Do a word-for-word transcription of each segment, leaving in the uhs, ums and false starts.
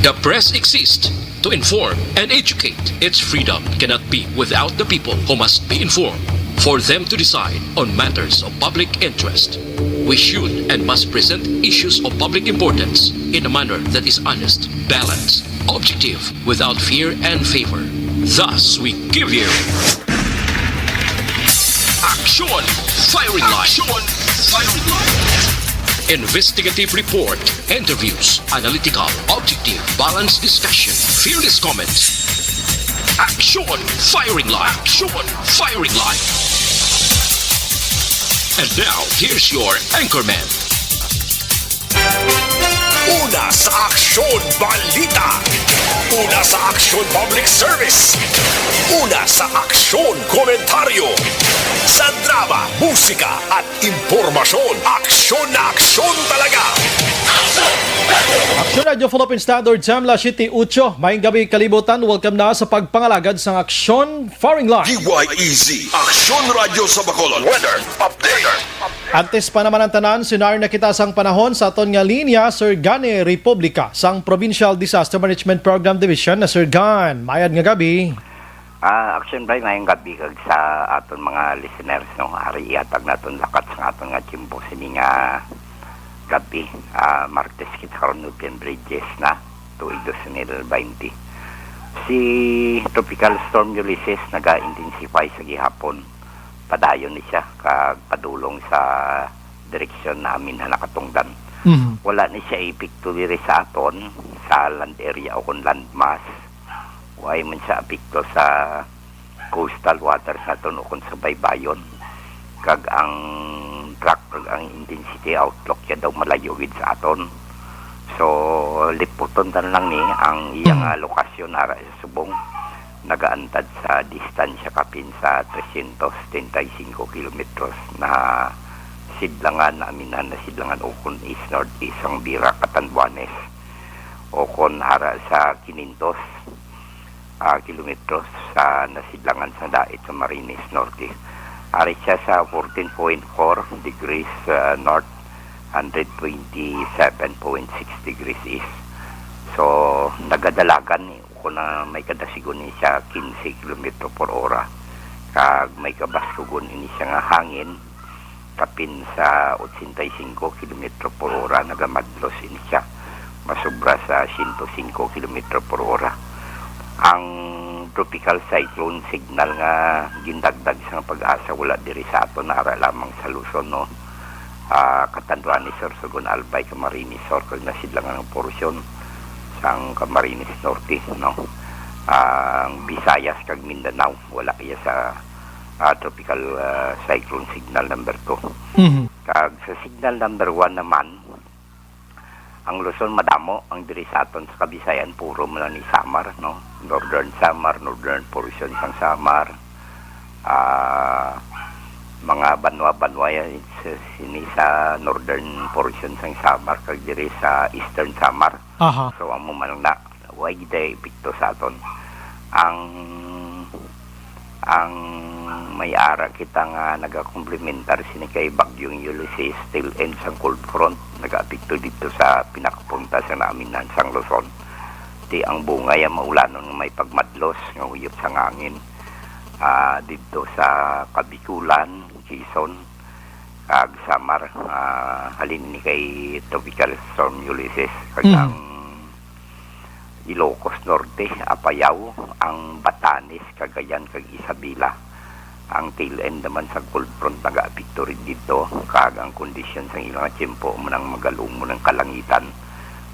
The press exists to inform and educate. Its freedom cannot be without the people, who must be informed for them to decide on matters of public interest. We should and must present issues of public importance in a manner that is honest, balanced, objective, without fear and favor. Thus, we give you Action Firing Line. Action Firing Line. Investigative report, interviews, analytical, objective, balanced discussion, fearless comments. Action Firing Line. Action Firing Line. And now, here's your anchorman. Una sa Aksyon Balita. Una sa Aksyon Public Service. Una sa Aksyon Komentaryo. Sa drama, musika, at impormasyon, aksyon na aksyon talaga. Action Radio Philippine Standard Time, alas siyete ocho. Maayong gabi, kalibutan. Welcome na sa pagpangalagad sang Aksyon Firing Line. D Y E Z, Aksyon Radyo sa Bacolod. Weather update. Antes pa naman ang tanan, sinar na kita sang panahon sa aton nga linya, Sir Gani Republica sang Provincial Disaster Management Program Division na Sir Gan. Mayad nga gabi. Ah, Action Bay, mayong gabi kag sa aton mga listeners, no. Ari ihatag naton lakat sa aton nga tiyempo sini nga gabi. Ah, Martes kita karon, November diyes na, tuig dos mil baynte. Si Tropical Storm Ulysses naga-intensify sa gihapon. Padayon ni siya kag padulong sa direksyon namin ha nakatungdan. Mhm. Wala ni siya epekto diri sa aton, sa land area o kon landmass. Way man siya epekto sa coastal waters naton o kon sa baybayon. Kag ang track kag ang intensity outlook niya daw malayo gid sa aton. So, liputon ta na lang ni ang iya nga lokasyon ara sa subong. Nagaantad sa distansya kapin sa trescientos setenta y cinco kilometros na sidlangan, naminhan na sidlangan, o kon east-northeast sang Vira, Catanduanes, o kon ara sa quinientos, ah, kilometros sa nasidlangan sa dait sa Camarines Norte. Ari siya sa fourteen point four degrees, ah, north, hundred twenty-seven point six degrees east. So, nagadalagan ni, kung na may kadasigon ni siya, quince kilometro por hora. Kag may kabaskugon ini siya nga hangin, kapin sa ochenta y cinco kilometro por hora, nagamadlos ini siya. Masobra sa siyento singko kilometro por hora. Ang tropical cyclone signal nga gindagdag sa nga PAGASA wala diri sa aton, ara lamang sa Luzon, no? Ah, Catanduanes Sur, Sorsogon, Albay, Camarines Sur, kag nasidlangan nga porsyon sang Camarines Norte, no? Ang Visayas kag Mindanao, wala iya sa, ah, tropical, ah, cyclone signal number two. Mhm. Kag sa signal number one naman, ang Luzon madamo, ang diri sa aton sa Kabisayan puro man ni Samar, no? Northern Samar, northern portion sang Samar, ah, mga banwa-banwa yan sa, sini sa northern portion sang Samar kag diri sa eastern Samar. Aha. So, amo man lang na, way gid epekto sa aton. Ang, ang may ara kita nga nagakomplementar sini kay Bagyong Ulysses, tail end sang cold front, nagaapekto dito sa pinakapunta sa namin sang Luzon. Ti ang bungay ang maulanon nga may pagmadlos nga huyop sang hangin, ah, didto sa Kabikulan, Quezon, kag Samar, ah, halin ni kay Tropical Storm Ulysses, kag Mm. ang Ilocos Norte, Apayao, ang Batanes, Cagayan, kag Isabela. Ang tail end naman sa cold front nagaapekto rin dito, kag ang kondisyon sang ilang tiyempo mo nang magalong mo ng kalangitan,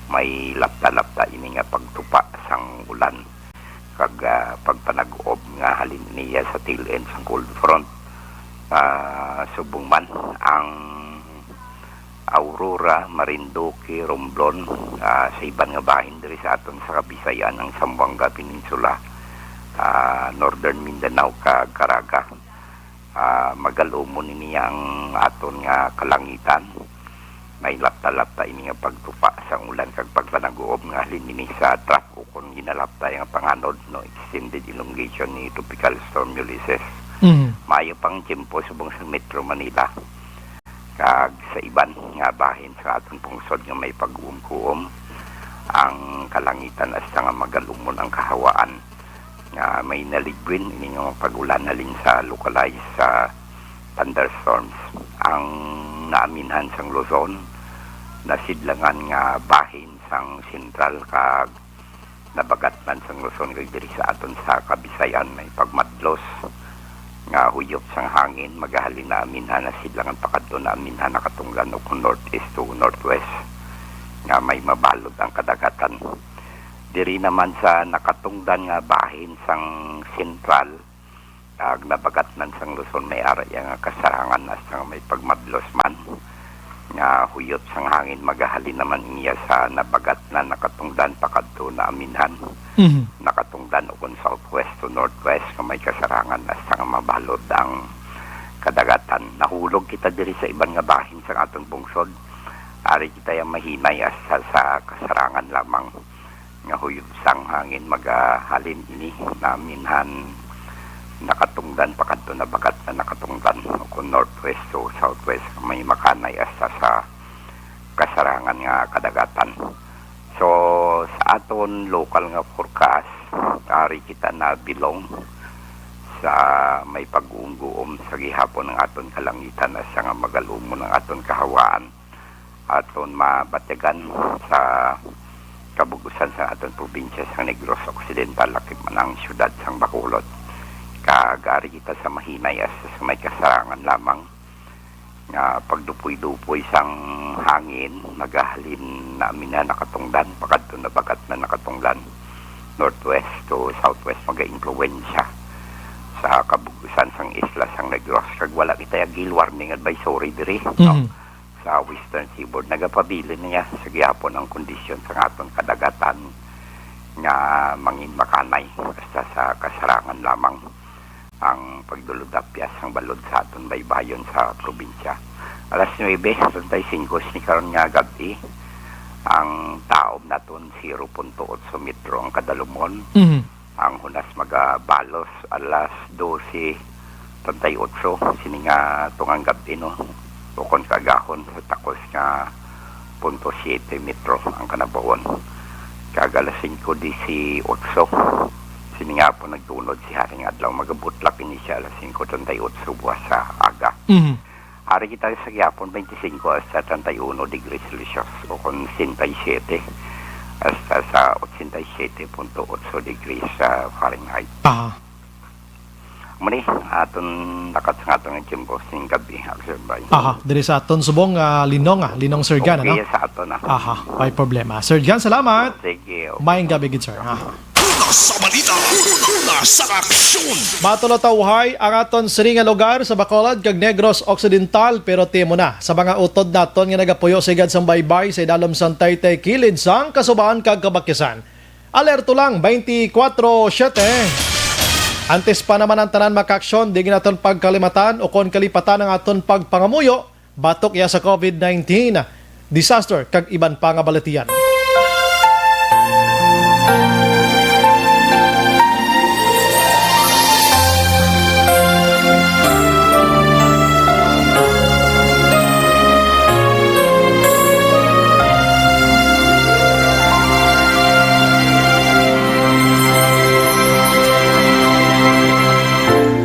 may lapta-lapta ini nga pagtupa sang ulan kag, ah, pagpanag-ob nga halin niya sa tail end sang cold front. Ah, subong man ang Aurora, Marinduque, Romblon, ah, sa iban nga bahin diri sa aton sa Kabisayan, ang Zamboanga Peninsula, ah, Northern Mindanao kag Caraga. Ah, magalumon ini ang aton nga kalangitan. May lapta-lapta ini nga pagtupa sang ulan kag pagpanag-uob nga halin ini sa trough o kon ginalapta nga panganod, no, extended elongation ni Tropical Storm Ulysses. Mm. Maayo pang tiyempo subong sa Metro Manila kag sa iban nga bahin sa aton pungsod nga may pag-uom-kuom. Ang kalangitan hasta nga magalumon ang kahawaan, nga may naligwin ini nga mga pag-ulan halin sa localized sa thunderstorms. Ang naaminhan sang Luzon, nasidlangan nga bahin sang sentral kag nabagatnan sang Luzon, kag diri sa aton sa Kabisayan may pagmadlos nga huyop sang hangin, magahalin naaminhan, nasidlangan pakadto naaminhan, nakatungdan o kon northeast to northwest, nga may mabalod ang kadagatan. Diri naman sa nakatungdan nga bahin sang sentral, kag nabagatnan sang Luzon, may ara iya nga kasarangan hasta nga may pagmadlos man nga huyop sang hangin, magahalin naman niya sa nabagatnan, nakatungdan pakadto naaminhan, Mhm. nakatungdan o kon southwest to northwest, nga may kasarangan hasta nga mabalod ang kadagatan. Nahulog kita diri sa iban nga bahin sang aton bungsod. Ari kita yang mahinay hasta sa kasarangan lamang nga huyop sang hangin, magahalin ini naaminhan, nakatungdan pakadto nabagatnan, nakatungdan o kon northwest to southwest, may makanay hasta sa kasarangan nga kadagatan. So, sa aton lokal nga forecast, ari kita nabilong sa may pag-uumguom sa gihapon ang aton kalangitan, hasta nga magalumon ang aton kahawaan. Aton mabatyagan sa kabug-usan sa aton probinsya sang Negros Occidental, lakip man ang siyudad sang Bacolod. Kag ari kita sa mahinay hasta sa may kasarangan lamang nga pagdupoy-dupoy sang hangin, magahalin naaminhan, nakatungdan pakadto nabagatnan, nakatungdan northwest to southwest, magaimpluwensya sa kabug-usan sang isla sang Negros. Kag wala kita gale warning advisory diri, no? Mhm. Sa Western Seaboard, nagapabilin niya sa gihapon ang kondisyon sa aton kadagatan nga mangin makanay, hasta sa kasarangan lamang ang pagdulod-apyas sang balod sa aton baybayon sa probinsya. Alas nuebe treinta y cinco sini karon nga gab-i, ang taob naton zero punto otso metro ang kadalumon. Mhm. Ang hunas magabalos alas doce treinta y ocho, sini nga tungang gab-i, no, ukon kaagahon sa takos nga punto siete metro ang kanabawan. Kag alas singko disiotso, sini nga po nagtunod si Haring Adlaw. Magabutlak ini siya alas singko treinta y ocho buwas sa aga. Mhm. Ari kita sa gihapon, twenty-five hasta treinta y uno degrees Celsius, o kon sesenta y siete hasta sa ochenta y siete punto ocho degrees sa Fahrenheit. Aha. Muni, aton lakat sa aton nga tiyempo sing gabi, Sir Bay. Aha, diri sa aton subong, ah, linong, ah, linong, Sir Jan, Okay, ano? Sa aton, ah. Aha, may problema. Sir Jan, salamat. Sige, okay. Maayong gabi gid, sir. Aha. Una sa balita, una sa aksyon. Matulotawhay ang aton sini nga lugar sa Bacolod kag Negros Occidental, pero timo na sa mga utod naton nga nagapuyo sa igad sang baybay sa idalom sang taytay kilid sang Kasuban kag Kabakisan. Alerto lang, twenty-four seven. Antes pa naman ang tanan makaaksyon, di gid naton pagkalimatan o kon kalipatan ang aton pagpangamuyo batok iya sa covid nineteen, disaster, kag iban pa nga balatian.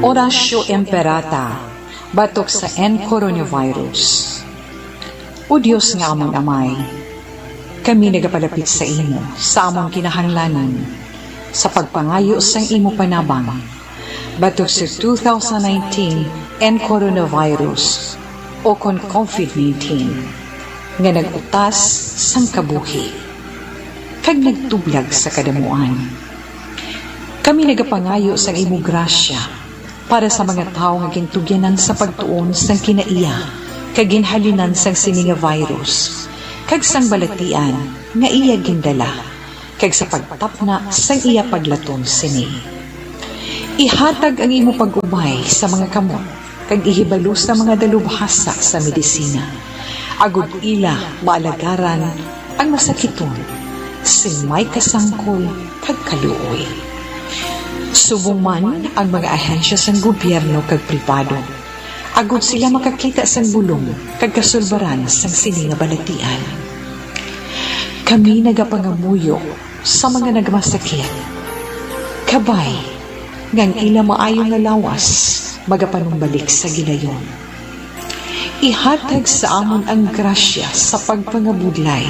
Oratio Imperata, batok sa N coronavirus. O Dios nga amon Amay, kami nagapalapit sa imo sa amon kinahanglanon sa pagpangayo sang imo panabang batok sa two thousand nineteen N coronavirus, o kon covid nineteen, nga nag-utas sang kabuhi kag nagtublag sa kadamuan. Kami nagapangayo sang imo grasya para sa mga tawo nga gintugyanan sa pagtuon sang kinaiya kag ginhalinan sang sini nga virus kag sang balatian nga iya gindala, kag sa pagtapna sang iya paglaton sini. Ihatag ang imo pag-ubay sa mga kamot kag ihibalo sa mga dalubhasa sa medisina, agod ila maalagaran ang masakiton sing may kasangkol kag kaluoy. Subong man ang mga ahensya sang gobyerno kag pribado, agod sila makakita sang bulong kag kasulbaran sang sini nga balatian. Kami nagapangamuyo sa mga nagmasakit, kabay nga ang ila maayo nga lawas magapanumbalik sa gilayon. Ihatag sa amon ang grasya sa pagpangabudlay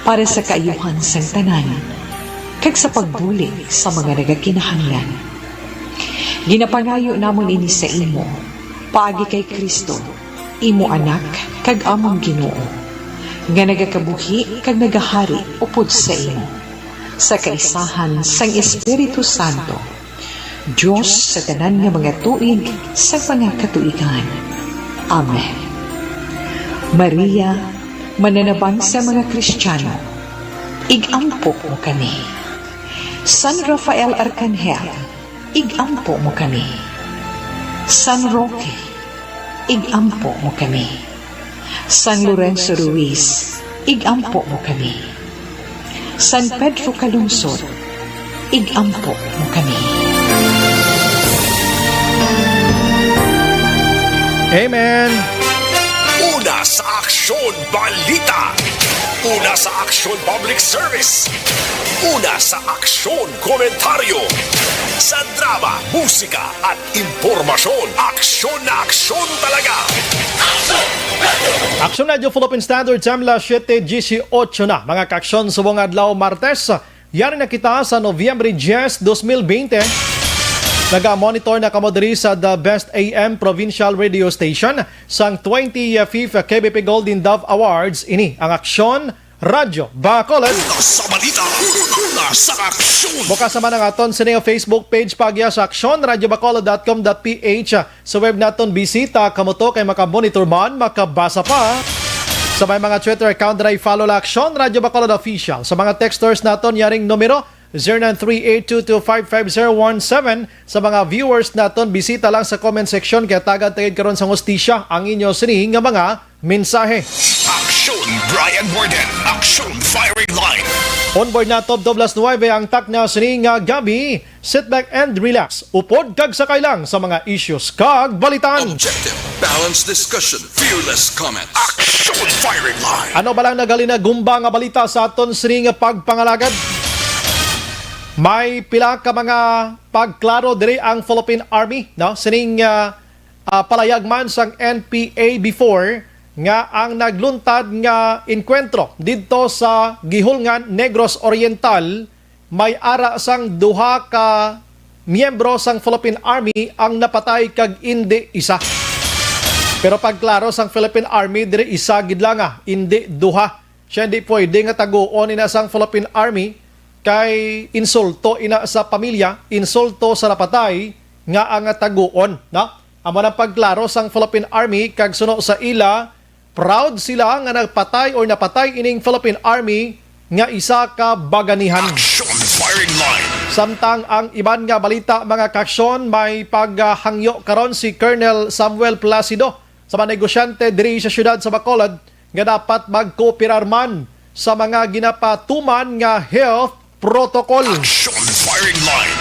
para sa kaayuhan sang tanan, kag sa pagbulig sa mga nagakinahanglan. Ginapangayo namon ini sa imo, paagi kay Cristo, imo Anak kag amon Ginoo, nga nagakabuhi kag nagahari upod sa imo, sa kaisahan sang Espiritu Santo, Dios sa tanan nga mga tuig sa mga katuigan. Amen. Maria, mananabang sa mga Kristiyano, ig-ampo mo kami. San Rafael Arcangel, ig-ampo mo kami. San Roque, ig-ampo mo kami. San Lorenzo Ruiz, ig-ampo mo kami. San Pedro Calungsod, ig-ampo mo kami. Amen. Una sa Aksyon Balita. Una sa Aksyon Public Service. Una sa Aksyon Komentaryo. Sa drama, musika, at impormasyon, aksyon na aksyon talaga. Aksyon Radyo Philippine Standard Time, las siete dieciocho na, mga kaaksyon, subong adlaw Martes. Yari na kita sa Nobyembre diez, dos mil bente. Naga-monitor na kamo diri sa The Best A M Provincial Radio Station sang twenty-fifth K B P Golden Dove Awards. Ini ang Aksyon Radyo Bacolod. Una sa balita, una sa aksyon. Bukas naman ang aton sini nga Facebook page, paagi sa aksyon radyo bacolod dot com dot P H. Sa web naton, bisita kamo to kay makamonitor man, makabasa pa. Sa may mga Twitter account, dira i-follow la Aksyon Radyo Bacolod Official. Sa mga texters naton, yaring numero, zero nine three eight two two five five zero one seven. Sa mga viewers naton, bisita lang sa comment section kay tagad-tagad karon sa hustisya ang inyo sini nga mga mensahe. Aksyon Brian Warden, Aksyon Firing Line. Onboard na, tubtob las nuwebe ang takna sini nga gabi. Sit back and relax. Upod kag sakay lang sa mga issues kag balitaan. Objective, balanced discussion, fearless comments. Aksyon Firing Line. Ano ba lang nagalinagumba nga balita sa aton sining pagpangalagad? May pila ka mga pagklaro diri ang Philippine Army, no? Sining, ah, ah, palayag man sang N P A before nga ang nagluntad nga engkwentro didto sa Guihulngan, Negros Oriental, may ara sang duha ka miyembro sang Philippine Army ang napatay kag indi isa. Pero pagklaro sang Philippine Army, diri isa gid lang, ah, indi duha. Siya, hindi pwede nga taguon ina sang Philippine Army, kay insulto ina sa pamilya, insulto sa napatay nga ang taguon, no? Amo nang pagklaro sang Philippine Army, kag suno sa ila, proud sila nga nagpatay or napatay ining Philippine Army nga isa ka baganihan. Action Firing Line. Samtang ang iban nga balita, mga kaaksyon, may paghangyo karon si Colonel Samuel Placido sa mga negosyante diri sa siyudad sa Bacolod nga dapat magkooperar man sa mga ginapatuman nga health protocol. Action Firing Line.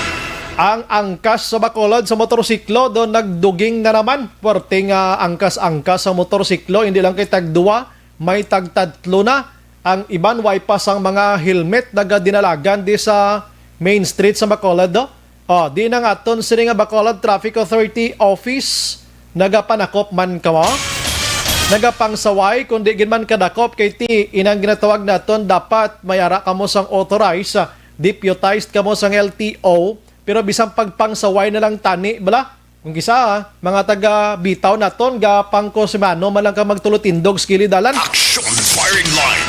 Ang angkas sa Bacolod sa motorsiklo do nagduging na naman. Puwerte nga angkas-angkas sa motorsiklo, hindi lang kay tagduwa, may tagtatlo na. Ang iban way pa sang mga helmet nagadinalagan di sa main street sa Bacolod, do. Oh, di na nga aton sini nga Bacolod Traffic Authority Office, nagapanakop man kamo? Nagapangsaway, kung di gid man kadakop, kay ti inang ginatawag naton, dapat may ara kamo sang authorized, ah, deputized kamo sang L T O, pero bisan pagpangsaway na lang tani, bala? Kung kisa, ah, mga taga bitaw naton, gapangkosimano man lang ka magtulotindog sa kilid dalan. Action Firing Line.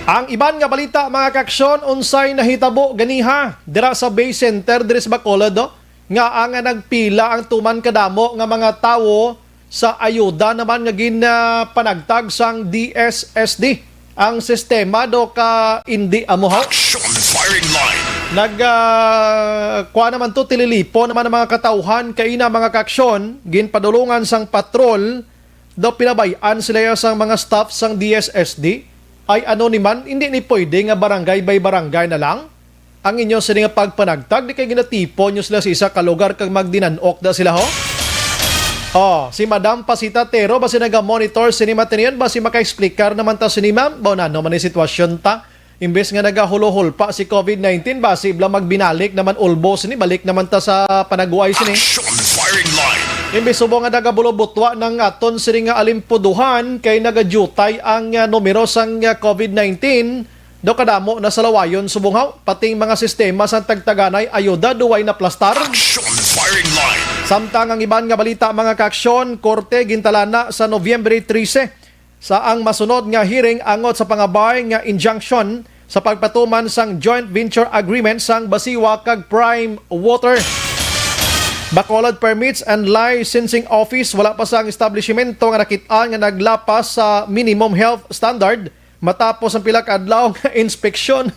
Ang iban nga balita, mga kaaksyon, unsay nahitabo ganiha dira sa Bay Center, diri sa Bacolod, do? Nga ang nagpila ang tuman kadamo nga mga tawo sa ayuda naman nga gin, ah, panagtag sang D S S D. Ang sistema do ka indi amuhaw. Action Firing Line. Nag, ah, kuha naman to, tililipo naman ang mga katawhan kay ina, mga kaaksyon, ginpadulungan sang patrol do pinabay-an sila ya sang mga staff sang D S S D. Ay ano ni man, hindi ni pwede nga barangay by barangay na lang ang inyo sini nga pagpanagtag, di kay ginatipon nyo sila sa isa ka lugar kag magdinanok da sila, ho? Oh, si Madam Pasita Tero, basi naga-monitor sini matiniyon, basi maka-explicar naman ta sini, ma'am. Ba, ano man ni sitwasyon ta? Imbes nga nagahulohol pa si covid nineteen, basi bala magbinalik naman ulbo sini, balik naman ta sa panaguay sini. Action firing line. Imbes subong nga nagabulobutwa nang aton sini nga alimpuduhan kay nagadiutay ang, ah, numero sang, ah, covid nineteen. Daw kadamo na sa lawayon subong haw, pati ang mga sistema sang tagtaganay ayuda duway naplastar. Action firing line. Samtang ang iban nga balita, mga kaaksyon, korte gintalana sa Nobyembre trese sa ang masunod nga hearing angot sa pangabay nga injunction sa pagpatuman sang joint venture agreement sang Basiwa kag Prime Water. Bacolod Permits and Licensing Office, wala pa sang establishmento nga nakit-an nga naglapas sa minimum health standard matapos ang pila ka adlaw nga inspeksyon.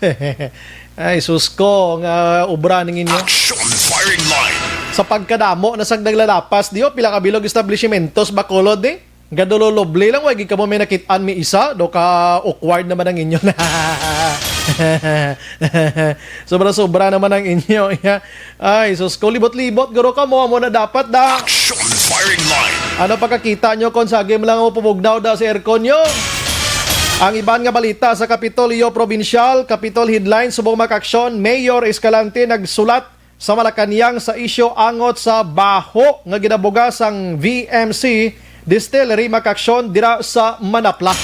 Ay, sus ko, nga obra ning inyo. Action firing line. Sa pagkadamo na sang naglalapas, di, oh, pila ka bilog establishmentos, Bacolod, eh. Gadulolobli lang, way gid kamo may nakit-an mi isa, do ka awkward naman ang inyo. Sobra-sobra naman ang inyo, ya. Ay, sus ko, libot-libot, guro, kamo, amo na dapat, da. Action firing line. Ano pagkakita nyo kung sa agim lang mo pumugnaw da sa aircon nyo? Ang iban nga balita sa Kapitolyo Provincial, Capitol Headlines, subong, mga kaaksyon, Mayor Escalante nagsulat sa Malacañang sa isyu angot sa baho nga ginabuga sang V M C Distillery, mga kaaksyon, dira sa Manapla.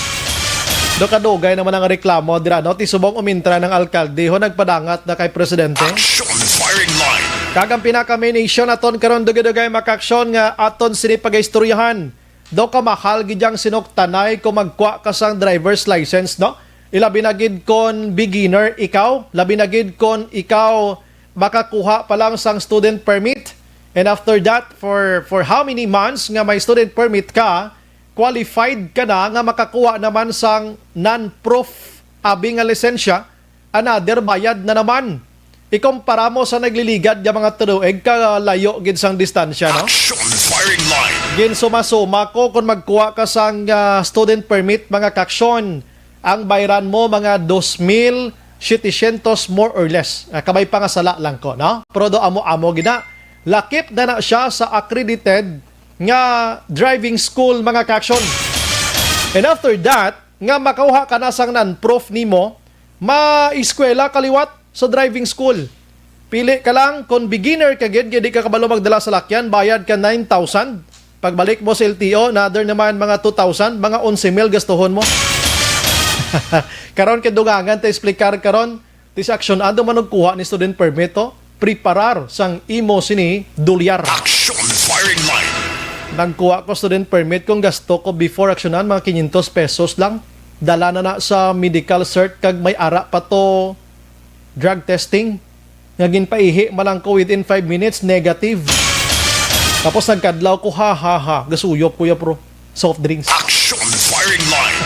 Do kadugay naman ang reklamo dira, no? Ti subong umintra ng alkalde, ho, nagpadangat na kay presidente. Action firing line. Kag ang pinaka-main issue naton karon, dugay-dugay, mga kaaksyon, nga aton sini pagaistoryahan. Daw kamahal gid ang sinuktanay kung magkuha ka sang driver's license, no? Ilabi na gid kon beginner ikaw, labi na gid kon ikaw makakuha pa lang sang student permit. And after that, for, for how many months nga may student permit ka, qualified ka na nga makakuha naman sang non-prof abi nga lisensya, another bayad na naman. Ikumpara mo sa nagliligad nga mga tuig, kalayo gid sang distansya, no? Action firing line. Ginsuma-suma ko kung magkuha ka sang, ah, student permit, mga kaaksyon. Ang bayran mo, mga dos mil setecientos, more or less. Ah, kabay pa nga sala lang ko, no? Pero do amo-amo gid na. Lakip na na siya sa accredited nga driving school, mga kaaksyon. And after that, nga makauha ka na sang non-prof nimo, ma-eskwela ka liwat sa driving school. Pili ka lang, kung beginner ka gid, nga di ka kabalo magdala sa lakyan, bayad ka nine thousand. Pagbalik mo sa L T O, another naman mga two thousand, mga onse mil gastuhon mo. Karon kay dungangan ta explicar karon, ti sa aksyon ando man og kuha ni student permit, to preparar sang imo sini dolyar. Action firing line. Nagkuha ko student permit, kung gasto ko before aksyonan, mga quinientos pesos lang. Dala na na sa medical cert kag may ara pa to drug testing. Nga ginpaihi man lang ko, within five minutes, negative. Tapos nagkadlaw ko, ha, ha, ha. Gasuyop ko ya, bro. Soft drinks. Action firing line.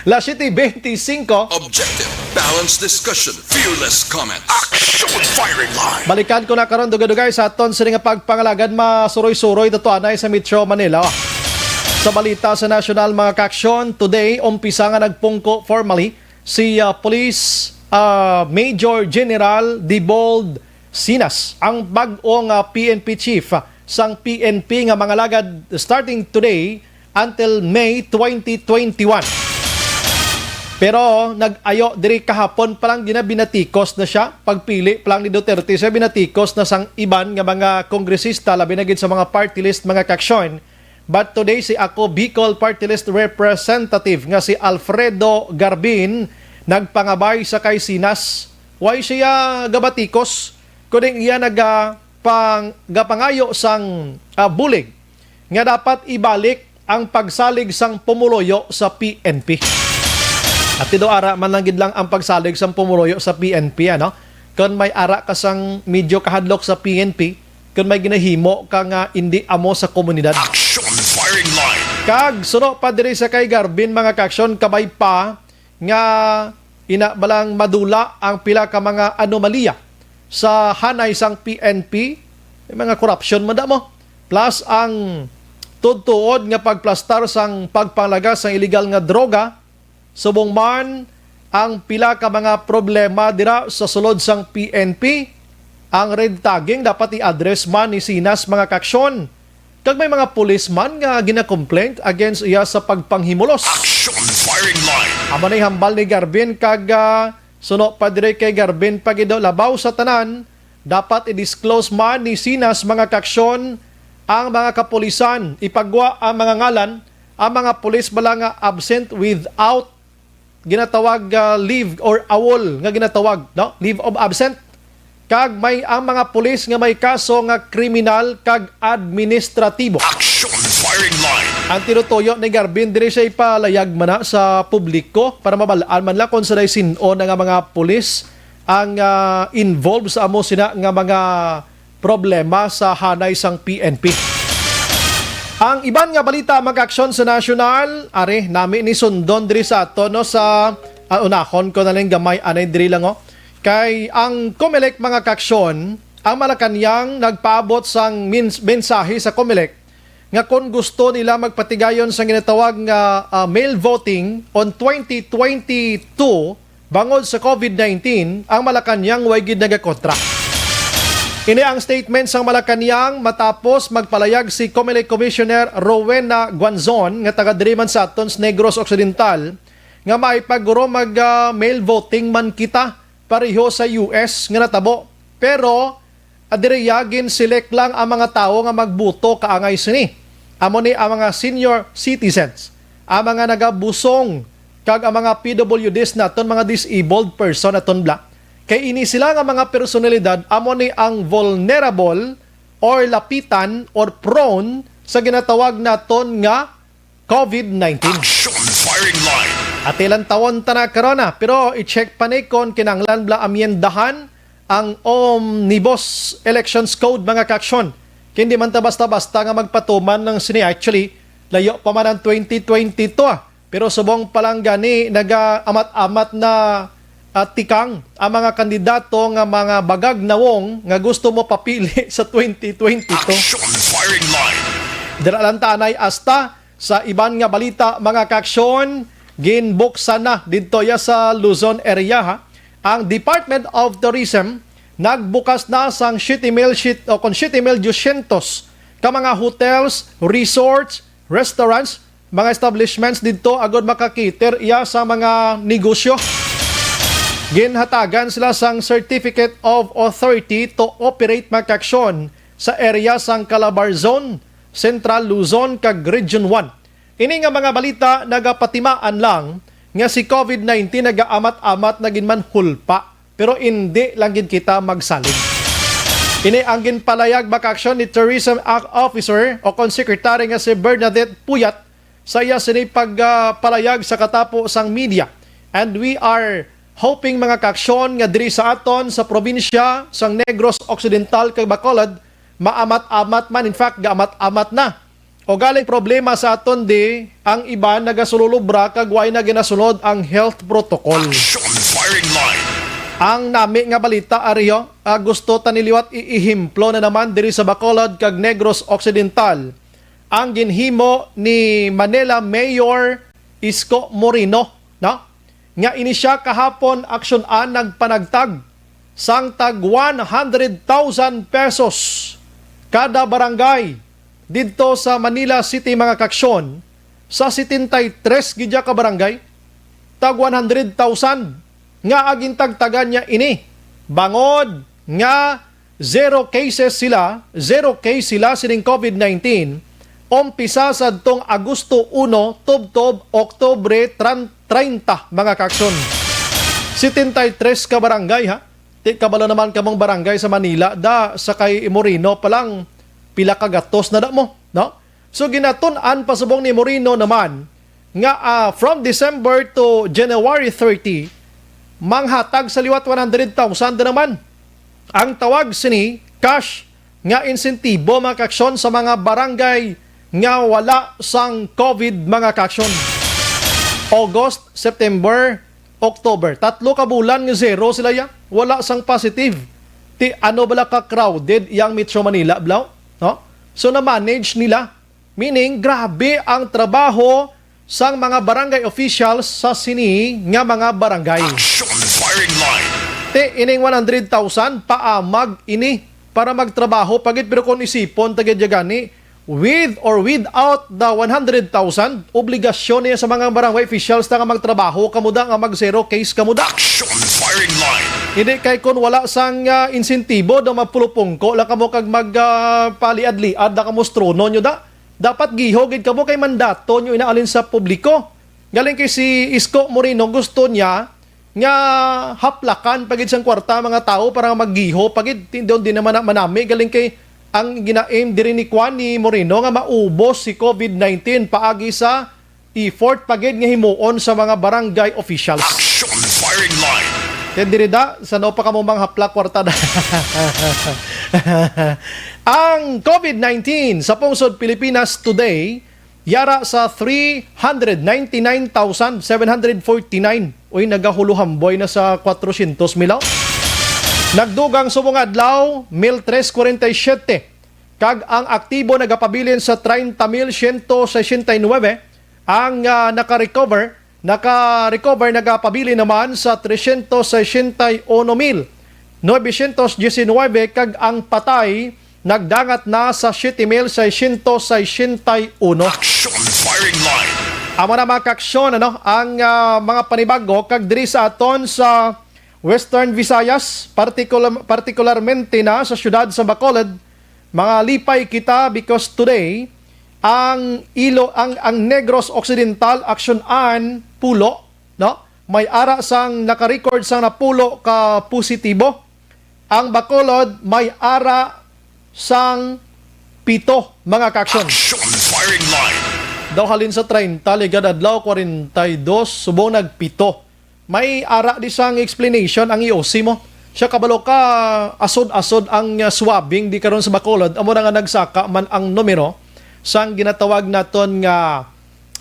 Las siete veinticinco. Objective, balanced discussion, fearless comment. Action firing line. Balikan ko na karon, dugay-dugay, sa aton sini nga pagpangalagad, masuroy-suroy ta to anay sa Metro Manila. Sa balita sa nasyonal, mga kaaksyon, today, umpisa nga nagpungko formally si, ah, Police, ah, Major General Dibold Sinas, ang bag-ong, ah, P N P chief, ah, sang P N P nga mangalagad starting today until May twenty twenty-one. Pero nag-ayo diri kahapon pa lang, gina-, binatikos na siya. Pagpili pa lang ni Duterte siya, binatikos na sang iban nga mga kongresista, labi na gid sa mga party list, mga kaaksyon. But today, si Ako Bicol Party List Representative nga si Alfredo Garbin nagpangabay sa kay Sinas. Why siya gabatikos? Kuning iya naga-, pang-, gapangayo sang, ah, bulig nga dapat ibalik ang pagsalig sang pumuluyo sa P N P. At tido ara man lang gid lang ang pagsalig sang pumuluyo sa P N P, ano? Kon may ara ka sang medyo kahadlok sa P N P, kon may ginahimo ka nga indi amo sa komunidad. Action firing line. Kag suno pa diri sa kay Garbin, mga kaaksyon, kabay pa nga ina balang madula ang pila ka mga anomalya sa hanay sang P N P, may mga korupsyon man da mo. Plus ang tuod-tuod nga pagplastar sang pagpanglagas sang iligal nga droga, subong man ang pila ka mga problema dira sa sulod sang P N P, ang red tagging dapat i-address man ni Sinas, mga kaaksyon. kag may mga pulis man nga gina-complaint against iya sa pagpanghimulos. Action firing line. Amo na hambal ni Garvin kag, ah, suno pa diri kay Garvin Pagido, labaw sa tanan, dapat i-disclose man ni Sinas, mga kaaksyon, ang mga kapulisan, ipagwa ang mga ngalan, ang mga pulis bala nga absent without ginatawag, ah, leave or awol nga ginatawag, no? Leave of absent. Kag may ang mga pulis nga may kaso nga kriminal kag administratibo. Action firing line. Ang tinutuyo ni Garvin, diri siya ipalayag man na sa publiko para mabal-an man lang kung sanay sin-o na nga mga pulis ang, ah, involved sa amo sina nga mga problema sa hanay sang P N P. Ang iban nga balita, mga kaaksyon, sa nasyonal, ari, nami ni sundon diri sa ato, no, sa, ah, unahon ko na lang gamay, anay diri lang, oh. Kay ang Comelec, mga kaaksyon, ang Malacañang nagpaabot sang mins-, mensahe sa Comelec nga kon gusto nila magpatigayon sang ginatawag nga, ah, mail voting on twenty twenty-two, bangod sa COVID nineteen, ang Malacañang way gid nagakontra. Ini ang statement sang Malacañang matapos magpalayag si Comelec Commissioner Rowena Guanzon, nga taga diri man sa aton sa Negros Occidental, nga may paguro mag, ah, mail voting man kita pareho sa U S nga natabo. Pero, ah, diriya gin-select lang ang mga tawo nga magboto kaangay sini. Amo ni ang mga senior citizens, ang mga nagabusong, kag ang mga P W Ds naton, mga disabled person naton bala. Kay ini sila nga mga personalidad amo ni ang vulnerable or lapitan or prone sa ginatawag naton nga COVID nineteen. Action firing line. Ati lang tawon ta na karona, pero i-check pa ni kon kinahanglan bala amyendahan ang Omnibus Elections Code, mga kaaksyon. Kay hindi man ta basta-basta nga magpatuman ng sini. Actually, layo pa man ang twenty twenty-two, ah. Pero subong pa lang gani, nagaamat-amat na, ah, tikang ang mga kandidato nga mga bagag nawong nga gusto mo papili sa twenty twenty-two. Action firing line. Dira lang ta anay asta sa iban nga balita, mga kaaksyon, ginbuksan na didto ya sa Luzon area, ha. Ang Department of Tourism nagbukas na sang siyete mil shit-, o kon siyete mil dosyentos ka mga hotels, resorts, restaurants, mga establishments didto agod maka-cater iya sa mga negosyo. Ginhatagan sila sang Certificate of Authority to Operate, mga kaaksyon, sa area sang Calabar Zone, Central Luzon, kag Region one. Ini nga mga balita nagapatimaan lang nga si COVID nineteen nagaamat-amat na gid man hulpa, pero indi lang gid kita magsalig. Ini ang ginpalayag, mga kaaksyon, ni Tourism Act Officer o kon Secretary nga si Bernadette Puyat sa iya sini pag, ah, palayag sa katapo sang media. And we are hoping, mga kaaksyon, nga diri sa aton sa probinsya sang Negros Occidental kag Bacolod, maamat-amat man, in fact, gaamat-amat na. O galing problema sa aton di, ang iban nagasululubra kag way na ginasunod ang health protocol. Action firing line. Ang nami nga balita, ariho, ah, gusto ta ni liwat iihemplo na naman diri sa Bacolod kag Negros Occidental ang ginhimo ni Manila Mayor Isko Moreno, no? Nga ini siya kahapon aksyon-an nagpanagtag sang tag one hundred thousand pesos kada barangay didto sa Manila City, mga kaaksyon, sa setenta y tres gid ya ka barangay, tag one hundred thousand nga agintagtagan niya ini, bangod nga zero cases sila, zero case sila sining COVID nineteen, umpisa sadtong Agosto uno tubtob Oktubre tran-, treinta, mga kaaksyon. Setenta y tres ka barangay, ha? Ti kabalo naman kamong barangay sa Manila, da sa kay Moreno pa lang pila ka gatos na da mo, no? So, ginatun-an pa subong ni Moreno naman nga, ah, from December to January thirty, manghatag sa liwat one hundred thousand na naman ang tawag sini cash nga insentibo, mga kaaksyon, sa mga barangay nga wala sang COVID, mga kaaksyon. August, September, October. Tatlo ka bulan nga zero sila ya. Wala sang positive. Ti ano bala ka crowded yang Metro Manila, balaw? No? So, na-manage nila. Meaning, grabe ang trabaho sang mga barangay officials sa sini nga mga barangay. Action firing line. Ti, ining one hundred thousand, paamag ini para magtrabaho pa gid, pero kung isipon ta gid ya gani, With or without the one hundred thousand, obligasyon niya sa mga barangay officials na nga magtrabaho kamo da, nga mag-zero case kamo da. Action firing line. Hindi kay kung wala sang, ah, insentibo, daw mapulupungko lang kamo kag mag, ah, paliad-liad na kamo sa trono nyo da. Dapat giho gid kamo kay mandato nyo inaalin sa publiko. Galing kay si Isko Moreno, gusto niya nga haplakan pa gid sang kwarta mga tawo para nga maggiho pa gid. Ti-, doon din naman na manami. Galing kay ang gina-aim diri ni Kwan, ni Moreno, nga maubos si covid nineteen paagi sa effort pa gid nga himuon sa mga barangay officials. Action firing line. Kaya diri da, sa no pa kamo mga haplak kwarta da. Ang covid nineteen sa pungsod Pilipinas today, yara sa three hundred ninety-nine thousand seven hundred forty-nine. Uy, nagahuluhamboy na sa kwatrosyentos mil, oh. Nagdugang subong adlaw, mil tres kuwarenta y siyete. Kag ang aktibo nagapabilin sa treinta mil siyento sesenta y nuebe. Ang, ah, naka-recover, naka-recover, nagapabilin naman sa tresyentos sesenta y uno mil nuwesyentos diecinuebe, kag ang patay nagdangat na sa siyete mil seiscientos sesenta y uno. Action firing line. Amo na, mga kaaksyon, ano, ang, ah, mga panibago, kag diri sa aton sa Western Visayas, partikular-, partikularmente na sa siyudad sa Bacolod, mga lipay kita because today, ang ilo-, ang, ang Negros Occidental, aksyon-an, pulo, no? May ara sang naka-record sang napulo ka positibo. Ang Bacolod may ara sang pito, mga kaaksyon. Action firing line. Daw halin sa treinta, ligad adlaw, kwarenta y dos, subong nagpito. May ara di sang explanation ang E O C mo. Siya, kabalo ka, asod-asod ang, uh, swabbing di karon sa Bacolod, amo na nga nagsaka man ang numero sang ginatawag naton nga,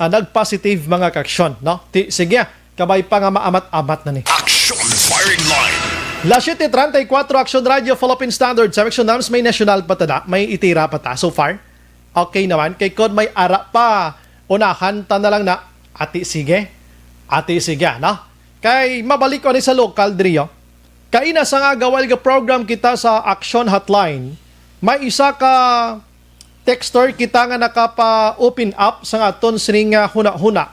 ah, nag-positive, mga kaaksyon, no? Ti, sige, ah, kabay pa nga maamat-amat na ni. Action firing line. Las siete treinta y cuatro, Action Radio, Philippine Standard, sa Action Dams, may national pa ta da, may itira pa ta so far. Okay naman, kay kon may ara pa, unahan ta na lang na, ati sige, ati sige, no? Kay mabalik ko ni sa lokal, Drio. Kaina sa nga gawal nga program kita sa Action Hotline, may isa ka texter kita nga nakapa-open up sa aton sining, ah, hunahuna.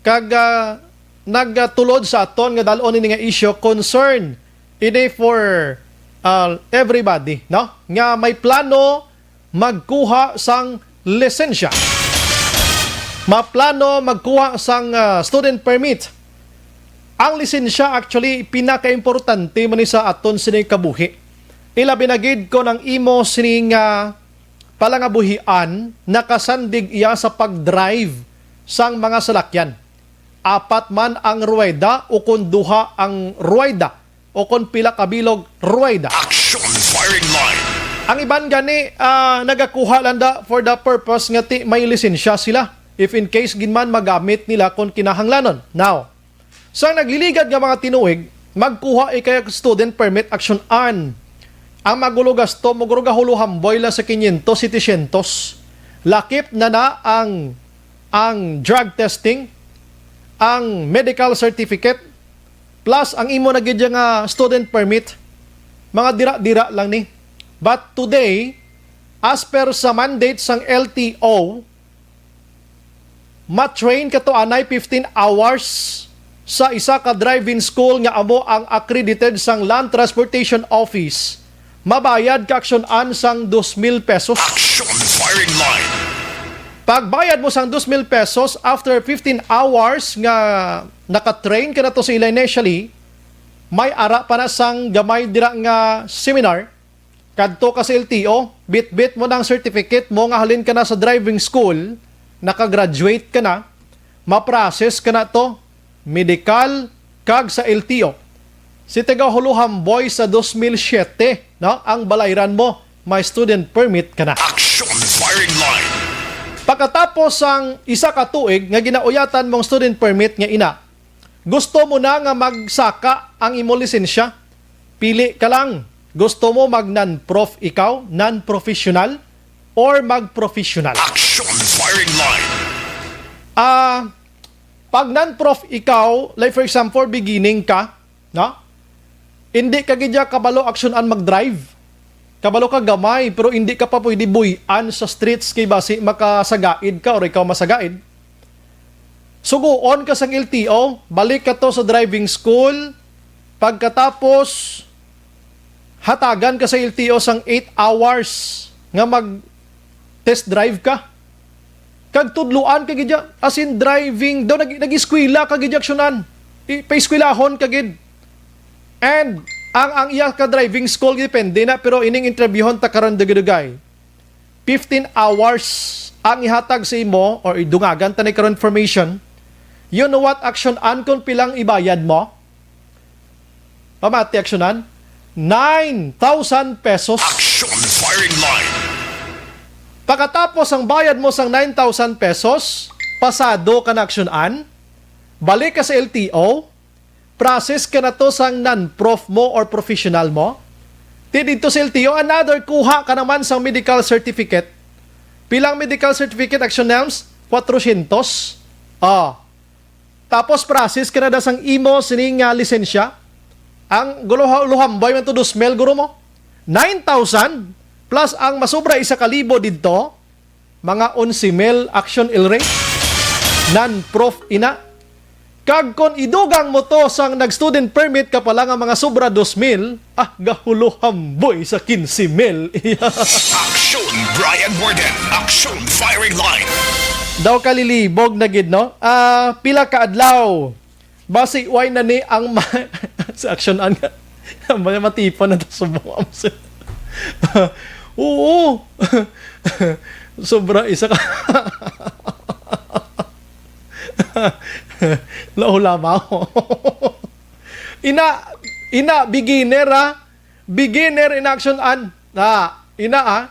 Kag, ah, nagtulod sa aton nga dal-on ini nga isyu, concern ini for, ah, everybody, no? Nga may plano magkuha sang lisensya. Maplano magkuha sang, ah, student permit. Ang lisensya, actually, pinakaimportante man ni sa aton sini kabuhi. Ilabi na gid kon ang imo sini nga palangabuhian nakasandig iya sa pag-drive sang mga salakyan. Apat man ang ruweda o kon duha ang ruweda o kon pila ka bilog ruweda. Action firing line. Ang iban gani, ah, nagakuha lang da for the purpose nga ti may lisensya sila. If in case gid man magamit nila kon kinahanglanon. Now, sa nagliligad nga mga tinuig, magkuha ikay student permit, action-an. Ang magulo gasto mo guro gahulo hamboy lang sa quinientos, setecientos. Lakip na na ang, ang drug testing, ang medical certificate, plus ang imo na gid nga student permit. Mga dira-dira lang ni. But today, as per sa mandate sang L T O, ma-train ka to anay fifteen hours sa isa ka driving school nga amo ang accredited sang Land Transportation Office. Mabayad ka aksyon-an sang dos mil pesos. Action firing line. Pagbayad mo sang dos mil pesos after fifteen hours nga naka-train ka na to sa ila initially, may ara pa na sang gamay dira nga seminar. Kadto ka sa L T O, bitbit mo na ang certificate mo nga halin ka na sa driving school, naka-graduate ka na, ma-process ka na to, medikal, kag sa L T O. Si taga Huluhamboy sa dos mil siyete, no? Ang balayran mo, may student permit ka na. Action firing line. Pagkatapos sang isa ka tuig nga ginauyatan mong student permit nga ina, gusto mo na nga magsaka ang imo lisensya? Pili ka lang. Gusto mo mag non-prof ikaw, non-professional, or mag-professional? Action firing line. Ah, pag non-prof ikaw, like for example, beginning ka, no? Hindi ka gid ya kabalo aksyon-an mag-drive. Kabalo ka gamay, pero hindi ka pa pwede buy-an sa streets kay basi makasagaid ka or ikaw masagaid. Suguon ka sang L T O, balik ka to sa driving school, pagkatapos hatagan ka sa L T O sang eight hours nga mag test drive ka. Kag tudloan ka gid ya. As in, driving daw, nag-, nag-eskwela ka gid, aksyonan. I-, paeskwelahon ka gid. And ang, ang iya ka driving school, depende na, pero ining interviewhon ta karon, dugay-dugay, fifteen hours ang ihatag sa imo, or idungagan ta ni karon information. You know what, action an, kung pilang ibayad mo? Pamati, aksyonan, nine thousand pesos. Action firing line. Pagkatapos ang bayad mo sang nine thousand pesos, pasado ka na, aksyonan, balik ka sa L T O, process ka na to sang non-prof mo or professional mo. Ti dito sa L T O, another kuha ka naman sang medical certificate. Pilang medical certificate, action, Nelms? Quatrocientos. Ah. Tapos process ka na da sang imo sini nga lisensya. Ang guluha-, luhambay man to, dos mil guro mo. Nine thousand plus ang masobra isa ka libo didto, mga onse mil, action, Ilre. Non-prof ina. Kag kon idugang mo to sang nag-student permit ka pala nga mga sobra dos mil, ah, gahuluhamboy sa quince mil. Action, Brian Warden. Action, firing line. Daw kalilibog na gid, no? Ah, pila ka adlaw? Basi, way na ni ang ma-, sa action an nga. May matipon na to subong. Oo. Sobra isa ka. Laulabaw. Ina, ina, beginner, ah. Beginner in action an. Ah, ina, ah.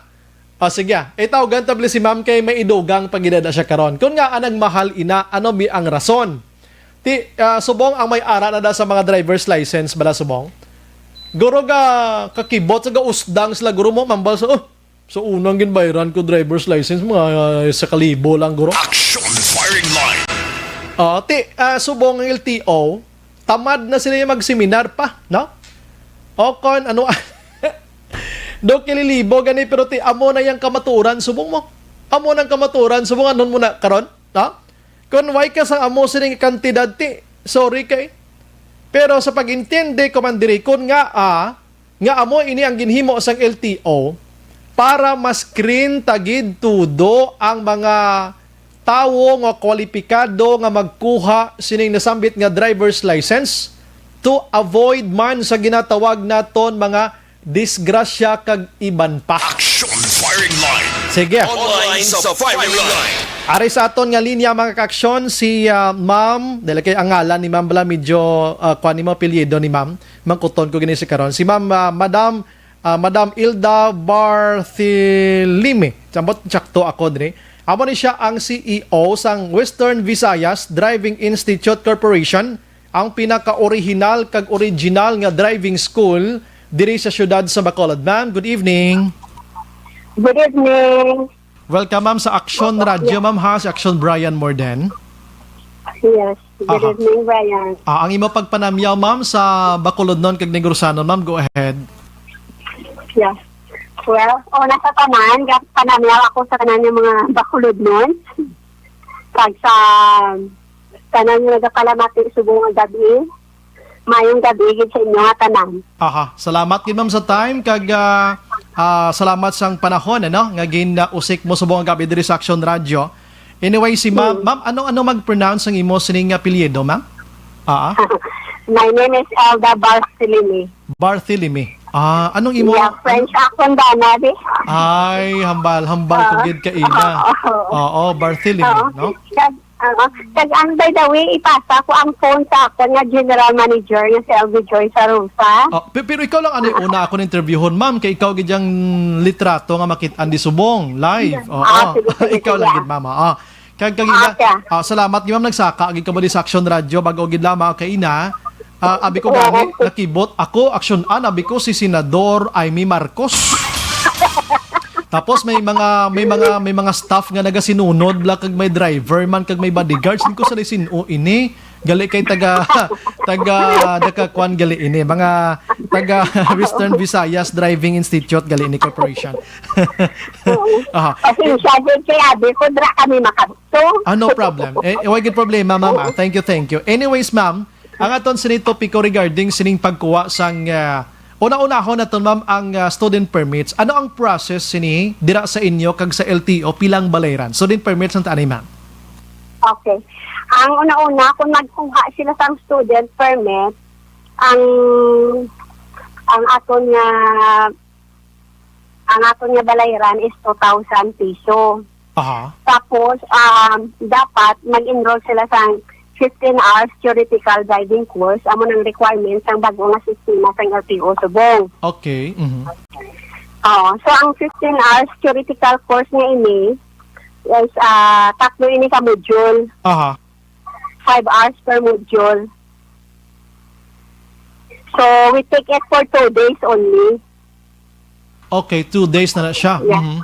Ah, sige, ah. Itawgan ta bali si ma'am kay may idugang pagidada siya karon. Kun nga anang mahal ina, ano bi ang rason? Ti, ah, subong ang may ara na da sa mga driver's license bala subong. Guro ga kakibot sa gausdang sila guro mo, mambal sa, "Oh, sa unang ginbayran ko driver's license, mga, ah, sa kalibo lang, guro." Action firing line. Ah, ti, ah, subong ang L T O, tamad na sila yung mag-seminar pa, no? O kon ano, do kililibo gani, pero ti, amo na yung kamaturan, subong mo. Amo nang kamaturan, subong anon mo na karon, no? Kon way ka sa amo sining kantidad, ti, sorry kay. Pero sa pag-intindi ko man diri, kon nga, ah, nga amo ini ang ginhimo sang L T O para ma-screen ta gid todo ang mga tawo nga kwalipikado nga magkuha sining nasambit nga driver's license to avoid man sa ginatawag naton mga disgrasya kag iban pa. Action firing line. Sige. Online sa firing line. Ari sa aton nga linya, mga kaaksyon, si, ah, Ma'am, dili kay ang ngalan ni Ma'am bala, medyo, ah, kuan nimo, apelyido ni Ma'am. Mangkuton ko gini si karon. Si Ma'am, ah, Madam, ah, Madam Ilda Barthilime. Ambot sakto ako diri. Amo ni siya ang C E O sang Western Visayas Driving Institute Corporation, ang pinaka-orihinal kag original nga driving school diri sa siyudad sa Bacolod. Ma'am, good evening. Good evening. Welcome, ma'am, sa Action Radio, ma'am, ha, si Action Brian Morden. Yes. Good Aha. evening, Brian. Ah, ang imo pagpanamyaw, ma'am, sa Bacolodnon kag Negros Occidental, ma'am, go ahead. Yes. Well, una sa tanan, ga-, panamyaw ako sa tanan nga mga Bacolodnon. Kag sa tanan nga nagakalamati subong nga gabi, mayong gabi gid sa inyo nga tanan. Aha, salamat gid, ma'am, sa time kag, ah, ah, salamat sang panahon, ano, nga gin-usik mo subong nga gabi diri sa Action Radio. Anyway, si ma'am, Hmm. ma'am, ano, ano mag-pronounce ang imo sining apelyido, ma'am? Ah, ah. My name is Elda Barthélemy. Barthélemy. Ah, anong imo, Yeah, French ano? accent ba na, di? Ay, hambal, hambal ko Oo. gid kaina. Oo. Oo, Barthélemy, Oo. no? Kag, oo. Kag ang, by the way, ipasa ko ang phone sa akon nga general manager nga si L V Joy Sarusa. Oh, pe-, pero ikaw lang ano yung una akong interviewon, ma'am, kay ikaw gid yung litrato nga makit-an di subong live. Oo. Ah, sige, sige, Ikaw lang sige. gid, mama. Ah, kag kag ina, Okay. ah, salamat gid, ma'am, nagsaka gid ka ba di sa Action Radio bag-o gid lamang kaina. Ah, abi ko Oo. gani, nakibot ako, action an, abi ko si Senador Imee Marcos. Tapos may mga, may mga, may mga staff nga nagasinunod la kag may driver man kag may bodyguards. Hindi ko sa sin-o ini. Gali kay taga, taga, taga kwan gali ini, mga taga Western Visayas Driving Institute gali ini, Corporation. Oo. Aha. Pasensya gid kay abi ko dira kami makadto. Ah, no problem. Eh, wala gid problema, ma'am, ah. Thank you, thank you. Anyways, ma'am, ang aton sini topiko regarding sining pagkuha sang, ah, una-unahon naton, ma'am, ang, ah, student permits. Ano ang process sini dira sa inyo kag sa L T O pilang balayran? Student permits ang taanay, ma'am. Okay. Ang una-una, kung magkuha sila sang student permit, ang, ang aton nga, ang aton nga balayran is two thousand piso. Aha. Tapos, um, dapat mag-enroll sila sa fifteen hours theoretical driving course. Amo nang requirements sang bago nga sistema sang L T O subong. Okay. Mhm. Oo. So, ang fifteen hours theoretical course nga ini is, ah, tatlo ini ka module. Aha. Five hours per module. So, we take it for two days only. Okay, two days na na siya. Yeah. Mhm.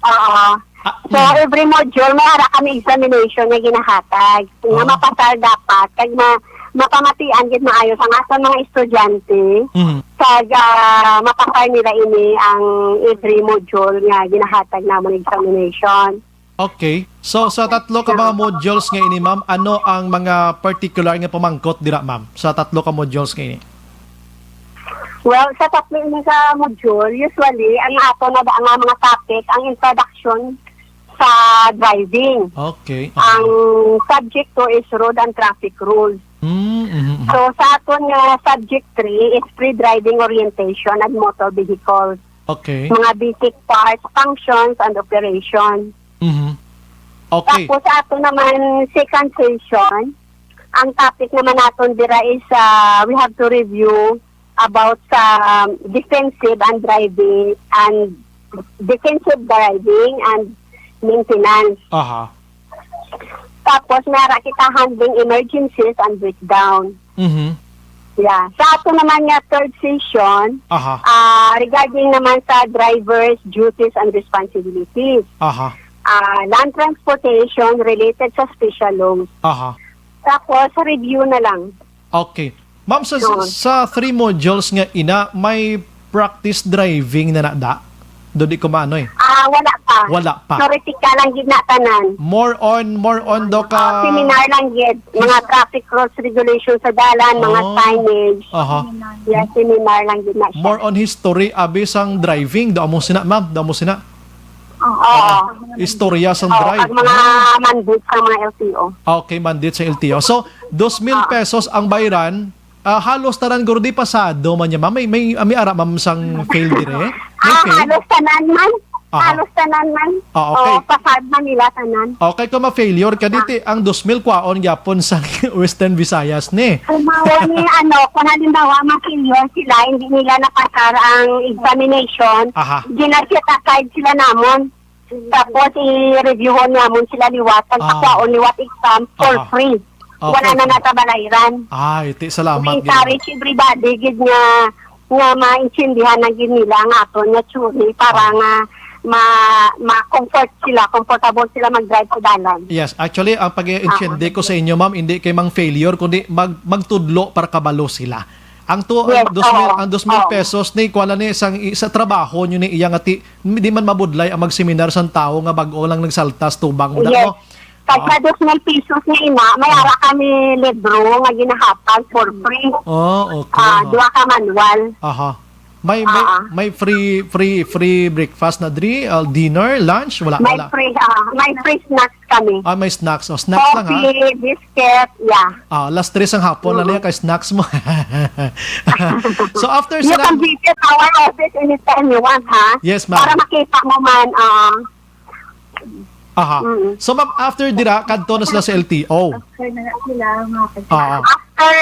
Oo. Ah, So, mm. every module, may ara kami examination nga ginahatag. Nga Ah. mapasar dapat, kag ma-, mapamatian gid maayo sa aton mga estudyante. Mhm. Kag, ah, mapasar nila ini ang every module nga ginahatag namon examination. Okay. So, sa tatlo ka mga modules nga ini, ma'am, ano ang mga particular nga pamangkot dira, ma'am, sa tatlo ka modules nga ini? Well, sa tatlo ini ka module, usually, ang ato na ba nga mga topic, ang introduction sa driving. Okay. Ang subject two is road and traffic rules. Mm, mhm, mhm. So, sa aton nga subject three is pre-driving orientation and motor vehicles. Okay. Mga basic parts, functions, and operation. Mhm. Okay. Tapos sa ato naman second session, ang topic naman naton dira is, ah, we have to review about sa, um, defensive and driving and defensive driving and maintenance. Aha. Tapos, may ara kita handling emergencies and breakdown. Mhm. Yeah. Sa ato naman nga third session, Aha. ah, regarding naman sa driver's duties and responsibilities. Aha. Ah, land transportation related sa special laws. Aha. Tapos, review na lang. Okay. Ma'am, sa, Yun. sa three modules nga ina, may practice driving na na da? Do di ko maano eh. Ah, wala pa. Wala pa. Theoretical lang gid na tanan. More on, more on do ka Ah, seminar lang gid. Mga traffic rules, regulation sa dalan, mga Oh. signage. Aha. Yeah, seminar lang gid na siya. More on history, abi sang driving. Do mo sina, ma'am. Do mo sina. Oo. Istorya sang Oo, drive. Ang mga Ah. mandate sa mga L T O. Okay, mandate sa L T O. So, dos mil Ah. pesos ang bayran. Ah, halos tanan guro di pasado man niya, ma'am. May, may, ah, may ara, ma'am, sang fail dire? May Ah, fail? halos tanan man. Aha. Halos tanan man. Ah, okay. Oh, pasad man nila tanan. Okay, kung ma-failure ka, Ah. diti, ang dos mil kwaon gyapon sa Western Visayas ni. Kumawa ni, ano, kung halimbawa ma-failure sila, hindi nila napasar ang examination, Aha. gina-set aside sila namon. Tapos i-reviewon namon sila liwat, Ah. pagpakwaon liwat exam for Aha. free. Ah, Wala for na free. nata balayran. Ay, ti, salamat, We encourage Ginoo. everybody gid nga, nga maintindihan na gid nila ang aton nga theory para Ah. nga ma-, ma-comfort sila, comfortable sila mag-drive sa dalan. Yes, actually, ang pag-i-intindi Ah. ko sa inyo, ma'am, hindi kay mang failure, kundi mag-, magtudlo para kabalo sila. Ang tu-, ang Yes, dos mil, oo. ang dos mil Oo. pesos ni, kuha lang ni isang, i-, sa trabaho nyo ni iya nga ti-, di man mabudlay ang magseminar sang tawo nga bag-o lang nagsaltas tubang mo na, Yes. no? Kag sa Ah. dos mil pesos nga ina, may Ah. ara kami libro nga ginahatag for free. Oh, okay, Ah, oh. duha ka manual. Aha. May, may, Ah. may free, free, free breakfast na diri, uh, dinner, lunch, wala, May wala. free, ah, may free snacks kami. Ah, may snacks. Oh, snacks lang, ha? Coffee, biscuit, yeah. Ah, alas tres ang hapon na Mm. niya kay snacks mo. So, after You sila can visit our office anytime you want, ha? Yes, ma'am. Para makita mo man, ah. Aha. Mm. So, ma'am, after dira, kadto na sila sa L T O. After na na sila, mga Ah. After,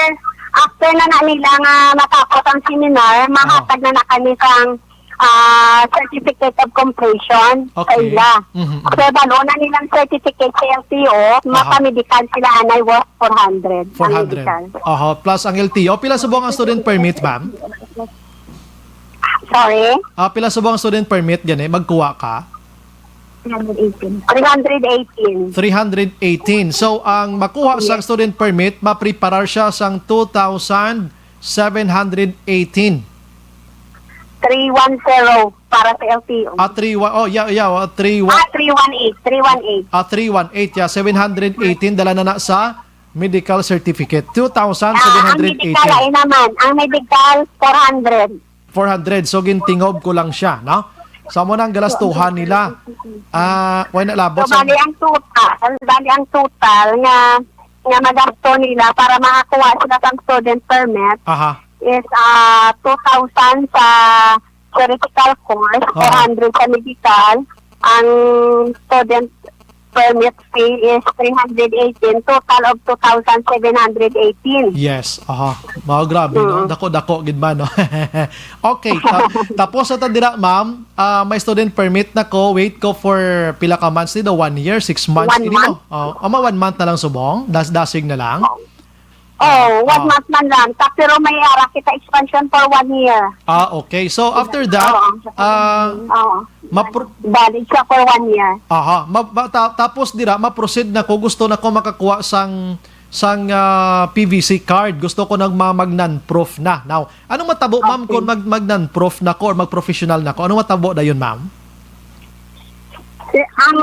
after na na nila nga matapos ang seminar, mahatag Ah. na na kami sang, ah, certificate of completion sa Okay. ila. Mhm. So, balo na nilang certificate sa L T O, Aha. mapamedical sila, anay, worth four hundred ang Four hundred. medical. Aha, plus ang L T O. Pila subong ang student permit, ma'am? Sorry? Ah, pila subong ang student permit, gani? Magkuha ka? Three hundred eighteen. Three hundred eighteen. So, ang makuha sang Yes. student permit, mapreparar siya sang two thousand seven hundred eighteen. Three one zero para sa L T O. Ah, three one, oh, yeah, yeah, oh, three one. Ah, three one eight, three one eight. Ah, three one eight, yeah, seven hundred eighteen, dala na na sa medical certificate. Ah, ang medical, Two thousand seven hundred eighteen. Ay naman, ang medical, four hundred. Four hundred, so gintingob ko lang siya, no? So, amo nang galastuhan nila. Ah, wala na labot So, sa bali ang total, bali ang total nga, nga magasto nila para makakuha sila sang student permit Aha. is, ah, two thousand sa theoretical course, Aha. four hundred sa medical, ang student permit fee is three hundred eighteen, total of two thousand seven hundred eighteen. Yes, aha. Mao, grabe, no? Mm. Dako-dako gid man, no? Okay, ta-, tapos sa ta dira, ma'am, ah, may student permit na ko, wait ko for pila ka months dito, one year, six months, One gini, no? month. Oh, ama, one month na lang subong, das-, dasig na lang. Oh, one Ah. month man lang. Ta-, pero may ara kita expansion for one year. Ah, okay. So, after that, Oo. ah, Oo. mapro- Valid siya for one year. Aha, ma-, ma-, ta-, tapos dira, ma-proceed na ko, gusto na ko makakuha sang, sang, ah, P V C card. Gusto ko nang ma-, mag non-prof na. Now, anong matabo, ma'am, Okay. kung mag, mag non-prof na ko or mag-professional na ko? Anong matabo dayon, ma'am? Si, ang,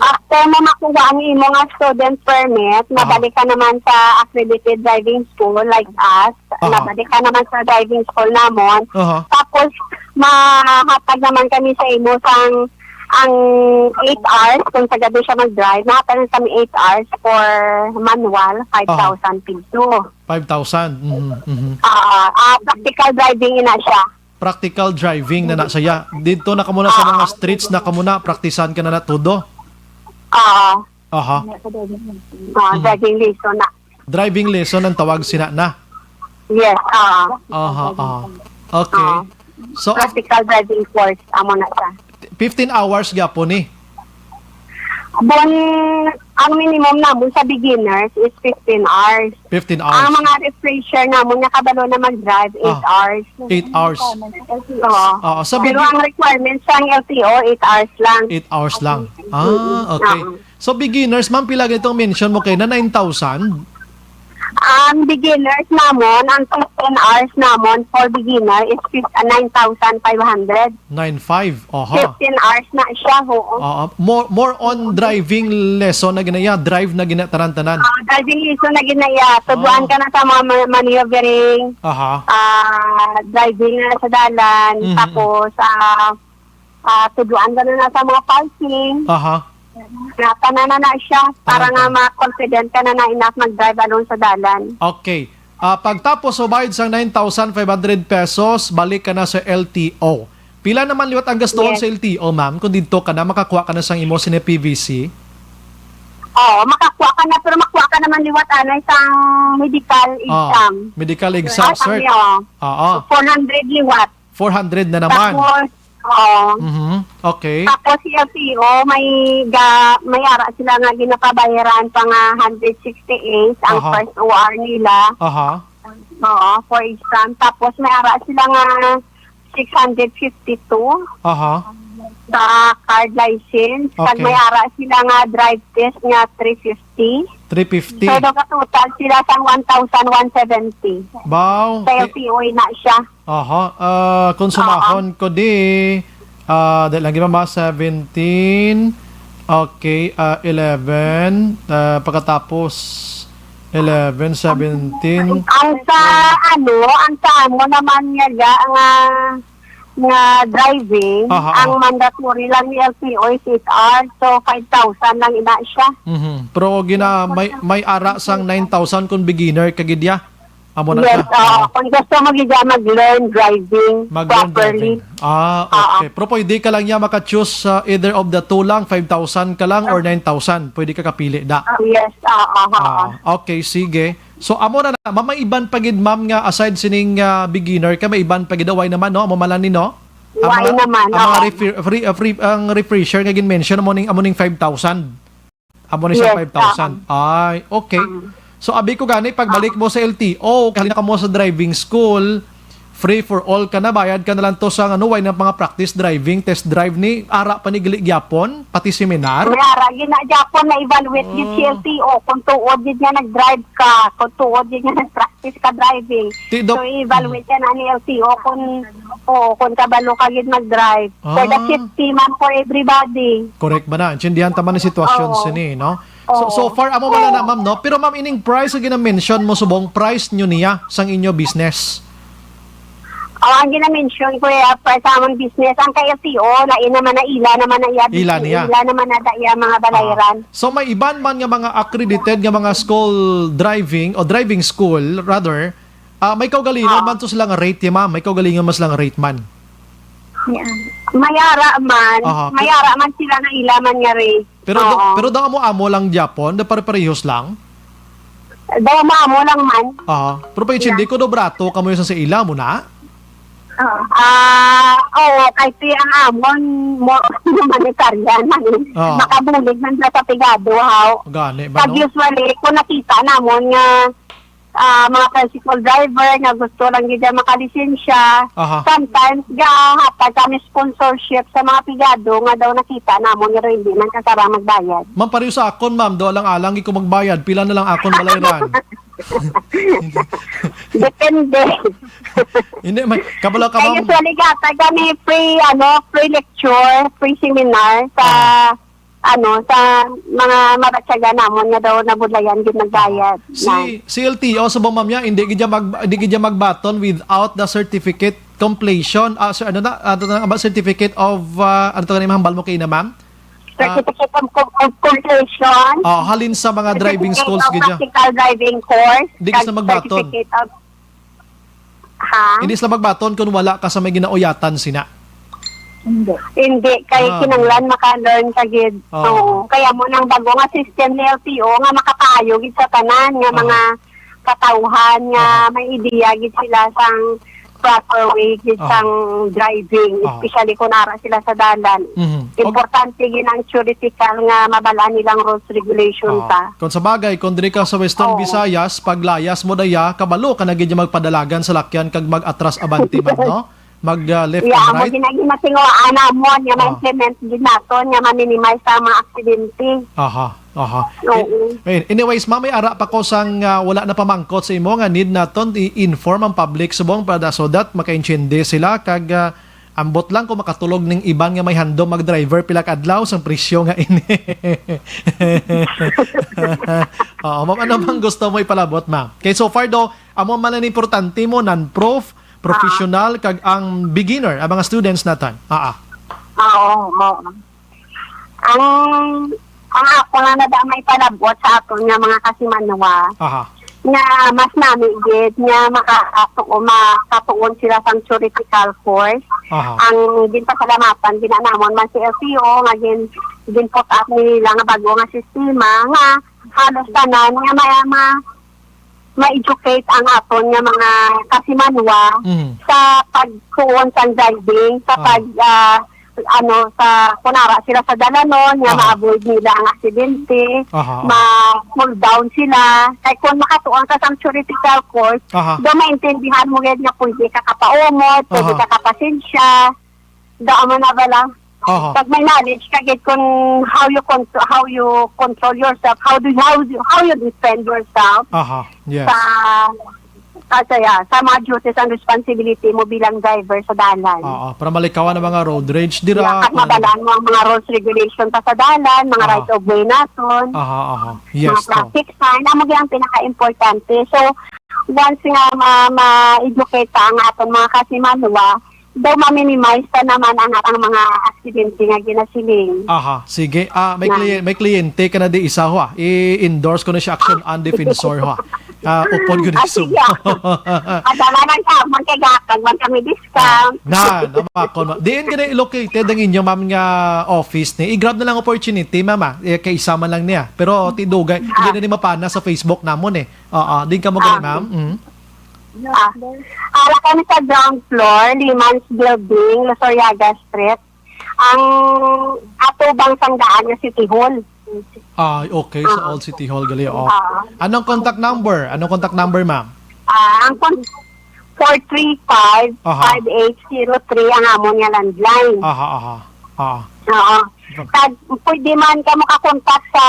after mo makuha ang imo nga student permit, Aha. nabalik ka naman sa accredited driving school like us, Aha. nabalik ka naman sa driving school namon. Aha. Tapos, mahatag naman kami sa imo sang, ang eight hours, kung sa gabi siya mag-drive, mahatag kami eight hours for manual, Aha. five thousand peso. Five thousand. Mhm, mhm. Ah, ah, practical driving ina siya. Practical driving na na siya. Dito na kamo na sa mga Ah. streets na kamo na, praktisan ka na na todo. Ah. Aha. Ah, Mhm. driving lesson na. Driving lesson ang tawag sina na. Yes, ah. Aha, aha. Okay. Ah. So, af- Practical driving course, amo na siya. Fifteen hours gyapon ni. Bon, ang minimum namon sa beginners is fifteen hours. Fifteen hours. Ang mga refresher namon nga kabalo na mag-drive, eight Ah, hours. eight hours. Oo. Oo, sa Pero bigi- ang requirements sa L T O, eight hours lang. Eight hours lang. Ah, Mm-mm. okay. Oo. So, beginners, ma'am, pila gani tong mention mo kay na nine thousand? Ang beginners namon, ang fifteen hours namon for beginner is fif-, ah, nine thousand five hundred. Nine five, aha. Fifteen hours na siya, oo. Oo. More, more on driving lesson na gina-, yeah, drive na gina-, tanan-tanan. Ah, driving lesson na gina-, yeah. Tubuan Ah. ka na sa mga ma-, maneuvering, Aha. ah, driving na sa dalan, Mhm. tapos, ah, ah, tuduan ka na, na sa mga parking. Aha. Na, tanan na na siya, para Tanan, nga tanan. ma-confident ka na na enough mag-drive along sa dalan. Okay. Ah, pagtapos mo bayad sang nine thousand five hundred pesos, balik ka na sa L T O. Pila naman liwat ang gastuhon Yes. sa L T O, ma'am, kung didto ka na, makakuha ka na sang imo sini P V C? Oo, makakuha ka na, pero makuha ka naman liwat anay sang medical Ah, exam. medical exam, Ah, sir. kami, oo. Oo. Four hundred liwat. Four hundred na naman. Tapos, oo. Mhm. Okay. Tapos si L T O, may ga-, may ara sila nga ginapabayaran pa nga hundred sixty-eight ang Aha. first O R nila. Aha. Oo, for exam. Tapos may ara sila nga six hundred fifty-two Aha. sa card license. Kag Okay. may ara sila nga drive test nga three fifty. Three fifty. So, nagatotal sila sa one thousand one seventy. Wow. Sa L T O na siya. Aha. Ah, kung Oo. sumahon ko di, ah, dahil lagi mama, seventeen, okay, ah, eleven, ah, pagkatapos eleven, seventeen. Ang sa, ano, ang sa amo naman nga, ga-, nga, nga driving, Aha, ang aha. mandatory lang ni L T O is eight hours, so five thousand lang ina siya. Mhm. Pero gina-, may, may ara sang nine thousand kung beginner ka gid ya. Amo na Yes, siya. oo. Oo. Kung gusto mo gid ya mag-learn driving Mag-learn properly. driving. Ah, Oo. okay. Pero pwede ka lang ya maka-choose, ah, either of the two lang, five thousand ka lang or nine thousand. Pwede ka kapili da. Ah, yes, oo, oo. Ah, okay, sige. So, amo na na. Ma-, may iban pa gid, ma'am, nga aside sining, ah, beginner ka, may iban pa gid, why naman, no? Amo man lang ni, no? Ang Why mga, naman, ang mga oo. refer-, free, ah, free, ang refresher nga gin-mention, amo ning, amo ning five thousand. Amo ni siya Yes, five thousand. oo. Ay, okay. Um, So, abi ko gani, pagbalik ah. mo sa L T O, kali na ka mo sa driving school, free for all ka na, bayad ka na lang to sa, ano, way ng mga practice driving, test drive ni, ara pa ni gali gyapon, pati seminar. May ara gid na gyapon na evaluate gid si Ah. L T O kung tuod gid nga nag-drive ka, kung tuod gid nga nag-practice ka driving. Ti do- So, i-evaluate yan ani L T O kung, oo, kung kabalo ka gid mag-drive. For the Ah. safety, ma'am, for everybody. Correct ba na? Intindihan ta man ang sitwasyon Oo. sini, no? So, Oo. so far, amo wala na, Oo. ma'am, no? Pero, ma'am, ining price nga gina-mention mo subong, price nyo niya sang inyo business? Oh, ang gina-mention ko, eh, pa sa among business, ang kay L T O, lain naman na ila naman na iya Ila business, niya. ila naman na da iya mga balayran. Ah. So, may iban man nga mga accredited nga mga school driving o driving school, rather, ah, may kaugalingon Ah. man to sila nga rate, eh, ma'am. May kaugalingon man sila nga rate man. Yeah. May ara man, Aha, may pe- ara man sila na ila man nga rate. Pero do, Oo. pero daw amo-amo lang gyapon, da pare-parehos lang. Daw amo-amo lang man. Aha. Pero pa Yeah. ko do brato kamo sa, sa ila mo na? Oo. Ah, oo, kay si ang amon mo humanitarian man eh. Oo. Makabulig man sa, sa pigado, haw. Gani ba, Pag no? Usually, kung nakita namon nga, ah, mga tricycle driver nga gusto lang gid makalisensya, Aha. sometimes gahatag kami sponsorship sa mga pigado nga daw nakita namon nga daw hindi man kasarang magbayad. Ma'am, pareho sa akon, ma'am, do lang alang ko magbayad, pila na lang akon balayran? Depende. Hindi, may, kabalo ka, Kaya ma'am. usually, gata kami free, ano, free lecture, free seminar sa, Ah. ano, sa mga mabatyagan namon nga daw nabudlayan gid magbayad. Ah. Si, Ma'am. si L T O sa bang, ma'am, ya, hindi gid ya mag-, hindi gid ya magbaton without the certificate completion, ah, sir, ano na, ano na ba, certificate of, ah, ano to, hambal mo kaina, ma'am? Ah, Certificate of, of, of completion. Oh, halin sa mga driving Certificate schools of gid ya. Practical driving course, Di kag sila magbaton. Certificate of, ha? Hindi sila magbaton kung wala ka sa may ginauyatan sina. Hindi. Hindi, kay Ah. kinanglan maka-learn ka gid. Oh. Oo. Kaya mo nang bago nga system ni L T O nga makapaayo gid sa tanan nga Ah. mga katawhan nga Ah. may ideya gid sila sang proper way gid Ah. sang driving, Ah. especially kung ara sila sa dalan. Mhm. Og Importante gid ang theoretical nga mabal-an nilang rules regulation Ah. pa. Kung sa bagay, kung diri ka sa Western Oo. Visayas, paglayas mo daya, kabalo ka na gid yung magpadalagan sa lakyan kag mag-atras abante man, no? Mag, ah, left Yeah, and amo right. gid na ginatinguhaan namon nga Ah. ma-implement gid naton nga ma-minimize ang mga aksidente. Aha, aha. Oo. Eh, eh, anyways, ma'am, may ara pa ko sang, ah, wala na pamangkot sa imo nga need naton i-inform ang public subong para so that makaintindi sila kag, ah, ambot lang kung makatulog ning iban nga may handom mag-driver pila ka adlaw sang presyo nga ini. Oo, ma'am, ano bang gusto mo ipalabot, ma'am? Kay so far do, amo man ang importante mo, non-prof, professional, kag ang beginner, ang mga students naton. Ah, ah. Oo, oo. Ang, ang ako nga nadamay palabot sa aton nga mga kasimanwa, Aha. nga mas nami gid nga makatuo-, makatuon sila sang theoretical course. Aha. Ang ginpasalamatan gid na namon man si L T O nga gin-, gin-put up nila nga bago nga sistema nga halos tanan nga may, ma-, ma-educate ang aton nga mga kasimanwa Mhm. sa pagtuon sang driving, sa Ah. pag, ah, ano, sa kunara sila sa dalanon, nga Aha. ma-avoid nila ang aksidente, Aha, aha. ma-cool down sila. Kay kung makatuon ka sa theoretical course, Aha. do maintindihan mo gid nga pwede ka kapaumot, pwede Aha. ka kapasensya, do amo na bala. Aha. Pag may knowledge ka gid kung how you contro-, how you control yourself, how do you, how you, how you defend yourself Aha, yes. sa, sa, sa, yeah, sa mga duties and responsibility mo bilang driver sa dalan. Oo, para malikawan ang mga road rage dira, Yeah, kag kung ano. mabalaan mo ang mga rules regulation pa sa dalan, mga Aha. right of way naton, Aha, aha. Yes, mga to. traffic sign, amo gyud ang pinaka-importante. So, once nga ma-, ma-educate ta ang aton mga kasimanwa, daw ma-minimize ta naman ang, ang mga aksidente nga ginasiling. Aha, sige. Ah, may Na. kliye-, may kliyente ka na di isa, ho, ah. I-endorse ko na siya, action Ah. and defensor, ho, ah. Ah, upod ko ni Ah, Sum. sige, ah. Adala lang ka, man kay gatag man kami discount. Na, namakon, ma-, diin gani located ang inyo, ma'am, nga office ni? I-grab na lang opportunity, ma'am, ah. Eh, kay isa man lang niya. Pero ti dugay, Ah. hindi na ni mapana sa Facebook namon, eh. Oo, din ka mo gani, Ah. ma'am? Mm. Ah, ara kami sa ground floor, Lehman's Building, Losoriaga Street. Ang atubang sang daan nga City Hall. Ah, okay, sa Ah. Old City Hall gali, oh. Ah. Anong contact number? Anong contact number, ma'am? Ah, ang con-, four three five, Aha. five eight zero three ang amon nga landline. Aha, aha. Ah. Oo. Tag, pwede man ka makakontak sa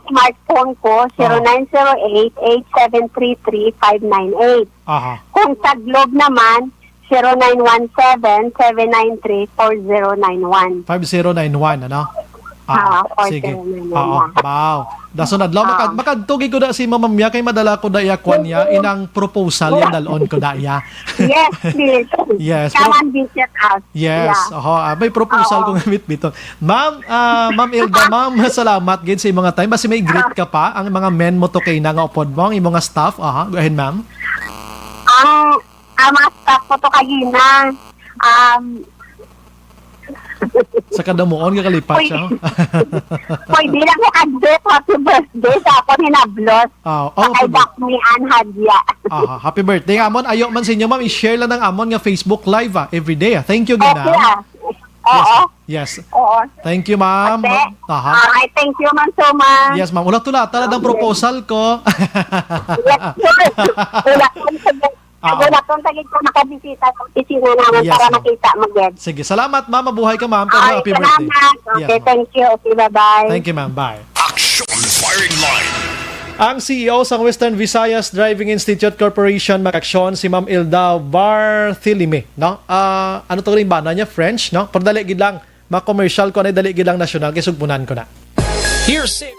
smartphone ko, Aha. zero nine zero eight, eight seven three three, five nine eight. Aha. Kung sa Globe naman, zero nine one seven, seven nine three, four zero nine one. Five zero nine one, ano? Ah, Ah, sige. four zero nine one. Oo. Wow. Dason adlaw, Oo. makad-, makadto gid ko na si Mama Mia kay madala ko na iya kwan niya, inang proposal yang dalon ko na iya. Yes, please. Yes, Come pero and visit us. Yes, Yeah. oho, ah, may proposal Oo. ko nga bitbiton. Ma'am, ah, Ma'am Ilda, ma'am, salamat gid sa imong time. Basi may greet ka pa, ang mga men mo to kay na nga upod mo, ang imong nga staff. Aha, go ahead, ma'am. Ang, ang mga staff ko to kagina, um, Sa kadamuon nga kalipat siya. Pwede lang ko kag happy birthday sa ako ni Nablos. Ah, oh, Sa kay happy bir- Dakmi Ann Hadya. Aha, happy birthday. Nga amon, ayo man sa inyo, ma'am, i-share lang ang amon nga Facebook Live, ah, every day, ah. Thank you, Okay, Gina. ah. Oo. Yes. Oo. Thank you, ma'am. Ate, Aha. ah, I thank you, ma'am, so much. Yes, ma'am. Ulat tula, tala ng Okay. proposal ko. Yes, sir. Wala akong sagot. Ah, Wala akong sagot kung makabisita sa opisina namin Yes, para ma'am. makita mo, Ged. Sige. Salamat, ma'am. Mabuhay ka, ma'am. Pero Ay, happy birthday. salamat. Yes, Okay, ma'am. thank you. Okay, bye-bye. Thank you, ma'am. Bye. Action Firing Line. Ang C E O sang Western Visayas Driving Institute Corporation, mga kaaksyon, si Ma'am Ilda Barthelemy, no? Ah, ano to rin ba? Ano niya? French, no? Pero dali gid lang. Ma-commercial ko na, dali gid lang nasyonal. Kay sugpunan ko na. Hearsay.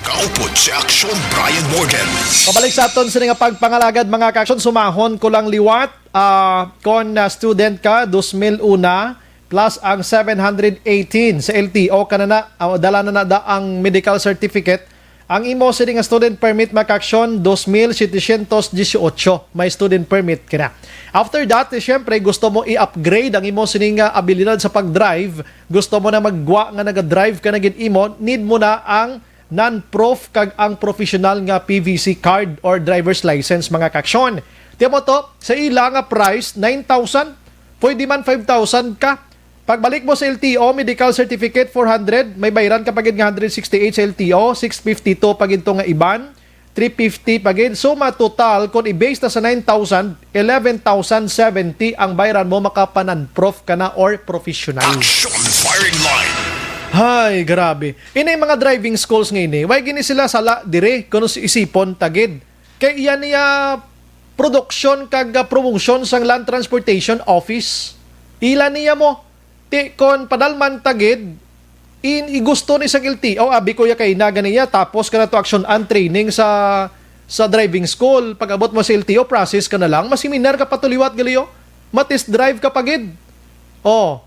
Kaupod sa aksyon, Brian Morgan. Pabalik sa aton sini nga pagpangalagad, mga kaaksyon, sumahon ko lang liwat, ah, kon, ah, student ka, dos mil una, plus ang seven hundred eighteen sa L T O, kana na, ah, dala na na da ang medical certificate. Ang imo sini nga student permit, mga kaaksyon, dos mil setecientos dieciocho. May student permit ka na. After that, eh, syempre, gusto mo i-upgrade ang imo sini nga abilidad sa pag-drive, gusto mo na maggwa nga naga-drive ka na gid imo, need mo na ang non-prof kag ang professional nga P V C card or driver's license, mga kaaksyon. Tiyan mo to, sa ila nga price, nine thousand, pwede man five thousand ka. Pagbalik mo sa L T O, medical certificate, four hundred, may bayran ka pa gid nga hundred sixty-eight sa L T O, six fifty-two pa gid to nga iban, three fifty pa gid. Suma total, kung i-base na sa nine thousand, eleven thousand seventy ang bayran mo, makapanan prof ka na or professional. Action Firing Line. Hay, grabe. Ini mga driving schools nga ini, way gini sila sala dire, kung si-, isipon ta gid. Kay iya niya production kag, ah, promotion sang Land Transportation Office. Ila niya mo. Ti kon padalman ta gid, in, igusto ni sang L T O, abi ko ya kay na ganiya, tapos ka na to action and training sa, sa driving school. Pag-abot mo sa L T O, process ka na lang. Maseminar ka pa to liwat, gali, oh. Ma-test drive ka pa gid. Oh.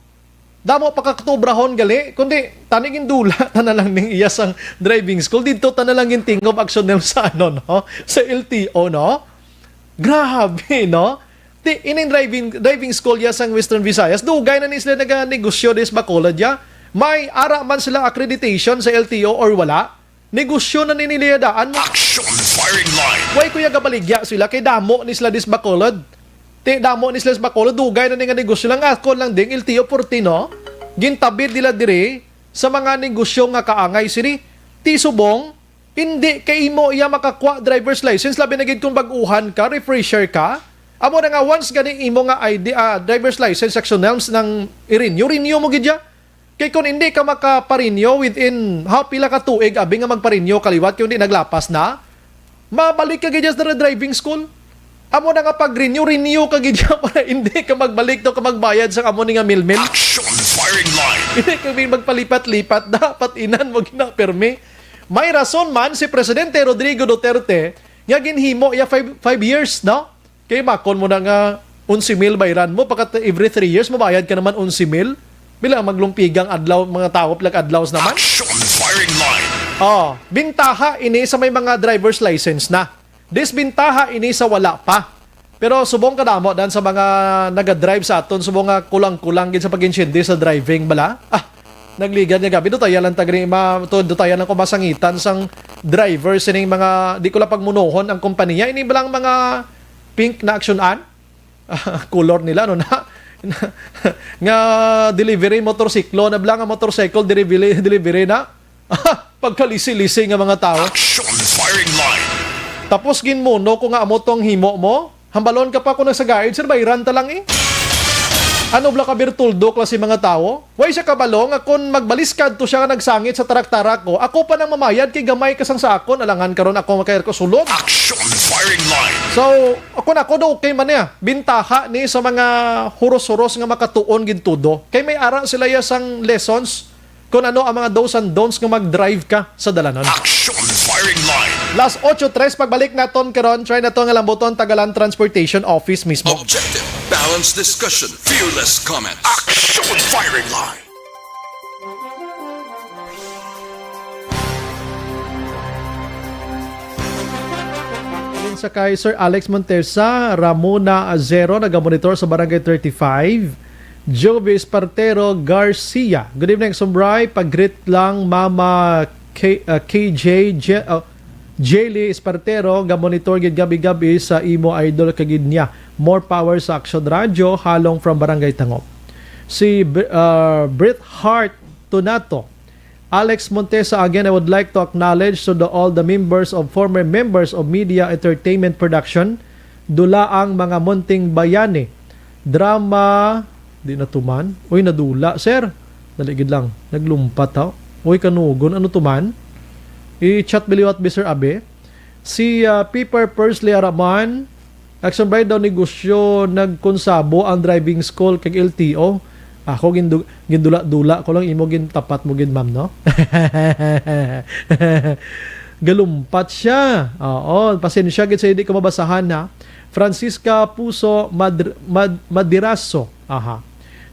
Damo pa ka katubrahon, gali. Kundi, tani gindula ta na lang ning iya sang driving school. Didto ta na lang gintingob action nila sa ano, no? Sa L T O, no? Grabe, no? Ti, ining driving, driving school ya sang Western Visayas, dugay na ni sila naganegosyo dis Bacolod ya. May ara man sila accreditation sa L T O or wala, negosyo na ni nila ya daan. Action Firing Line. Way ko ya gabaligya sila kay damo ni sila dis Bacolod. Ti, damo ni sila sa Bacolod, dugay na ni nga negosyo lang. Ako lang ding L T O forty, no? Gintabid nila diri sa mga negosyo nga kaangay sini. Ti subong, hindi kay imo iya makakwa driver's license, labi na gid kung bag-uhan ka, refresher ka. Amo na nga, once gani imo nga I D, ah, driver's license, section nelms nang i-renew, renew mo gid ya. Kay kung hindi ka makaparenew within ha pila ka tuig, abi nga magparenew ka liwat, kay hindi naglapas na, mabalik ka gid ya sa driving school. Amo na nga pag-renew, renew ka gid ya para hindi ka magbalik to ka magbayad sa amo ni nga milmil. Action Firing Line. Hindi ka gid magpalipat-lipat, dapat inan mo gina permi. May rason man si Presidente Rodrigo Duterte nga ginhimo iya five, five years, no? Kay makon mo na nga onse mil bayran mo, pagkat every three years mabayad ka naman onse mil. Bila maglumpigang adlaw, mga tawo, plag adlaw naman. Action Firing Line. Oh, bintaha ini sa may mga driver's license na. Disbintaha ini sa wala pa. Pero subong kadamo dan sa mga naga-drive sa aton, subong nga kulang-kulang gid sa pag-intindi sa driving bala. Ah, nagligad nga gabi, dutayan lang tagri ma to, dutayan lang ko masangitan sang driver sining mga, di ko lang pagmunohon ang kompanya, ini balang mga pink na aksyonan. Color nila, no, na, nga delivery motorsiklo na bala nga motorcycle delivery, delivery na. Pagkalisi-lisi nga mga tao. Action firing line. Tapos ginmuno ko nga amo tong himo mo. Hambalon ka pa ko nagsagaid, sir, bayran ta lang eh. Ano bala ka, Bertoldo, klase mga tawo? Way siya kabalo nga kon magbaliskad to siya nga nagsangit sa tarak-tarak ko, ako pa nang mamayad kay gamay ka sang sa akon, alangan karon ako makayar ko sulod. Action firing line. So, ako na, ako daw okay man niya. Bintaha ni sa mga huros-huros nga makatuon gid tudo. Kay may ara sila ya sang lessons kung ano ang mga do's and don'ts nga mag-drive ka sa dalanon. Action firing line. Las ocho tres, pagbalik naton karon, try nato nga lambuton, Tagalan Transportation Office mismo. Objective, balanced discussion, fearless comments. Action firing line. Sa kay Sir Alex Montesa, Ramona Azero, nagamonitor sa Barangay thirty-five. Jovi Espartero Garcia. Good evening, Sumbray. Pag-greet lang, Mama K, uh, K J, J, uh, Jaylee Espartero, gamonitor gid gabi-gabi sa imo idol kagid niya. More power sa Action Radio, halong from Barangay Tangop. Si Br- uh, Bret Hart Tunato. Alex Montesa, again, I would like to acknowledge to the, all the members of former members of Media Entertainment Production, Dula ang mga Munting Bayani. Drama, di na tuman. Uy, nadula, sir. Dali gid lang. Naglumpat, ha? Uy, kanugon, ano tuman? I-chat biliwat bi, Sir Abe. Si, ah, Piper Pursley Araman, Action Bride daw negosyo, nagkonsabo ang driving school kag L T O. Ako, gindu-, gindula-dula ko lang, imo gintapat mo gid, ma'am, no? Galumpat siya. Oo, pasensya gid sa hindi ko mabasahan, ha. Francisca Puso Madr-, Mad-, Madiraso. Aha.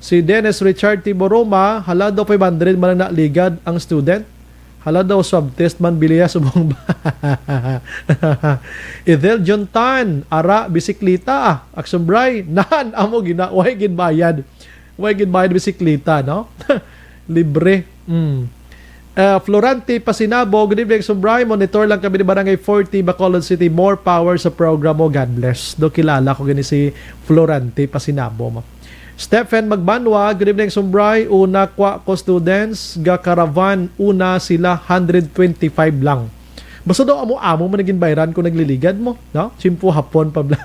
Si Dennis Richard Tiboroma, hala daw five hundred man ang naligad ang student. Hala daw swab test man biliya subong ba? Ethel Jontan, ara bisikleta, ah. Action Bray, nan, amo gina, way gid bayad. Way gid bayad bisikleta, no? Libre. Mm. Uh, Florante Pasinabo, good evening, Sumbray. Monitor lang kami ni Barangay forty, Bacolod City. More power sa programa. God bless. Do kilala ko gani si Florante Pasinabo mo. Stephen Magbanwa, good evening, Sumbray. Una, kwa ko students, ga caravan, una sila hundred twenty-five lang. Basta daw amo-amo man naging bayran kung nagliligad mo, no? Simpo hapon pa bla.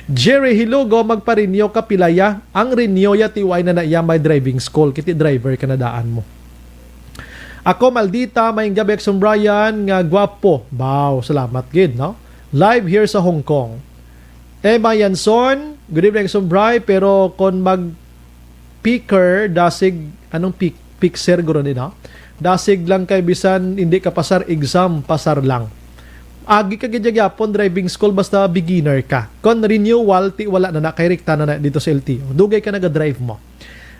Jerry Hilugo, magpa-renew ka pilaya. Ang renew ya tiway na na iya may driving school. Kiti driver ka na daan mo. Ako, Maldita, maayong gabi, Action Brian, nga gwapo. Baw, salamat gid, no? Live here sa Hong Kong. Emma Yanson, good evening, Action Bri, pero kon mag picker, dasig, anong pick, fixer guro ni, no? Dasig lang kay bisan hindi ka pasar exam, pasar lang. Agi ka gid gyapon driving school basta beginner ka. Kon renewal, ti wala na na, kay rekta na na dito sa L T O. Dugay ka naga-drive mo.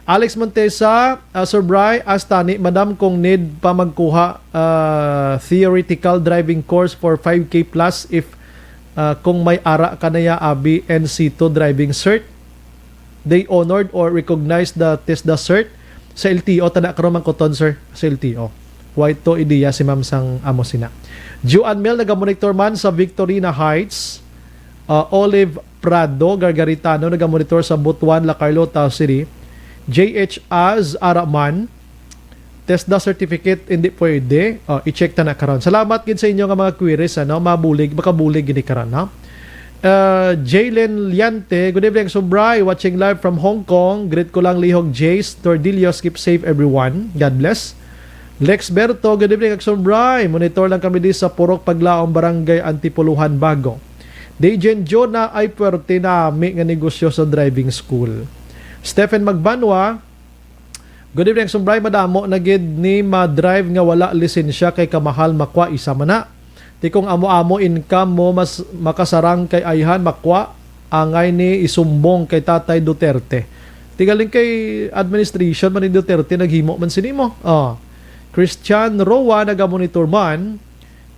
Alex Montesa, uh, Sir Bry, ask tani, madam, kung need pa magkuha, uh, theoretical driving course for five K plus if, uh, kung may ara ka na ya abi N C two driving cert, they honored or recognized the TESDA cert sa L T O, tana karon man kuton, sir, sa L T O. Way to idea si ma'am sang amo sina. Juan Mel nagamonitor man sa Victorina Heights. Uh, Olive Prado Gargaritano nagamonitor sa Butuan, La Carlota City. J H Az Araman, TESDA certificate, hindi pwede. Uh, i-check ta na karon. Salamat gid sa inyo nga mga queries, ano, mabulig, makabulig gid karon, no? Uh, Jalen Liante, good evening, Subray, watching live from Hong Kong. Greet ko lang lihog Jace Tordillos, keep safe everyone. God bless. Lex Berto, good evening, Action Bry. Monitor lang kami di sa Purok Paglaom, Barangay Antipolohan, Bago. Dejen Jonah, ay puwerte nami nga negosyo sa driving school. Stephen Magbanwa, good evening, Action Bry. Madamo na gid ni ma-drive nga wala lisensya kay kamahal makwa isa man na. Ti kung amo-amo income mo, mas makasarang kay ayhan makwa, angay ni isumbong kay Tatay Duterte. Ti galing kay administration man ni Duterte naghimo man sini mo. Oh. Christian Roa nagamonitor man,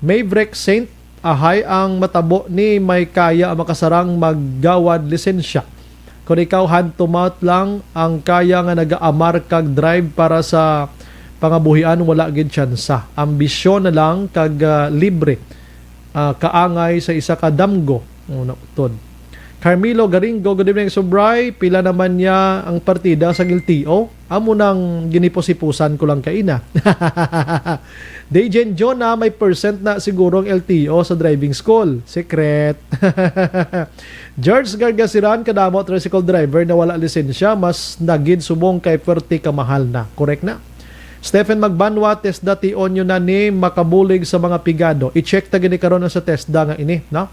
Maverick Saint, ahay ang matabo ni may kaya makasarang maggawad lisensya. Kung ikaw hand to mouth lang ang kaya nga nagaamar kag drive para sa pangabuhian, wala gid tsansa. Ambisyon na lang kag, ah, libre, ah, kaangay sa isa ka damgo. Una, utod. Carmelo Garingo, good evening, Subray. Pila naman niya ang partida sa L T O? Amo nang ginipusipusan ko lang kaina. Dejen Jonah, may percent na siguro ang L T O sa driving school. Secret. George Gargasiran, kadamo tricycle driver na wala lisensya, mas nagid subong kay pwerte ka mahal na. Correct na. Stephen Magbanwa, TESDA, tion nyo na ni makabulig sa mga pigado. I-check ta gini karon sa TESDA nga ini, no?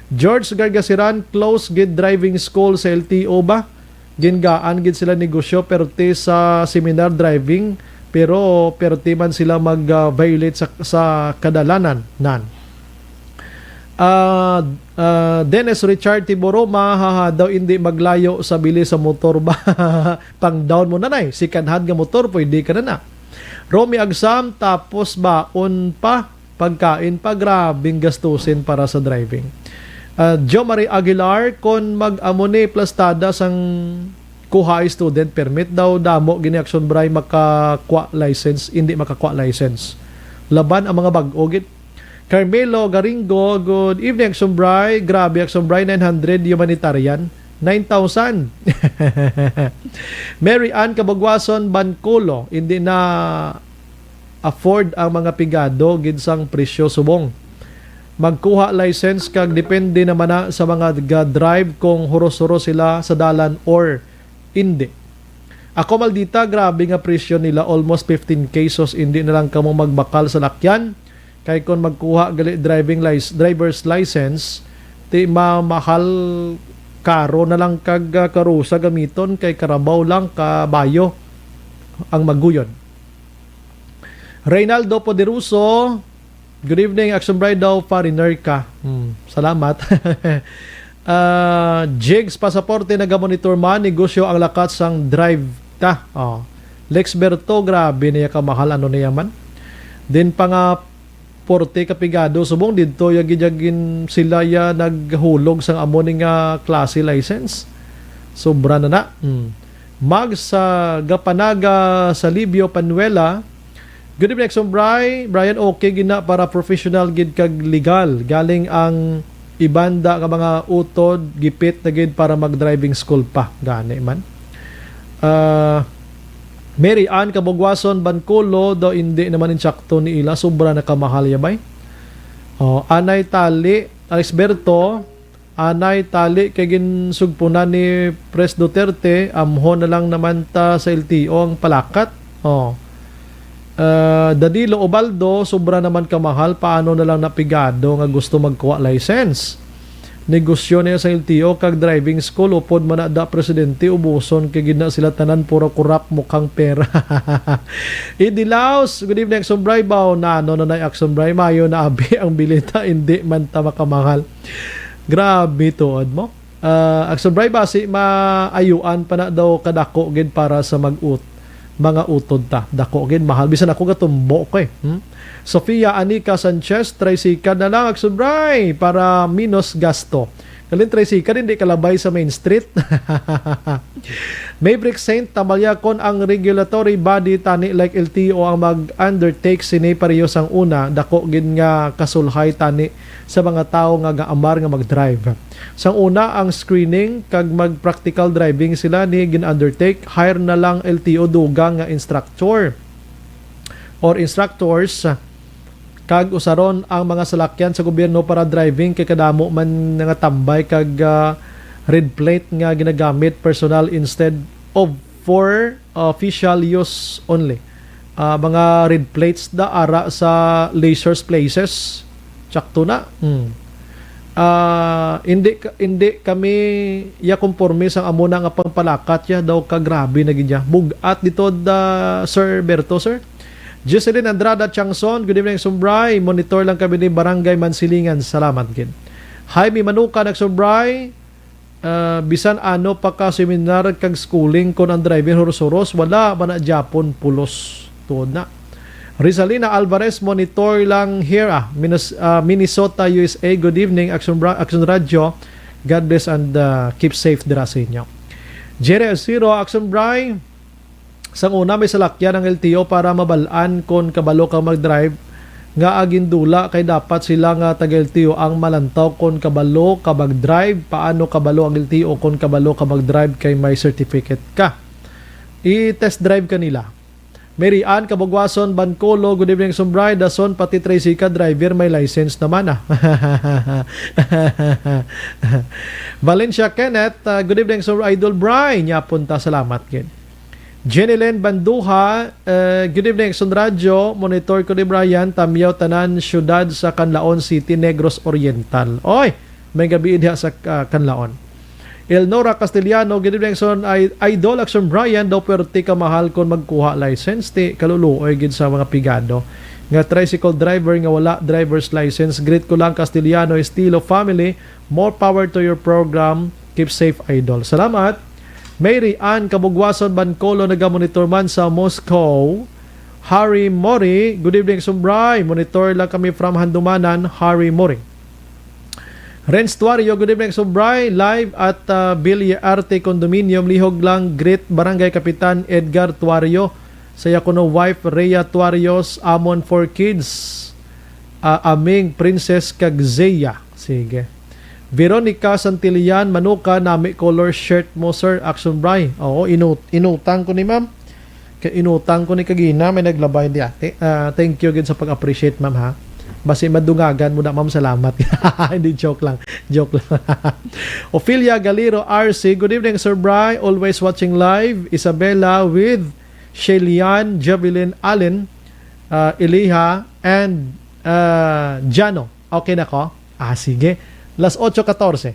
George Gargasiran, close gid driving school sa L T O ba? Gingaan gid sila negosyo, perti sa seminar driving, pero perti man sila mag, ah, violate sa, sa kadalanan. Nan. Ah, ah, Dennis Richard Tiboroma, haha daw hindi maglayo sa bili sa motor ba? Pang down mo na, nay. Second hand nga motor, pwede ka na na. Romy Agsam, tapos baon pa, pagkain pa, grabing gastusin para sa driving. Ah, Jo Marie Aguilar, kon mag-amo ni plastada sang kuha student permit daw, damo gini action bray makakwa license, hindi makakwa license. Laban ang mga bag-o gid. Carmelo Garingo, good evening, Action Bray. Grabe, Action Bray, nine hundred humanitarian. Nine thousand. Mary Ann Kabugwason Banculo, hindi na afford ang mga pigado gid sang presyo subong. Magkuha license kag depende naman na sa mga ga-drive kung huros-huros sila sa dalan or indi. Ako, maldita, grabe nga presyo nila, almost fifteen K, sus, indi na lang kamo magbakal sa lakyan. Kay kon magkuha gali driving lic-, driver's license, ti mamahal, karo na lang kag, ah, karusa gamiton kay karabaw lang kabayo ang maguyod. Reynaldo Poderoso, good evening, Action Bride daw, foreigner ka. Hmm, salamat. Ah, Jigs, pasaporte, nagamonitor man, negosyo ang lakat sang drive ta. Oh. Lex Berto, grabe niya kamahal, ano niya man. Din pa nga, forty ka pigado, subong didto ya gid ya gin-, sila ya naghulog sang amo ni nga klase license. Sobra na na. Hmm. Mag sa Gapanaga sa Libyo, Panuela, good evening, Exxon Bry. Brian, okay gid na para professional gid kag legal. Galing ang ibanda nga mga utod, gipit na gid para mag-driving school pa. Gani man. Ah, Mary Ann Kabugwason Banculo, daw hindi naman insakto ni ila, sobra na kamahal ya bay. Oh, anay tali, Alex Berto, anay tali kay ginsugpunan ni Pres Duterte, amhon na lang naman ta sa L T O ang palakat. Oh. Ah, Danilo Obaldo, sobra naman kamahal, paano na lang napigado nga gusto magkuha license? Negosyo niya sa L T O kag driving school, upod man na da presidente, ubuson kay gid na sila tanan puro kurap, mukhang pera. Idilaos, good evening, Action Bry. Baw, na ano na na Action Bry, mayo na abi ang bilita, hindi man ta makamahal. Grabe tuod mo. Ah, Action Bry, basi maayuan pa na daw kadako gid para sa mag-ut-, mga utod ta. Dako gid, mahal. Bisan ako gatumbo ko eh. Hmm? Sofia Anika Sanchez, tricycle na lang, Action Bry, para minus gasto. Kalin tricycle, hindi kalabay sa main street. Maverick Saint, tamalya kon ang regulatory body tani like L T O ang mag-undertake sini pareho sang una, dako gid nga kasulhay tani sa mga tawo nga gaamar nga mag-drive. Sang una ang screening kag mag-practical driving sila ni gin-undertake, hire na lang L T O dugang nga instructor or instructors, kag usaron ang mga salakyan sa gobyerno para driving kay kadamo man nga tambay kag, ah, red plate nga ginagamit personal instead of for official use only. Ah, mga red plates da ara sa leisure places. Tsakto na. Hmm. Ah, hindi ka-, hindi kami ya konporme sang amo na nga pangpalakat ya daw ka grabe na gid ya. Bugat dito da, Sir Berto, sir. Jocelyn Andrada Changson, good evening, Sumbray. Monitor lang kami ni Barangay Mansilingan. Salamat gid. Jaime Manuka, nagsumbray. Ah, bisan ano pa ka seminar kag schooling, kon ang driving huros-huros, wala man na Japon pulos. Tuod na. Rizalina Alvarez, monitor lang here, ah, Minis-, ah, Minnesota, U S A. Good evening, Action Bra-, Action Radio. God bless and, ah, keep safe dira sa inyo. Jerry Asiro, Action Bray, sang una may salakyan ang L T O para mabal-an kon kabalo ka mag-drive, nga agindula kay dapat sila nga taga-L T O ang malantaw kon kabalo ka mag-drive. Paano kabalo ang L T O kon kabalo ka mag-drive kay may certificate ka? I-test drive ka nila. Mary Ann Kabugwason Bancolo, good evening, Sir Bry. Dason, pati tricycle driver may license naman, ah. Valencia Kenneth, ah, good evening, Sir Idol Bry. Nya punta, salamat gid. Jenny Lynn Banduha, eh, good evening, Action Radio. Monitor ko ni Brian, Tamyaw, tanan, siyudad sa Canlaon City, Negros Oriental. Oy, may gabi diha sa, ah, Canlaon. Elnora Castellano, good evening, son. Ay, Idol, Action Brian, daw pwerte ka mahal kon magkuha license. Ti, kaluluoy gid sa mga pigado nga tricycle driver nga wala driver's license. Greet ko lang, Castellano, estilo family. More power to your program. Keep safe, Idol. Salamat. Mary Ann Kabugwason Bancolo, nagamonitor man sa Moscow. Harry Mori, good evening, Sumbray. Monitor lang kami from Handumanan, Harry Mori. Renz Tuario, good evening, Sumbray. Live at, uh, Ville Arte Condominium, lihog lang, greet Barangay Kapitan Edgar Tuario. Sa iya kuno wife, Rhea Tuarios, amon four kids, uh, Aming, Princess, kag Zia. Sige. Veronica Santillan, Manuka, nami color shirt mo, sir. Action Bray. Oo, inu-, inutang ko ni ma'am. Kay inutang ko ni kagina, may naglabay di ate. Ah, thank you gid sa pag-appreciate, ma'am, ha. Basi madungagan mo na, ma'am, salamat. Hindi, joke lang. Joke lang. Ophelia Galiro, R C, good evening, Sir Bry. Always watching live. Isabella with Shelian, Javelin Allen, uh, Eliha, and, uh, Jano. Okay na ko? Ah, sige. Las ocho katorse.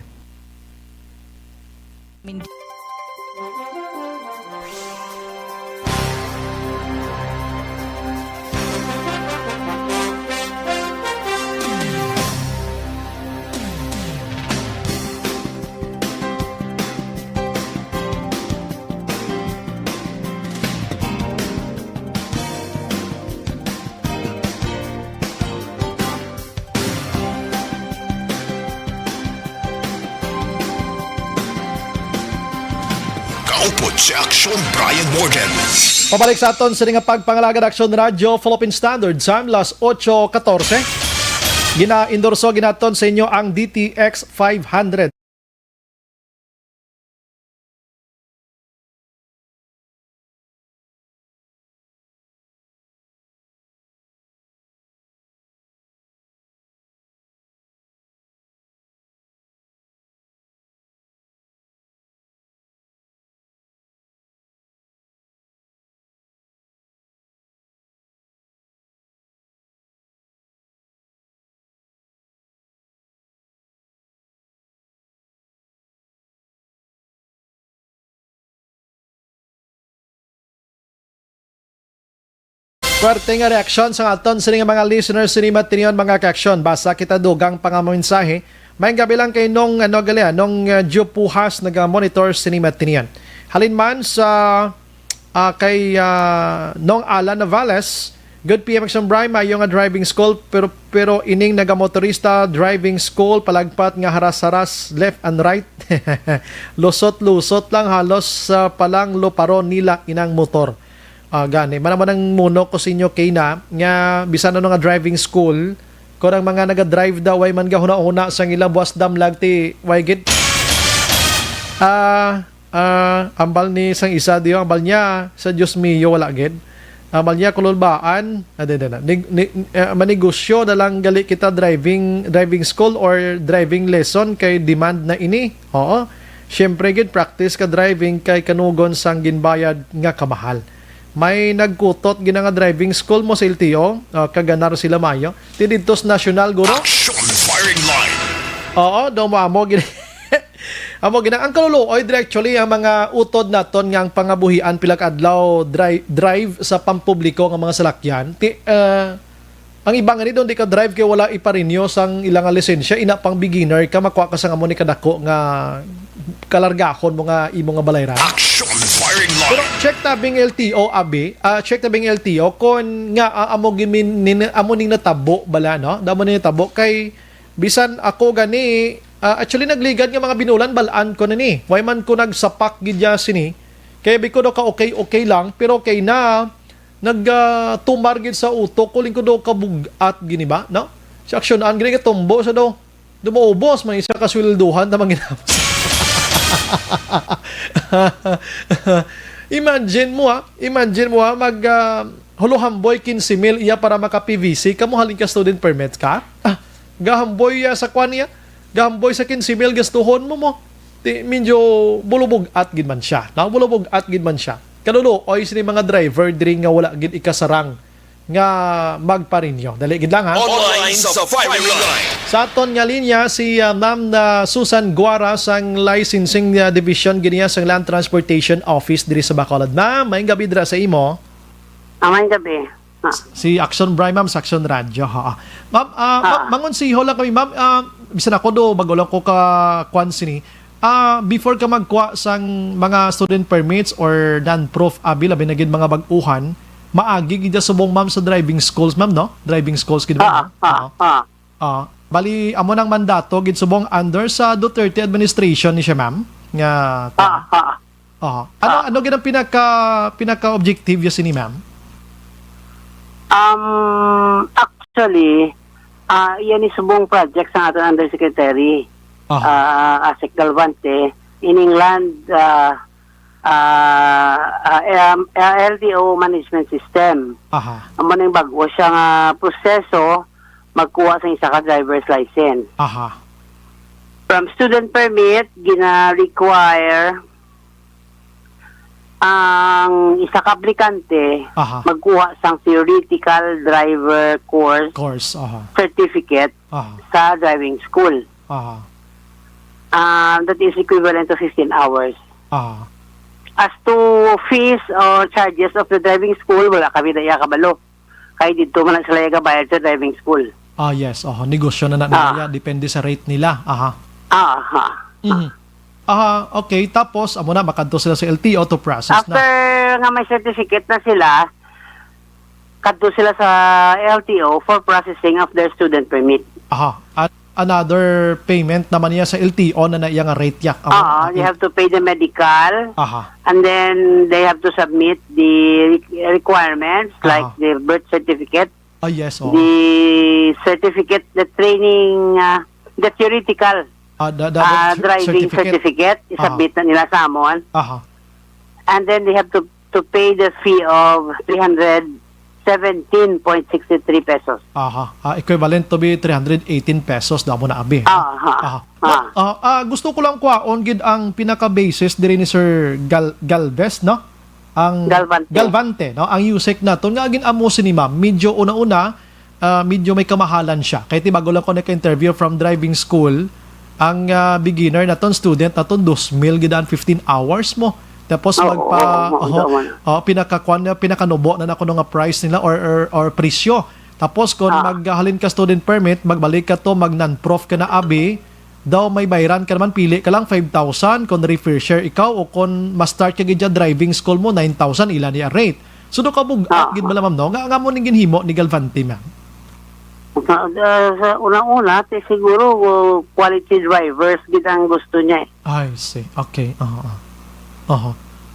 Kaupod si Action Brian Morgan. Pabalik sa aton sini nga pagpangalagad, Action Radio, Philippine Standard Time, las ocho katorse. Gina-endorso ginaton sa inyo ang D T X five hundred. Swerte nga reaksyon sa aton sini nga mga listeners sini matinion, mga ka-action. Basa kita dugang pa nga mensahe. May gabi lang kay nung, ano, gali, ah, nung, uh, Joe Puhas naga-monitor sini matinion. Halin man sa, ah, kay, ah, Nong Alan Navales, good P M Action Bry, mayo nga driving school, pero, pero ining nagamotorista driving school, palagpat nga haras-haras, left and right. Lusot-lusot lang halos sa palang luparon nila inang motor. Ah, gani, man naman ang muno ko sa inyo kay na, nga bisan ano nga driving school, kung ang mga naga-drive daw, way man gahuna-huna sa ilang buwas damlag, ti, way gid. Ah, ah, ambal ni sang isa, di ba? Ambal niya, sa Diyos mio, wala gid. Ambal niya, kululbaan, ah, di, di, di. Nig-, ni-, ah, manegosyo na lang gali kita driving, driving school or driving lesson kay demand na ini. Oo. Siyempre gid, practice ka driving kay kanugon sang ginbayad nga kamahal. May nagkutot gina nga driving school mo sa L T O, ah, kaganar sila mayo. Ti didto sa National, guro? Action firing line. Oo, daw mo amo gid. Amo gina ang kaluluoy, dire, actually, ang mga utod naton nga ang pangabuhian pila ka adlaw dri-, drive sa pampubliko nga mga salakyan. Ti, ah, Ang iba nga ni, daw di ka drive kay wala iparinyo sang ila nga lisensya, ina pang beginner ka, makuha ka sa nga mo ni kadako nga kalargahon mo nga imo nga balayran. Action firing line. Pero check tabing L T O, abi. Ah, check tabing L T O kon nga, ah, amo gimin-, nin-, amo ning natabo bala, no? Damo ning natabo kay bisan ako gani, ah, actually nagligad nga mga binulan, balaan ko na ni. Why man ko nagsapak gid ya sini? Kay bi ko daw ka okay, okay lang, pero okay na, nag, ah, tumar gid sa utok ko, lingkod daw ka bug-at gini ba, no? Si aksyonan gid, gatumbo sa daw. Dumuobos man isa ka sweldohan ta man ginhap-, imagine mo, ha, imagine mo, ha, mag, ah, huluhamboy quince mil iya para maka P V C, kamo halin ka student permit ka? Ah, gahamboy, ah, sa kwan niya, gahamboy sa quince mil gastuhon mo mo. Ti, medyo bulubog-at gid man siya, no? Bulubog-at gid man siya. Kaluluoy sini mga driver diri nga wala gid ikasarang nga magparinyo. Dali gid lang, ha? Online sa firing line. Sa aton nga linya, si, ah, Ma'am na Susan Guara sang Licensing, ah, Division giniya sang Land Transportation Office diri sa Bacolod. Ma'am, maayong gabi dira sa imo. Ah, maayong gabi. Ah. Si Action Bry, ma'am, sa Action Radio, ha. Ma'am, ah, ma'am, Ah. mangonsiho lang kami, ma'am. Ah, bisan ako do, bago lang ko ka kwan sini. Ah, before ka magkuha sang mga student permits or non-prof abi, labi na gid mga bag-uhan, maagi gid subong, ma'am, sa driving schools, ma'am, no? Driving schools gid, ma'am, Ah, no? ah, Oo. ah. Ah, bali, amo nang mandato gid subong under sa Duterte administration ni siya, ma'am, nga Ah, ah. Oo. Ano, Ah. ano gid ang pinaka, pinaka-objective ya sini, ma'am? Um, actually, ah, iya ni subong project sa aton undersecretary, Aha. ah, Asik Galvante, in England, ah, ah, ah, um, ah, L T O management system. Aha. Amo ning bag-o siya nga proseso magkuha sa isa ka driver's license. Aha. From student permit, gina-require ang isa ka aplikante Aha. magkuha sang theoretical driver course Course, aha. certificate Aha. sa driving school. Aha. Ah, that is equivalent to fifteen hours. Aha. As to fees or charges of the driving school, wala kami na iya kabalo. Kay didto man lang sila gabayad sa driving school. Ah, yes. Oho, negosyo na na nila Ah. ya. Depende sa rate nila. Aha. Ah, ha. Mhm. Aha, okay. Tapos, amo na, makadto sila sa L T O to process After na. nga may certificate na sila, kadto sila sa L T O for processing of their student permit. Aha. At another payment naman niya sa L T O na na iya nga rate ya. Amo, Oo, they okay. have to pay the medical, Aha. and then they have to submit the re-, requirements like Aha. the birth certificate, Ah, yes, oo. the certificate, the training, ah, the theoretical, Ah, the, the ah, tr-, driving certificate. certificate, Ah. isubmit na nila sa amon. Aha. And then they have to, to pay the fee of three hundred seventeen point six three pesos. Aha. Ah, equivalent to be three hundred eighteen pesos daw mo na abi, no? Aha. Aha. Ah. Ah, ah, gusto ko lang kwaon gid ang pinaka-basis diri ni Sir Gal-, Galvez, no? Ang Galvante. Galvante, no? Ang usec naton nga gin-amo sini, ma'am. Medyo una-una, ah, medyo may kamahalan siya. Kay ti bago lang ko naka-interview from driving school, ang, ah, beginner naton, student naton, dos mil gid ang fifteen hours mo. Tapos Oo, magpa-, oo, oo, oo, man. oh, pinakakuan na, pinakanubo na na kuno nga price nila or, or, or presyo. Tapos kung Ah. maghalin ka student permit, magbalik ka to, mag non-prof ka na abi, daw may bayran ka naman, pili ka lang, five thousand, kung refresher ikaw, o kung ma-start ka gid dyan, driving school mo, nine thousand, ila niya rate. So, do ka bug-at Ah. gid bala, ma'am, no? Nga, nga mo ning ginhimo ni Galvante, ma'am? Sa, ah, sa una-una, ti siguro, oh, quality drivers gid ang gusto niya, eh. I see. Okay. Oo. Oho.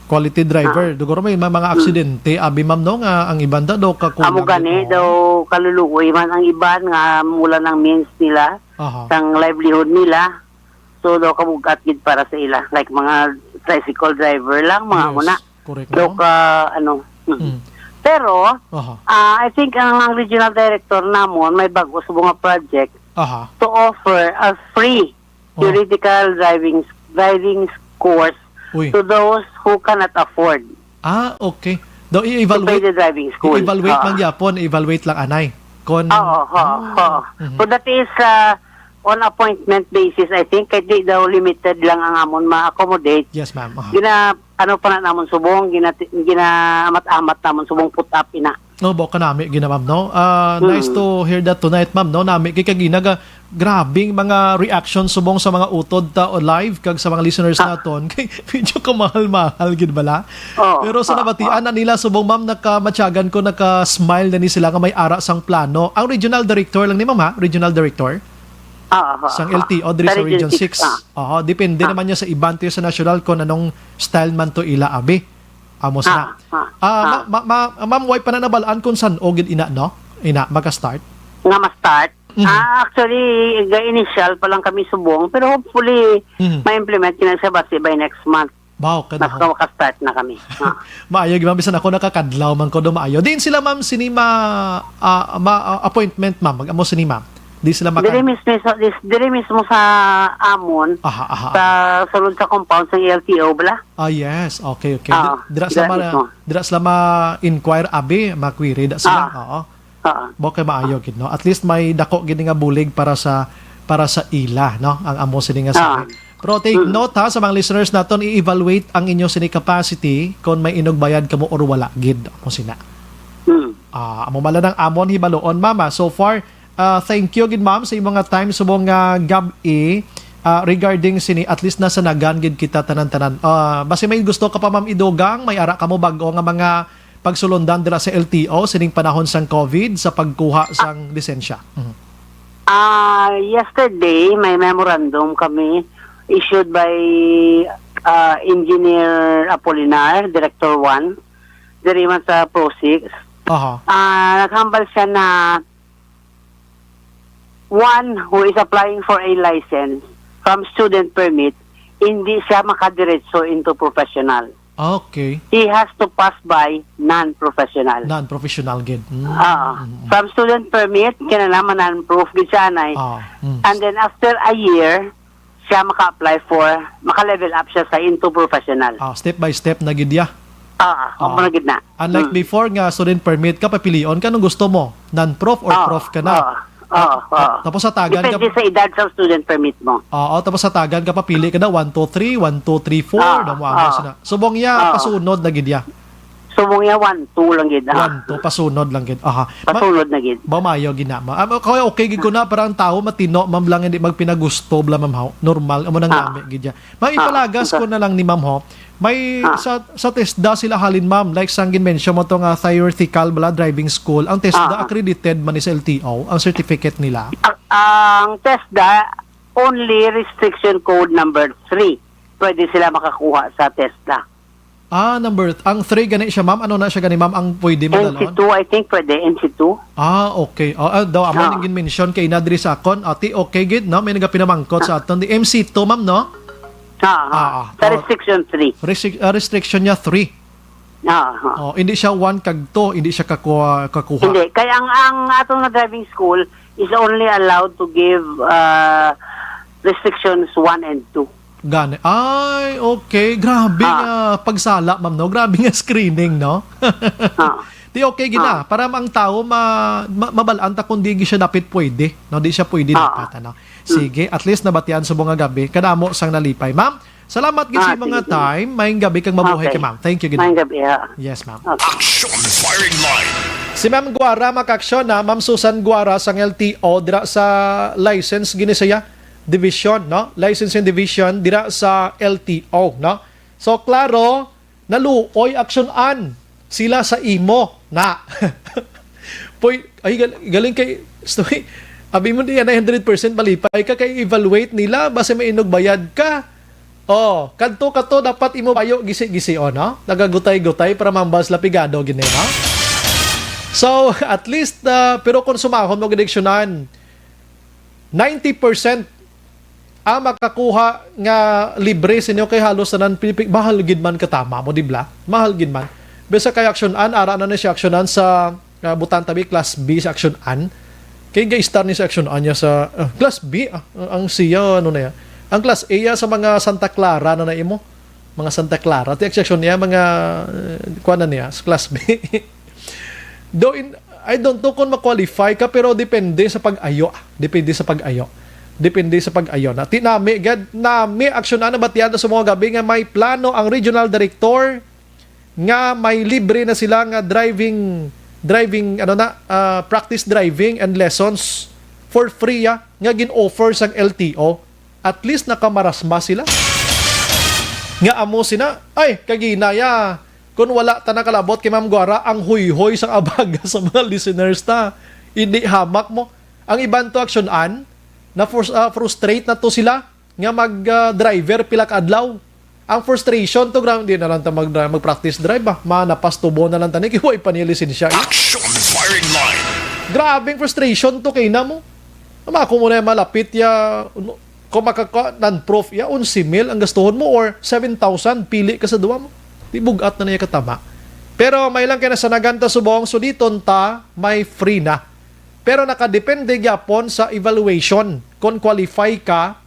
Quality driver. Ah. Siguro may, may mga Hmm. aksidente, abi, ma'am, no? Nga ang iban daw, daw kakulang Amo gani, gid, oo. daw kaluluoy man ang iban nga mula ng means nila, Aha. sang livelihood nila. So, daw kabug-at gid para sa ila. Like, mga tricycle driver lang, mga Yes, muna. correct Daw naman. ka, ano. Mm. Mm. Pero, Aha. ah, I think ang, ang regional director namon may bag-o subong nga project Aha. to offer a free Oh. theoretical driving, driving course Uy. to those who cannot afford Ah, okay. Daw to pay i-evaluate, the driving school. i-evaluate Ah. man gyapon, i-evaluate lang anay. Kon Oo, oo, Ah. oo. Mhm. So that is, uh, on appointment basis, I think, kay di daw limited lang ang amon ma-accommodate. Yes, ma'am. Aha. Gina, ano pa na namon subong, gina, ginaamat-amat namon subong put up ina. No, bo kanami gina, ma'am, no? Ah, nice Mm. to hear that tonight, ma'am, no? Nami kay kagina ga, grabing mga reaction subong sa mga utod ta o live kag sa mga listeners Ah. naton. Kay medyo kamahal-mahal gid bala. Oh, Pero sa ah, nabatian ah. na nila subong, ma'am, nakamatyagan ko, naka-smile na ni sila nga may ara sang plano. Ang regional director lang ni, ma'am, ha? Regional director? Ah, ah, Sang ah. L T O diri Sa sa Region Region six, six. ah. Oo, depende Ah. naman niya sa iban to sa national kung anong style man to ila, abi. Amo sila. Ah, ah, Ah, ah. ma-, ma-, ma-, ma'am, way pa na nabalaan kung san-o gid ina, no? Ina, maka-start? Nga ma-start? Mhm. Ah, actually, ga-initial pa lang kami subong, pero hopefully, Mhm. ma-implement kina sa basi by next month. Wow, Mas kanahon. ka-, maka-start na kami. Ah. Maayo, gid, ma'am, bisan ako nakakadlaw man ko do maayo. Diin sila, ma'am, sini ma-, ah, ma-, ah, appointment, ma'am? Mag-amo sini, ma'am? Di sila maka- Diri mismo sa, dis-, diri mismo sa amon, Aha, aha, sa aha. sulod sa compound sa L T O, bala? Ah, yes. Okay, okay. Oo, Di-, dira sila dira ma-, mismo. dira sila ma-inquire, abi, ma-query da sila. Ah. Oo. Oo. Bo kay maayo gid, no? At least may dako gid nga bulig para sa, para sa ila, no? Ang amo sini nga Ah. sabi. Pero take Mm. note, ha, sa mga listeners naton, i-evaluate ang inyo sini capacity kung may inugbayad kamo or wala gid, amo sina. Mm. Ah, amo man lang ang amon hibaluon, ma'am, ah. So far, ah, thank you gid, ma'am, sa imong nga time subong nga gab-i, ah, regarding sini, at least nasanagan gid kita tanan-tanan. Ah, basi may gusto ka pa, ma'am, idugang, may ara kamo bag-o nga mga pagsulundan dira sa L T O sining panahon sang COVID sa pagkuha sang lisensya? Mhm. Ah, yesterday, may memorandum kami issued by, ah, Engineer Apolinar, Director one, diri man sa PROSIC. Aha. Ah, naghambal siya na one who is applying for a license from student permit, hindi siya makadiretso into professional. Okay. He has to pass by non-professional. Non-professional gid. Mm, Ah, mm, mm. from student permit, kinahanglan non-prof gid siya, anay. Ah, mm. And then after a year, siya maka-apply for, maka-level up siya sa into professional. Ah, step by step na gid ya. Ah, Ah. amo na gid na. Unlike Mm. before nga student permit ka, papilion ka nung gusto mo, non-prof or Ah, prof ka na. ah, ah, ah. Tapos sa tagan Depende ka sa edad sa student permit mo. Oo, tapos sa tagan ka papili ka na one, two, three, one, two, three, four, Ah, na mo ah. amo sina. Subong ya, Ah. pasunod na gid ya. Subong ya, one, two lang gid, ah. One, two, pasunod lang gid. Aha. Ma-, Pasunod na gid. ba, maayo gid na, ma-, ah, okay, okay gid ko na, para ang tao matino, ma'am, lang, hindi magpinagusto, bla, ma'am, haw. Normal, amo nang Ah. lami gid ya. Ma'am, Ah, ipalagas okay. ko na lang ni ma'am, ho. May Ah. sa, sa TESDA sila halin, ma'am, like sang ginmention mo to nga theoretical bala driving school. Ang TESDA Ah. accredited man ni sa L T O, ang certificate nila? Ah, ang TESDA, only restriction code number three. Pwede sila makakuha sa TESDA. Ah, number, ang three gani siya, ma'am. Ano na siya gani, ma'am, ang pwede madalon? N C two, I think, pwede, N C two. Ah, okay. Oh, ah, daw, amo Ah. ning mention kay na diri sa akon. Ati, okay gid, no? May nagapinamangkot sa aton. Di M C two, ma'am, no? Ah, ah. Ah, ah. Sa Oh. restriction three. Restric-, ah, restriction niya three. Ah, ah. Oh, hindi siya one kag two, hindi siya kakuha, kakuha. Hindi. Kaya ang, ang atong na driving school is only allowed to give, ah, restrictions one and two. Gani. Ay, okay. Grabe Ah. nga pagsala, ma'am, no? Grabe nga screening, no? Ah. Di okay gina. Ah. Para ang tao ma-, ma-, mabalaan ta kung di siya dapat pwede, no? Di siya pwede Ah. dapat, ano? Mm. Sige, at least nabatian sa mga gabi. Kadamo sang nalipay. Ma'am, salamat gid sa Ah, mga sige, sige. time. Maayong gabi kag mabuhay Okay. ka, ma'am. Thank you gid. Maayong gabi, ah. Yes, ma'am. Okay. Action Firing Line. Si Ma'am Guara, makaaksyon na, Ma'am Susan Guara sang L T O, dira sa license gini siya. Division, no? Licensing Division dira sa L T O, no? So, klaro, naluoy aksyonan sila sa imo na. Puy, ay, gal-, galing kay, stoy, abi mo, di yan ay hundred percent malipay ka kay evaluate nila, basta may inugbayad ka. Oh, kadto ka to, dapat imo bayo gisi-gisi, oh, no? Nagagutay-gutay para mambas lapigado gini, no? So, at least, ah, pero kung sumahon mo gid aksyonan, ninety percent ang makakuha nga libre sa inyo kay halos tanan Pilipi-, mahal gid man katama mo, di bla? Mahal gid man. Bisa kay aksyonan, ara na na siya aksyonan sa, ah, butang tabi, class B sa aksyonan. Kay ga-start ni sa aksyonan niya sa, ah, class B, ah, ang siya, ano na yan? Ang class A ya sa mga Santa Clara na na imo. Mga Santa Clara. Ti aksyon niya, mga, eh, kuwan na niya, sa class B. Do in, I don't know kung ma-qualify ka, pero depende sa pag-ayo. Depende sa pag-ayo. Depende sa pag-ayo. Na, ti nami, gad, nami, aksyon na, nabatian na sa mga gabi nga may plano ang regional director nga may libre na sila nga driving driving, ano na, ah, practice driving and lessons for free, ah, nga gin-offer sang L T O. At least nakamarasma sila. Nga amo sina, ay, kaginaya, kung wala ta nakalabot kay Ma'am Guara, ang huyhoy sang abaga sa mga listeners ta. Hindi hamak mo. Ang iban to aksyonan, na frus-, ah, frustrate na to sila nga mag, ah, driver pila ka adlaw. Ang frustration to, grabe, di na lang ta mag, mag-practice drive ba? Ma, napastubo na lang ta ni, kay way pa niya lisensya, eh. Action firing line. Grabing frustration to kay na mo. Ama, kung mo na malapit ya, ano, kung makaka non-prof ya, onse mil ang gastuhon mo or seven thousand, pili ka sa duwa mo. Di bugat na niya katama. Pero may lang kay nasanagan ta subong, suliton ta, may free na. Pero nakadepende gyapon sa evaluation kung qualify ka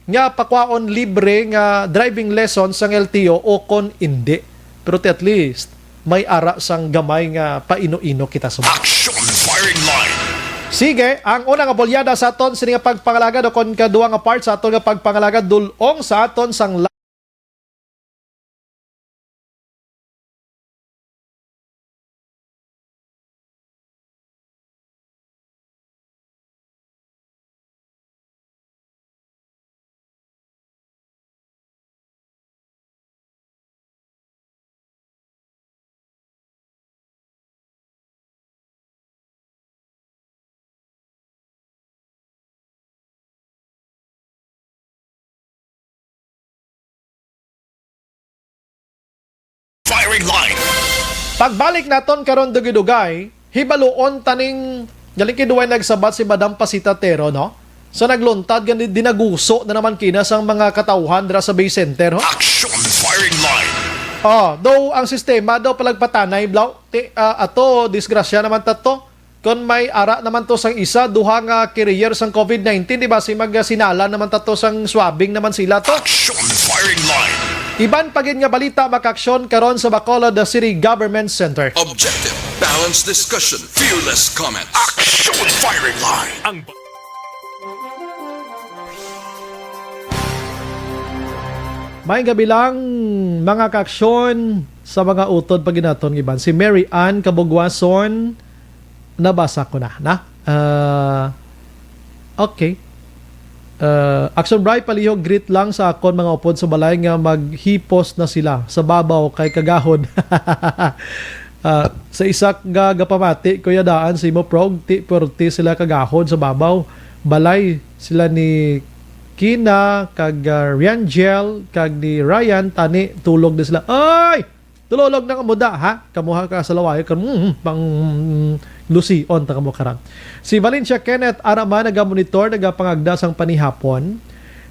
nga pakwaon libre nga driving lesson sang L T O o kon indi. Pero ti at least, may ara sang gamay nga paino-ino kita sa mga. Action firing line. Sige, ang una nga bolyada sa aton sini nga pagpangalagad o kon kadua nga part sa aton nga pagpangalagad dul-ong sa aton sang la- Firing line. Pagbalik naton karon dugay-dugay, hibaluon taning galing kay duway nagsabat si Madam Pasita Tero, no? So nagluntad gani dinaguso na naman kina sang mga katawhan dira sa Bay Center, ho? Action firing line. Oh, though ang sistema daw palagpatanay, blaw, ti, ah, ato, disgrasya naman tato. Kon may ara naman to sang isa, duha nga carrier sang covid nineteen, di ba? Si mag-, sinala naman tato sang swabbing naman sila to. Action firing line. Iban pa gid nga balita makaaksyon karon sa Bacolod City Government Center. Objective, balanced discussion, fearless comment. Action firing line. Ang May gabi lang, mga kaaksyon, sa mga utod pa ginaton nga iban. Si Mary Ann Kabugwason, nabasa ko na, na? Ah, okay. Ah, Action Bri, palihog greet lang sa akon mga upod sa balay nga maghipos na sila sa babaw kay kagahod. Ah, sa isa nga gapamati, Kuya, daan sa imo prog, ti perti sila kagahod sa babaw. Balay sila ni Kina, kag, ah, Riangel, kag ni Ryan, tani tulog na sila. Ay! Tulog na kamo da, ha? Kamuha ka sa lawayo, kan, mm, mm, pang, mm, lusion ta kamo karon. Si Valencia Kenneth, ara man, nagamonitor, nagapangagda sang panihapon.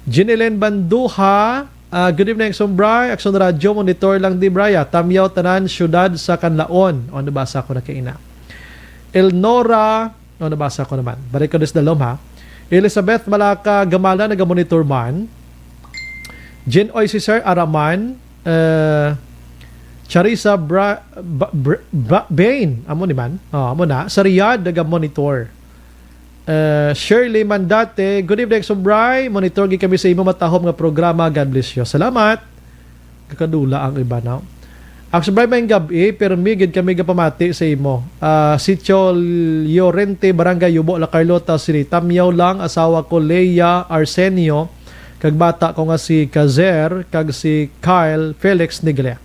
Jeanilyn Banduha, ah, good evening, Action Bri. Action Radyo, monitor lang di, Bri, ah. Tamyaw tanan, siyudad sa Kanlaon. O, nabasa ko na kaina. Elnora, o, nabasa ko naman. Balik ko dis dalom, ha. Elizabeth Malaka Gamala, nagamonitor man. Jen Oy, si Sir Araman, eh, Charissa Bra-, Ba-, Bra-, Ba-, Bain, amo ni man. Oh, amo na. Sa Riyadh, naga-monitor. Eh, Shirley Mandate, good evening, Action Bri. Monitor gid kami sa imo matahom nga programa. God bless you. Salamat. Kakadula ang iba, no? Action Bri, maayong gab-i, pirmi gid kami gapamati sa imo. Ah, Sitio Llorente, Barangay Yubo, La Carlota City. Tamyaw lang, asawa ko, Leia Arsenio, kag bata ko nga si Kazer, kag si Kyle Felix Niglia.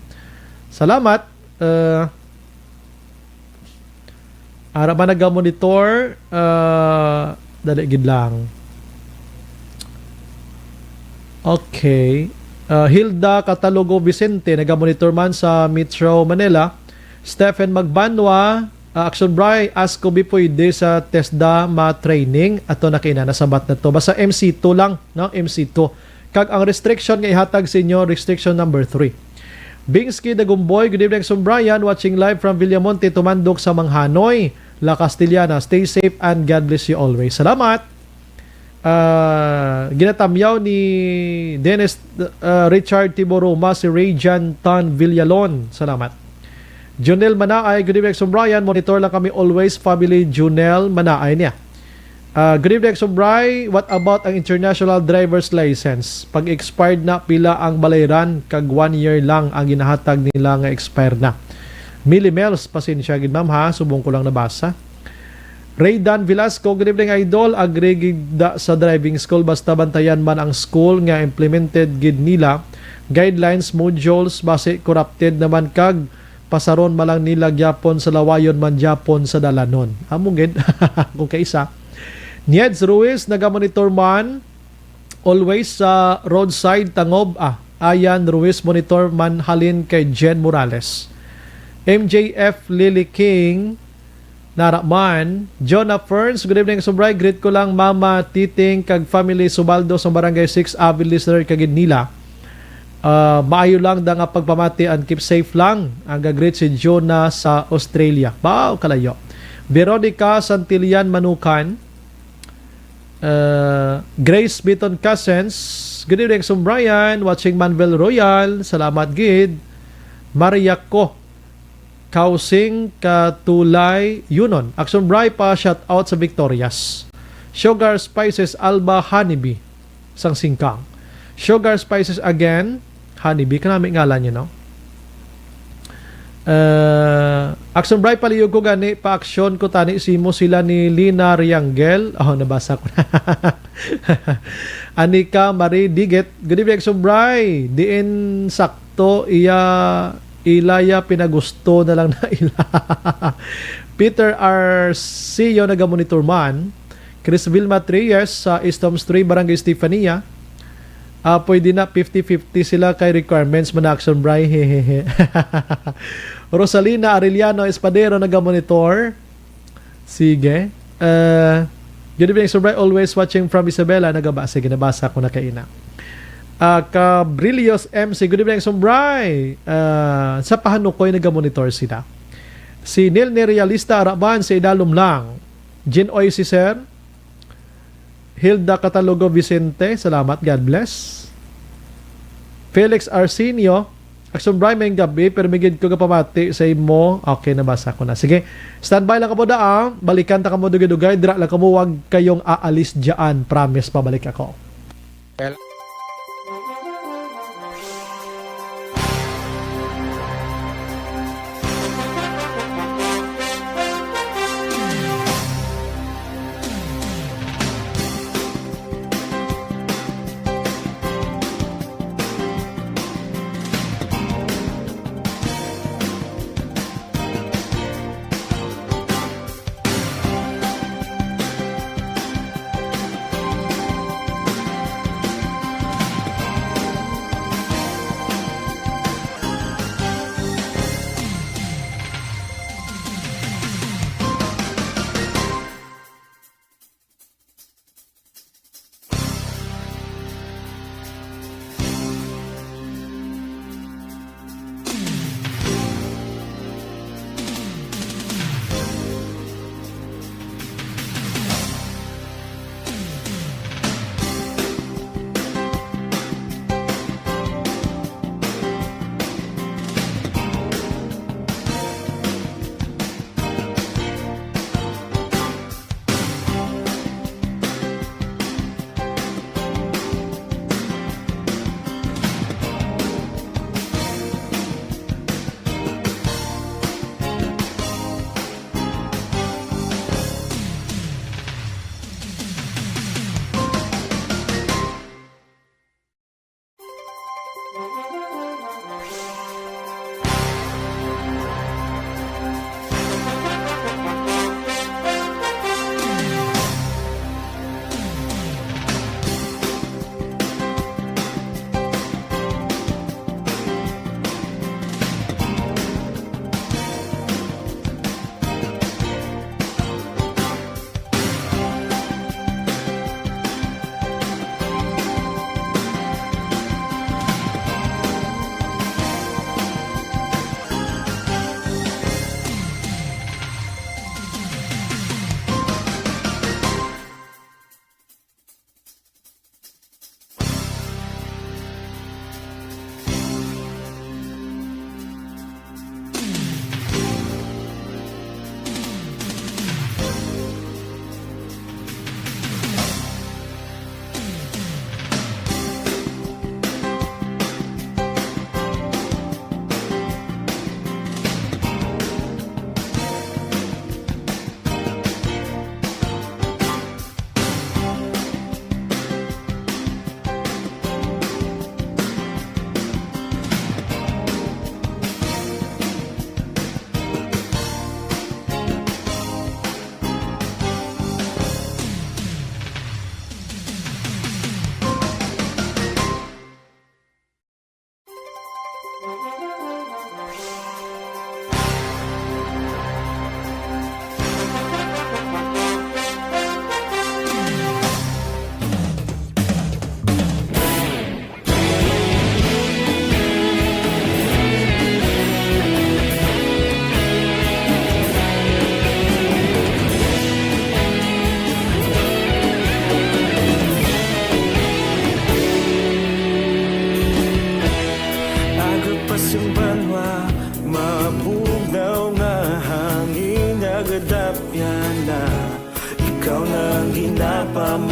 Salamat. Ah, ara ba naga-monitor? Ah, dali gid lang. Okay. Ah, Hilda Catalogo Vicente, naga-monitor man sa Metro Manila. Stephen Magbanwa, ah, Action Bri, ask ko bi pwede sa TESDA ma-training. Ato na kina, nasabat na to. Basta M C two lang, no? M C two. Kag ang restriction nga ihatag sa inyo, restriction number three. Bingsky Dagumboy, good evening, Action Bri, watching live from Villamonte, Tumandok sa Manghanoy, La Castellana. Stay safe and God bless you always. Salamat. Ah, ginatamyaw ni Dennis, ah, Richard Tiboroma si Rayjan Tan Villalon. Salamat. Junel Manaay, good evening, Action Bri. Monitor lang kami always, family Junel Manaay niya. Ah, good evening, Action Bri. What about ang international driver's license? Pag expired na, pila ang balayran? Kag one year lang ang ginahatag nila nga expire na. Millie Mels, pasensya gid, ma'am, ha, subong ko lang nabasa. Raydan Velasco, good evening, idol. Agree gid da sa driving school, basta bantayan man ang school nga implemented gid nila guidelines, modules, basi corrupted naman kag pasaron man lang nila gyapon sa lawayon man gyapon sa dalanon. Amo gid, kung kaisa. Nieds Ruiz, nagamonitor man, always sa roadside, Tangob. Ah, Ayan Ruiz, monitor man halin kay Jen Morales. M J F Lily King, nara man. Jonah Ferns, good evening, Subray. Greet ko lang Mama Titing kag family Subaldo sa Barangay six, avid listener kagid nila. Ah, maayo lang da nga pagpamati and keep safe lang. Ang gagreet si Jonah sa Australia. Wow, kalayo. Veronica Santillan Manukan, uh, Grace Beaton Cousins, good evening, Sumbrayan. Watching Manvel Royal, salamat gid. Maria Ko, Kausing Katulay Yunon. Action Bray pa shout out sa Victorias. Sugar Spices Alba Honeybee sang Singkang. Sugar Spices again. Honeybee, kanami ngalan niya, no? Uh, Action Bray, palihog ko gani, pa-action ko tani simo sila ni Lina Riangel. Oh, nabasa ko na. Anika Marie Digit, good evening, Action Bray. Diin sakto iya, ilaya pinagusto na lang na ila. Peter Arcio, nagamonitor man. Chris Vilma Trias sa East Homes three, Barangay Estefania. Ah, pwede na, fifty fifty sila kay requirements man na, Action Bray. Hehehe. Rosalina Arellano Espadero, nagamonitor. Sige. Uh, good evening, Action Bray. Always watching from Isabela. Nagaba-, sige, nabasa ko na kaina. Ah, Cabrillos M C, good evening, Action Bray. Ah, sa Pahanukoy, nagamonitor sila. Si Nilni Realista Araban, sa idalom lang. Jin Oy, si Sir. Hilda Catalogo Vicente, salamat, God bless. Felix Arsenio, Action Bray, may gabi, pero may gid ko kapamati sa imo. Okay, nabasa ko na. Sige, standby lang kamo da, ah. Balikan ta kamo dugay-dugay. Dira lang kamo, wag kayong aalis dyan. Promise, pabalik ako.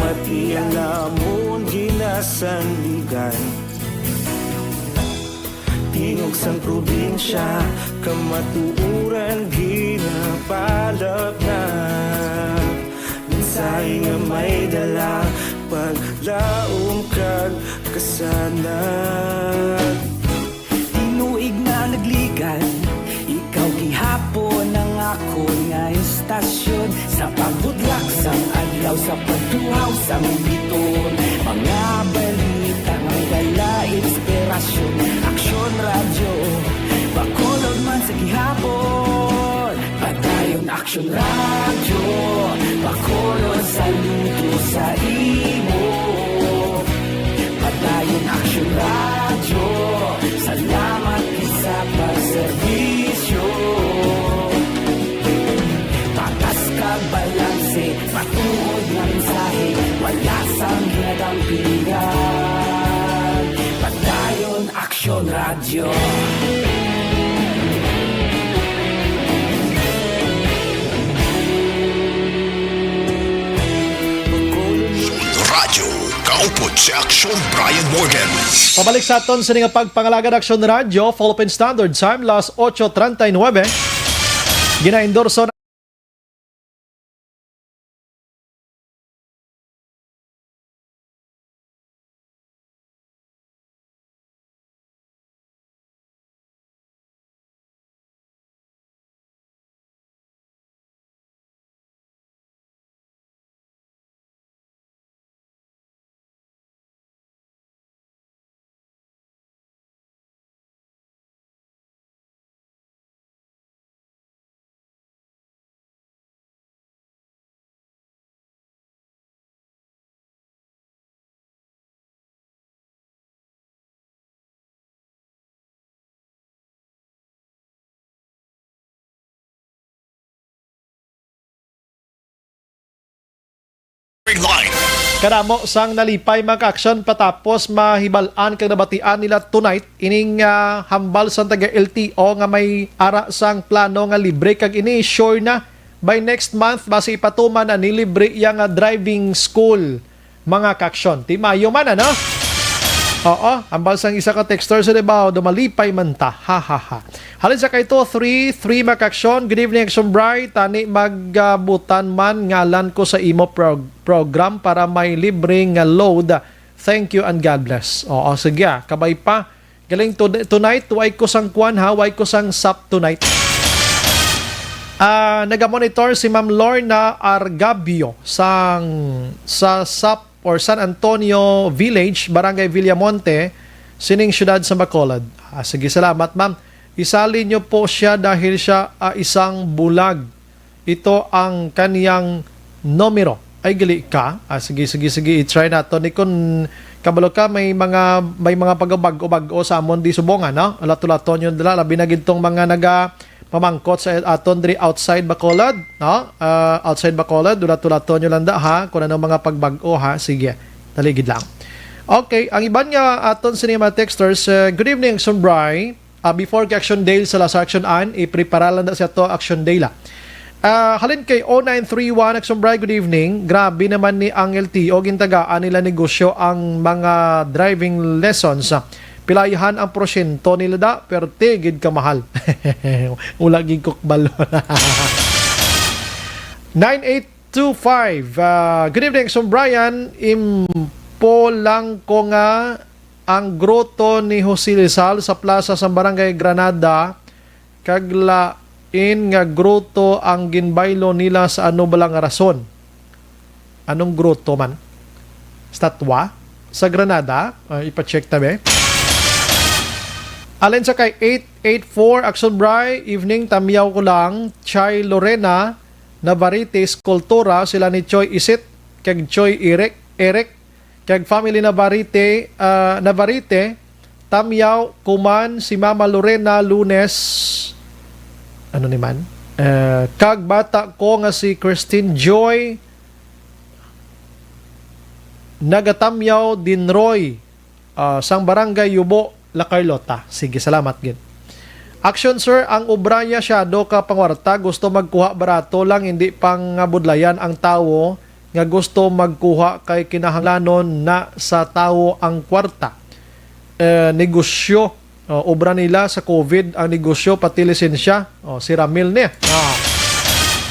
Pati ang namon ginasandigan. Tingog sang probinsya, kamatuoran ginapalapnag. Mensahe nga may dala, paglaom kag kasanag. Tinuig na nagligan, ikaw gihapon ang akon nga istasyon. Sa pagbudlak sang adlaw, sa pagtuhaw sang biton, mga balita may dala inspirasyon. Aksyon Radyo, Bacolod man sa gihapon. Padayon Aksyon Radyo, Bacolod saludo sa imo. Padayon Aksyon Radyo, salamat gid sa pagserbisyo. Patas kag balanse, matuod nga mensahe, wala sang ginadampingan. Padayon Aksyon Radyo. Radyo, kaupod si Aksyon Brian Morgan. Pabalik sa aton sa nga pagpangalagad Aksyon Radyo, Philippine Standard Time, las ocho treinta y nueve. Ginaendorso Line. Kadamo sang nalipay, mga ka-aksyon, patapos mahibal-an kag nabatian nila tonight ining, ah, hambal sang taga L T O nga may ara sang plano nga libre, kag ini sure na by next month basi ipatuman na ni libre iya nga driving school, mga ka-aksyon. Timayo man, ano? Oo, hambal sang isa ka texter sa Davao, dumalipay man ta. Ha, ha, ha. Halin sa kay two three three, mga ka-aksyon. Good evening, Aksyon Bri. Tani magbutan man ngalan ko sa imo prog-, program para may libre nga load. Thank you and God bless. Oo, sige, ah. Kabay pa. Galing to-, tonight, way ko sang kwan, ha, way ko sang sap tonight. Ah, nagamonitor si Ma'am Lorna Argabio sang, sa sap or San Antonio Village, Barangay Villamonte, sining siyudad sa Bacolod. Ah, sige, salamat, ma'am. Isali niyo po siya dahil siya, ah, isang bulag. Ito ang kaniyang numero. Ay, gali ka? Ah, sige, sige, sige. I-try nato ni kun kabalo ka, may mga, may mga pagbago-bago sa amon di subong, ano? Ulat-ulaton yun dala. Labi na gid tong mga naga pamangkot sa aton diri outside Bacolod, no? Ah, outside Bacolod, ulat-ulaton nyo lang da, ha, kung ano mga pagbago, ha. Sige, dali gid lang. Okay, ang iban nga aton sini mga texters, eh, good evening, Aksyon Bri. Ah, before kay Aksyon Dale sa last Aksyon Ann, iprepara lang da siya to, Aksyon Dale, ah. Ah, halin kay oh nine three one, Aksyon Bri, good evening. Grabe naman ni ang L T O, gintagaan nila negosyo ang mga driving lessons. Pilayahan ang porsyento nila da, pero tigid ka mahal. Wala gid ko kabalo. Nine eight two five. Ah, good evening, Aksyon Brian. Impo lang ko nga ang grotto ni Jose Rizal sa plaza sa Barangay Granada, kag lain nga grotto ang ginbaylo nila sa ano bala nga rason. Anong grotto man? Statwa? Sa Granada? Ah, ipa-check ta, be. Alin sa kay eight eight four, Aksyon Bri, evening, tamyaw ko lang. Chai Lorena Navarrete, Eskultura, sila ni Choi Isit, kag Choi Eric, Eric, kag family Navarrete, ah, Navarrete, Tamyaw, Kuman, si Mama Lorena Lunes, ano ni man? Eh, kag bata ko nga si Christine Joy, Nagatamyaw, Dinroy, ah, sang Barangay Yubo, La Carlota. Sige, salamat gid. Action, sir, ang obra niya siya do ka pangwarta, gusto magkuha barato lang, hindi pang budlayan ang tawo. nga gusto magkuha kay kinahanglanon na sa tawo ang kwarta. Eh, negosyo, oh, obra nila sa COVID ang negosyo, pati lisensya. Oh, si Ramil ni. Ah,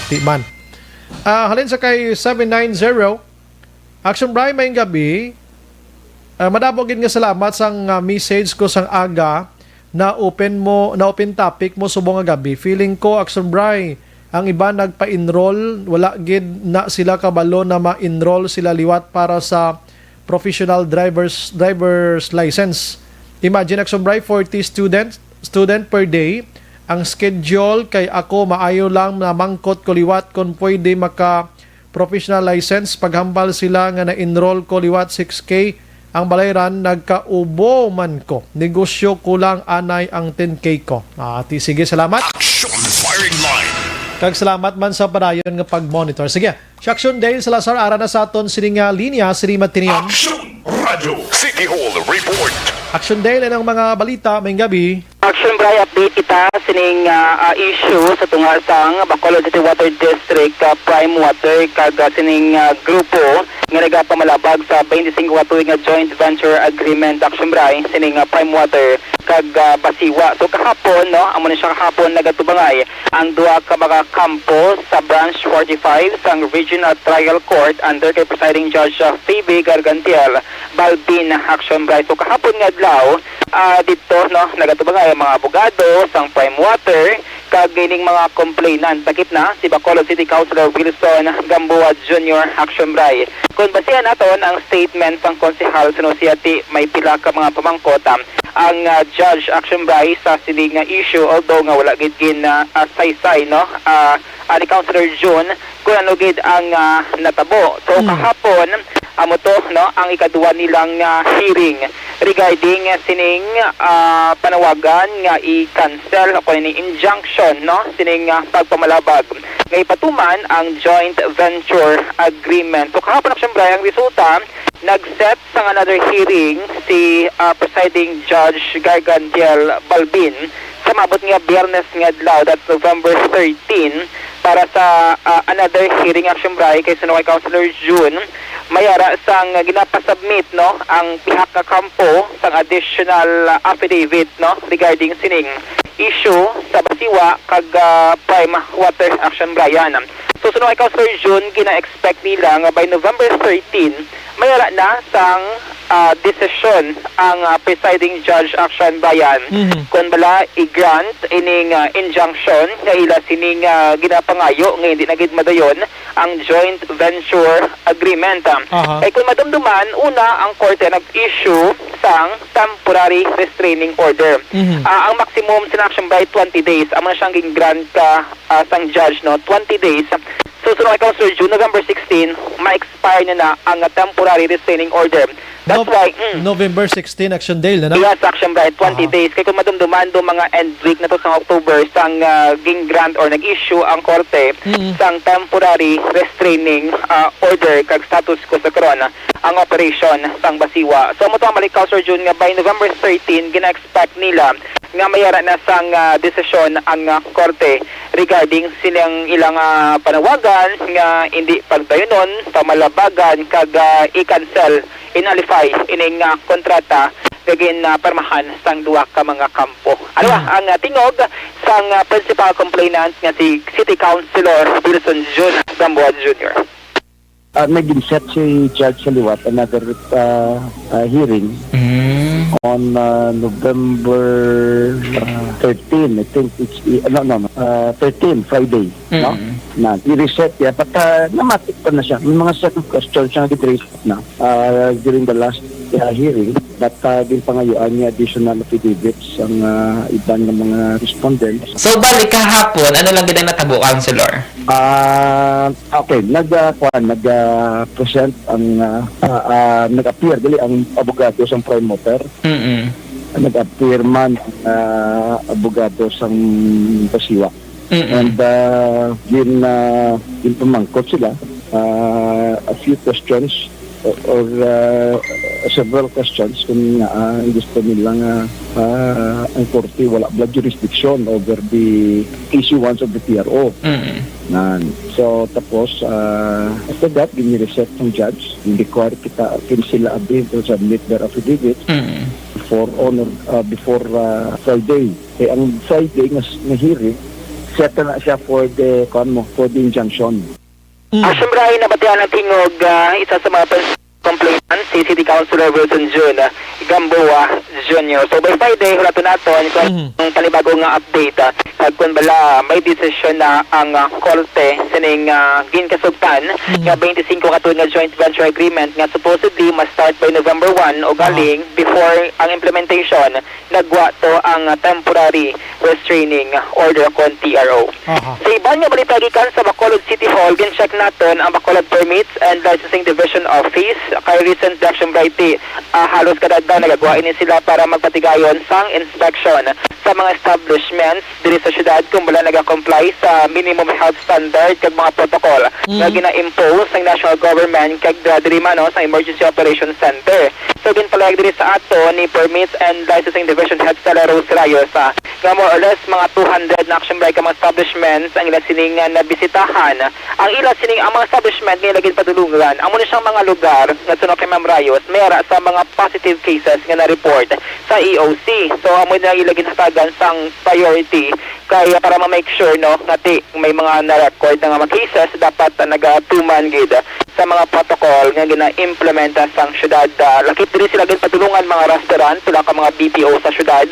di man. Ah, halin sa kay seven nine zero, Action Bri, may gabi. Ah, madamo gid nga salamat sang, ah, message ko sang aga na open mo, na open topic mo subong nga gabi. Feeling ko, Action Bri, ang iba nagpa-enroll, wala gid na sila kabalo na ma-enroll sila liwat para sa professional driver's, driver's license. Imagine, Action Bri, forty student, student per day. Ang schedule kay ako, maayo lang namangkot ko liwat kon pwede maka professional license, paghambal sila nga na-enroll ko liwat six K, ang balayran nagkaubo man ko. Negosyo ko lang anay ang ten K ko. Ah, ti, sige, salamat. Action Firing Line. Kag salamat man sa padayon nga pag-monitor. Sige, si Action Dale Salazar, ara na sa aton sini nga linya, sini matinion. Action Radio City Hall Report. Action Dale, ang mga balita, may gabi. Action Bri, update kita sining, ah, ah, issue sa tunga sang Bacolod City Water District, ah, Prime Water kag, ah, sining, ah, grupo nga nagapamalabag sa twenty-five ka tuig nga joint venture agreement, Action Bri, sining, ah, Prime Water kag, ah, Basiwa. So kahapon, no, amo ni siya kahapon nagatubangay ang duha ka mga kampo sa Branch forty-five sang Regional Trial Court under kay Presiding Judge, ah, Phoebe Gargantiel Balbin, Action Bri. So kahapon nga adlaw, ah, dito, no, nagatubangay ang mga abogado sang Prime Water kag ining mga complainant. Sakit na si Bacolod City Councilor Wilson Gamboa Junior, Action Bri. Kung basihan naton ang statement sang konsehal, sino siya ti may pila ka mga pamangkot, ah, ang, ah, judge, Action Bri, sa sini nga issue, although nga wala gid gin, ah, ah, saysay, no, ah, ah, ni Councilor June kung ano gid ang, ah, natabo. So, Mm. kahapon, amo to, no, ang ikaduha nilang, ah, hearing regarding, ah, sining, ah, panawagan nga i-cancel o kuno ni injunction, no, sining, ah, pagpamalabag nga ipatuman ang joint venture agreement. So, kahapon, Action Bri, ang resulta, nag-set sang another hearing si, ah, Presiding Judge Gargantiel Balbin sa maabot nga Biyernes nga adlaw, that's November thirteen, para sa, ah, another hearing, Action Bri, kay suno kay Councilor June, may ara sang ginapasubmit, no, ang pihak nga kampo sang additional, ah, affidavit, no, regarding sining issue sa Basiwa kag, ah, Prime Water, Action Bri. So, suno kay Councilor June, gina-expect nila nga by November thirteen, may ara na sang, ah, desisyon ang, ah, presiding judge, Action Bri, Mhm. kung bala i-grant ining, ah, injunction nga ila sining, ah, ginapangayo nga hindi na gid madayon ang joint venture agreement. Aha. Kay kung madumduman, una ang korte nag-issue sang temporary restraining order. Mhm. Ah, ang maximum sina, Action Bri, twenty days. Amo na siyang gin-grant ka, ah, sang judge, no, twenty days. So, suno kay Councilor June, November sixteen, ma-expire na na ang temporary restraining order. That's Nov-, why, mm. November sixteen, Action Dale, na, na? Yes, Action Bri, twenty Aha. days. Kay kung madumduman, do mga end week na to sa October, sang, ah, gin-grant or nag-issue ang korte Mm. sang temporary restraining, ah, order kag status quo sa karon ang operation sang Basiwa. So, amo to ang balik, Councilor June, nga by November thirteen, gina-expect nila nga may ara na sang, ah, desisyon ang, ah, korte regarding silang ilang, ah, panawagan nga hindi pagdayunon, pamalabagan, kag, ah, i-cancel, i-nullify ining, ah, kontrata nga gin, ah, pirmahan sang duha ka mga kampo. Ano ba Mm. ang, ah, tingog sang, ah, principal complainant nga si City Councilor Wilson June Gamboa Junior? Ah, nag-set si Judge sa liwat another, ah, ah, hearing Mm. on, ah, November, ah, thirteen. I think it's, eh, no, no, no. Ah, thirteen, Friday, no? Mm. Na, i-reset niya. But, ah, namatik pa na siya. May mga set of questions siya nga gid-raise na, ah, during the last, ah, hearing. But, ah, ginpangayuan niya additional affidavits ang, ah, iban nga mga respondents. So, balik kahapon, ano lang gid ang natabo, Councilor? Ah, okay, nag, ah, kuwan, nag, ah, present ang, ah, ah, ah, nag-appear, dili, ang abogado sang Prime Motor. Mm-mm. Nag-appear man ang, ah, abogado sang Basiwa. Mm-mm. And, ah, gin, ah, ginpamangkot sila, ah, a few questions or, or, uh, several questions kung nga, ah, gusto nila nga, ah, ang korte wala bala jurisdiction over the issuance of the T R O. Mm. Nan. So, tapos, ah, after that, gini-reset ng judge, require kita, kin sila abin to submit their affidavit Mm. for honor, ah, before, ah, Friday. Eh, ang Friday nga, nga hearing, set na siya for the, kuwan mo, for the injunction. Mm. Ah, siyempre, ay nabatian ang tingog, ah, isa sa mga pres-, complainant, si City Councilor Wilson Jun, ah, Gamboa Junior. So, by Friday, hulaton naton kung Mhm. ang panibago nga update, ah, kag kung bala may desisyon na ang, ah, korte sining, ah, ginkasugtan Mhm. nga twenty-five ka tuig nga joint venture agreement nga supposedly ma-start by November one o Aha. galing before ang implementation nagwa to ang temporary restraining order kon T R O. Aha. Sa iban nga balita gikan sa Bacolod City Hall, gin-check naton ang Bacolod Permits and Licensing Division Office kay recent election bright, ah, halos kada adlaw nagagwa ini sila para magpatigayon sang inspection sa mga establishments diri sa syudad kung wala nagakomply sa minimum health standard kag mga protocol nga Mm. gina-impose sang national government kag, ah, diri man, no, sa Emergency Operations Center. So, ginpalayag diri sa ato ni Permits and Licensing Division Head Stella Rose Rayos, ah, nga more or less mga two hundred na action break ang mga establishments ang ila sining, ah, nabisitahan. Ang ila sining, ang mga establishment nga ila ginpadulungan, amo ni siyang mga lugar nga suno kay Ma'am Rayos, may ara sa mga positive cases nga na-report sa E O C. So, amo na ila ginhatagan sang priority kaya para ma-make sure, no, nga ti may mga na-record na nga mga cases, dapat nagatuman gid sa mga protocol nga gina-implementa sang syudad. Ah, lakip diri sila ginpadulungan mga restaurant, pila ka mga B P O sa syudad,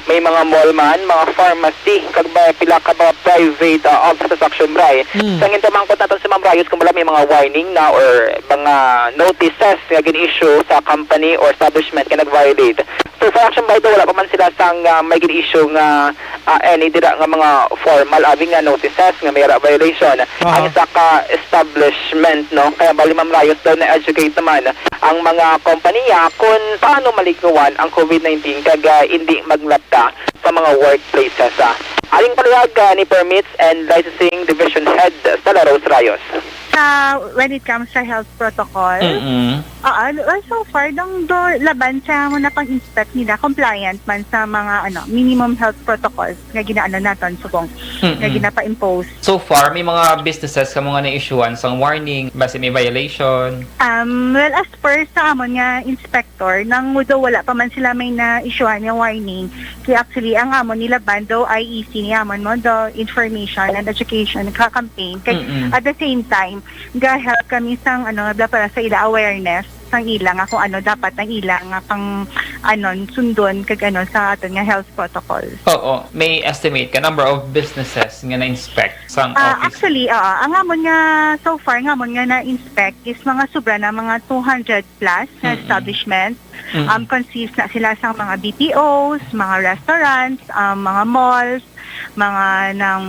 may mga mall man, mga pharmacy, kag ba, pila ka mga private, ah, offices sa Action Bray. Mm. Sa ginpamangkot naton si Ma'am Rayos kung wala may mga warning na or mga notices nga gin-issue sa company or establishment nga nag-violate. So, sa Action Bray daw, wala pa man sila sang, ah, may gin-issue nga, ah, any dira nga mga formal abi nga notices nga may ra violation Aha. ang isa ka establishment, no? Kaya bali, Ma'am Rayos daw na-educate naman ang mga kompanya kung paano malingawan ang COVID nineteen kag, ah, hindi maglapta sa mga workplaces, ah. Aling paliwag, ah, ni Permits and Licensing Division Head Stella Rose Rayos. Sa, when it comes sa health protocol, Mm-mm. ah, well, so far, dong do, laban sa mga pang-inspect nila, compliant man sa mga, ano, minimum health protocols nga ginaano naton subong, nga Mm-mm. ginapa-impose. So far, may mga businesses ka mga na-issuean sang warning, basi may violation? Um, well, as per sa amon nga inspector, nang daw wala pa man sila may na-issuean nga warning, kaya actually, ang amon nila bando, I E C ni amon mo, the information and education ka campaign. Kag Mm-mm. at the same time, ga-help kami sang, ano, bla, para sa ila awareness sang ila nga kung ano dapat ang ila nga pang, ano, sundon kag, ano, sa aton nga health protocol. Oo, may estimate ka number of businesses nga na-inspect sang Ah, office? Actually, oo. Ang amon nga, so far, nga amon nga na-inspect is mga sobra na mga two hundred plus na Mm-mm. establishment. Mm-mm. Um, consist na sila sang mga B P Os, mga restaurants, um, mga malls, mga nang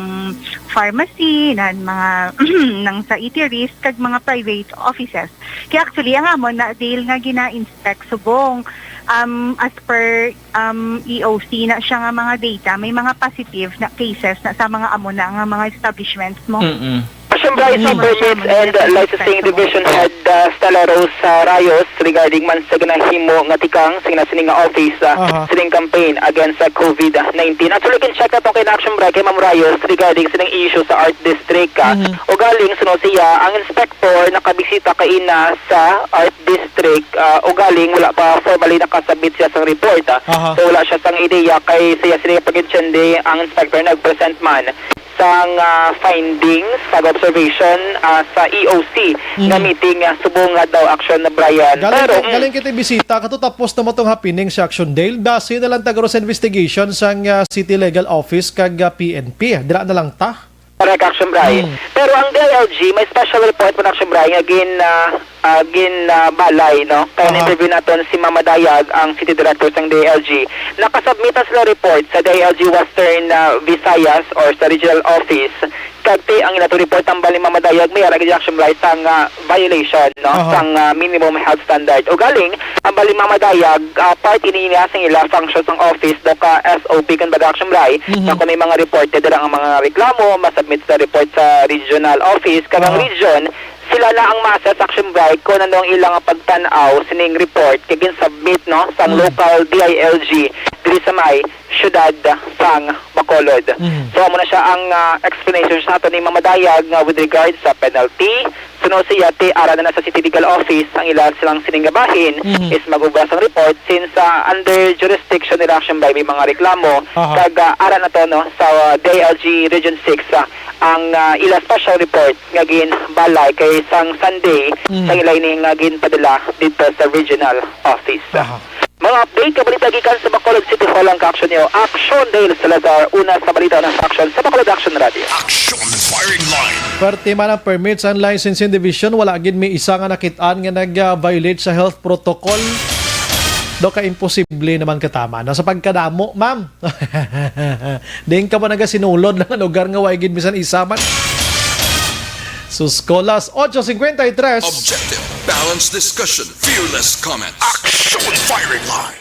pharmacy, nan mga nang sa eateries, kag mga private offices. Kaya actually, ang amon na deal nga gina-inspect subong, um, as per, um, E O C na siya nga mga data, may mga positive na cases na sa mga amo na nga mga establishments mo. Mm-mm. Siyempre, Mm. sa Permits and Licensing Division Head, uh, Stella Rose, uh, Rayos, regarding man sa ginahimo nga tikang sa ginasiling nga office, uh, Aha. sining campaign against sa COVID nineteen. Actually, kin-check na tong kay Action Bray kay Ma'am Rayos regarding sining issue sa Art District, uh, Mhm. ugaling suno siya, ang inspector nakabisita kaina sa Art District, uh, ugaling wala pa formally nakasubmit siya sang report, uh. Aha. So, wala siya sang ideya kay siya sila pag-intindi ang inspector nag-present man sang, ah, findings, pag-observation, ah, sa E O C nga Mhm. meeting, ah, subong nga daw action na Brian. Galing Pero, ki-, mm. galing kita bisita, kato tapos na mo tong happening sa Action Dale. Base na lang tagro sa investigation sang, ah, City Legal Office kag, ah, P N P. Dira na lang ta. Correct, Action Bray. Mm. Pero ang D I L G, may special report man, Action Bray, nga gin, ah, ah, gin, ah, balay, no? Kaya Aha. na-interview naton si Mama Dayag, ang city director sang D I L G. Nakasubmit na sila report sa D I L G Western, ah, Visayas or sa regional office. Kag ti ang ila to report ang bali Mama Dayag, may ara gid action right sang, ah, violation, no? Aha. Sang, ah, minimum health standard. Ugaling, ang bali Mama Dayag, ah, part ini niya sang ila function sang office, do ka S O P, kun baga action right, Mhm. na kung may mga report, dira ang mga reklamo, masubmit sa report sa regional office, kag ang Aha. region, Sila na ang ma-assess, Action Bright, kung ano ang ilang pagtan-aw sining report kay gin-submit, no, sang Mm. local D I L G diri sa may siyudad sang Bacolod. Mm. So, amo na siya ang, ah, explanation sa ato ni Mamadayag nga with regards sa penalty. Suno siya, ti ara na na sa City Legal Office ang ila silang sining nga bahin Mhm. is mag-ubra sang report since, ah, under jurisdiction nila, Action Bright, may mga reklamo. Aha. Kag, ah, ara na to, no, sa, ah, D I L G Region six, ah, ang, ah, ila special report nga ginbalay kay sang Sunday Mm. sa ila ini nga ginpadala dito sa regional office. Aha. Mga update nga balita gikan sa Bacolod City Hall ang ka-action niyo. Action Dale Salazar, una sa balita, una sa action sa Bacolod Action Radio. Action Firing Line. Pwerte man ang Permits and Licensing Division, wala gid may isa nga nakit-an nga nag-violate sa health protocol. Do ka imposible naman katama. Nasa pagkadamo, ma'am. Diin ka ba nagasinulod lang ang lugar nga way gid bisan isa man? Sus ko, las ocho cincuenta y tres. Objective, balanced discussion, fearless comment. Action Firing Line.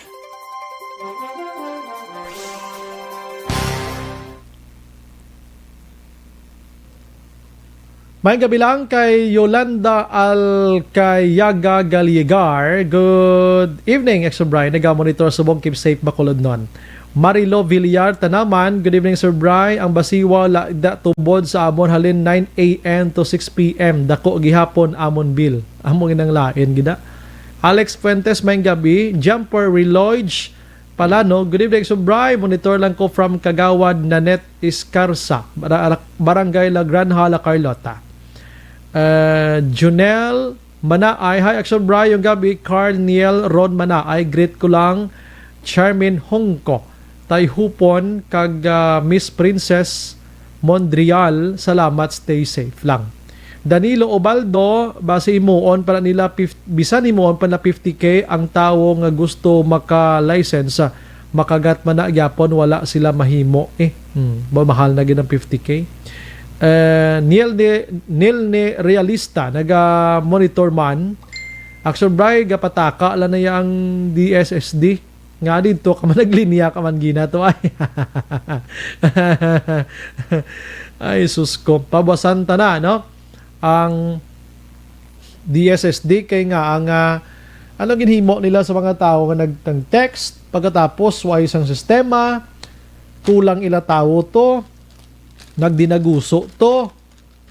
May gabi lang kay Yolanda Alcayaga Gallegar. Good evening, Extra Brian. Nagamonitor subong, keep safe, Bacolodnon. Marilo Villar Tanaman, good evening, Sir Bry. Ang basiwa la da tubod sa amon halin nine a m to six p m. Dako gihapon amon bill. Amo ginang lain gida. Alex Fuentes, may gabi. Jumper Reloge Palano, good evening, Sir Bry. Monitor lang ko from Kagawad Nanette Escarza, Bara-, Barangay La Granja, La Carlota. Uh, Junel Manaay, hi, Action Bry, yung gabi, Carl Niel Ron Manaay, greet ko lang, Charmin Hongko, Tay Hupon, kag, ah, Miss Princess Mondrial, salamat, stay safe lang. Danilo Obaldo, basi himuon pa na nila fif-, bisan himuon pa na fifty K ang tawo nga gusto maka-license, ah, makagat man na gyapon, wala sila mahimo eh. Hmm, ba, mahal na gid ang fifty K. Eh, Neil ni, Neil ni Realista, naga-monitor man. Action Bry, gapataka lang na yang D S S D. Nga dito ka man, naglinya ka man gina to ay. Ay, sus ko. Pabasan ta na, no? Ang D S S D kay nga ang, ah, ano ginhimo nila sa mga tawo nga nag-, nag-text, pagkatapos wa isang sistema, kulang ila tawo to, nagdinaguso to,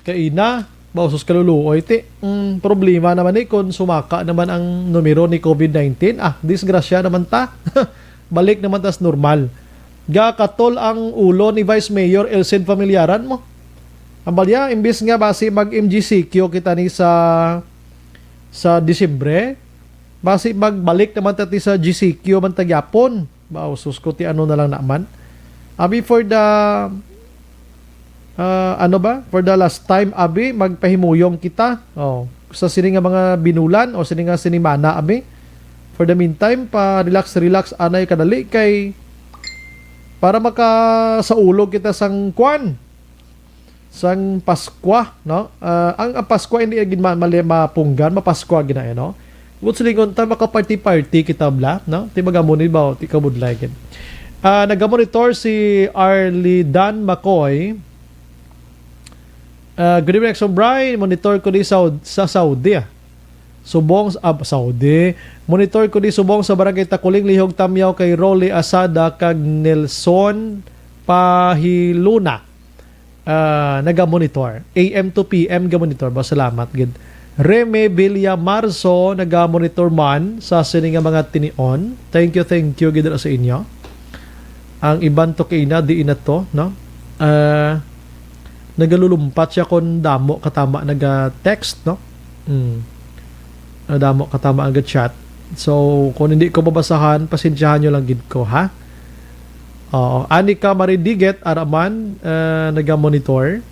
kay ina, bausos kaluluoy ti, mm, problema naman ni kung sumaka naman ang numero ni covid nineteen. Ah, disgrasya naman ta. Balik naman tas normal. Gakatol ang ulo ni Vice Mayor Elcid Familiaran mo. Ang balya, imbis nga basi mag-M G C Q kita ni sa, sa Disyembre, basi magbalik naman tati sa G C Q man tagyapon. Ba, sus ko, ti ano na lang naman. Abi, for the, ah, ano ba? For the last time, abi, magpahimuyong kita. Oh, sa sini nga mga binulan o sini nga sinimana, abi. For the meantime, pa relax, relax, anay kadali kay para makasaulog kita sang kwan, sang Paskwa, no? Ah, ang, ang Paskwa hindi gid ma-, mali-, mapunggan, mapaskwa gid na, eh, no? But silingon ta, maka-party-party kita bla, no? Ti magamuni ba, ti kabudlay gid. Ah, nagamonitor si Arlie Dan Macoy. Ah, good evening, Exo Bry. Monitor ko di Saud-, sa Saudi, ah. Subong sa, ah, Saudi. Monitor ko di subong sa Barangay Takuling, Lihog, Tamyaw, kay Rolly Asada kag Nelson Pahiluna. Ah, naga-monitor. A M to P M ga-monitor. Ba, salamat gid. Reme Villa Marzo, naga-monitor man sa sini nga mga tinion. Thank you, thank you gid sa inyo. Ang iban to kay na, di ina to, no? Ah, nagalulumpat siya kung damo katama naga-text, no? Mm. Ah, damo katama ang chat. So, kung hindi ko mabasahan, pasensyahan nyo lang gid ko, ha? Oo. Anika Maridiget, araman, ah, naga-monitor.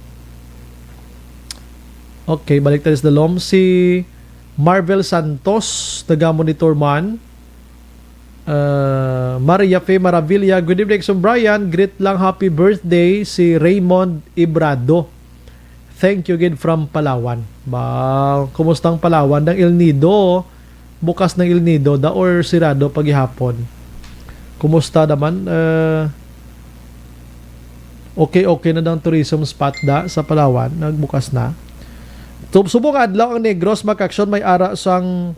Okay, balik tayo sa dalom. Si Marvel Santos, naga-monitor man. Ah, Maria Fe Maravilla, good evening, Sir Brian. Greet lang, happy birthday, si Raymond Ibrado. Thank you gid from Palawan. Ba, kumusta ang Palawan? Ang El Nido, bukas ng El Nido da or sirado pa gihapon? Kumusta naman? Ah, okay, okay na daw ang tourism spot da sa Palawan, nagbukas na. So, subong nga adlaw ang Negros, mga ka-aksyon, may ara sang,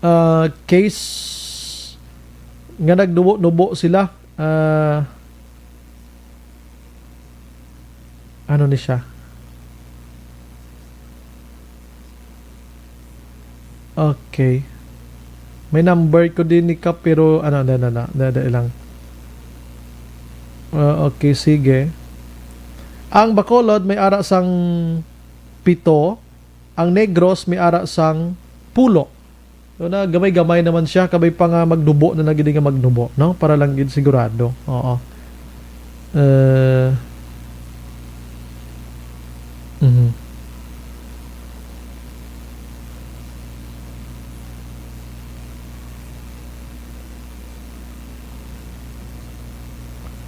ah, case nga nagnubo-nubo sila. Ah, ano ni siya? Okay. May number ko din ni Kap, pero ano, na, na, na, na, na lang. Ah, okay, sige. Ang Bacolod may ara sang pito, ang Negros may ara sang pulo. So, na gamay-gamay naman siya, kabay pa nga magnubo na lang gid nga magnubo, no? Para lang gid sigurado. Oo. Eh, mhm.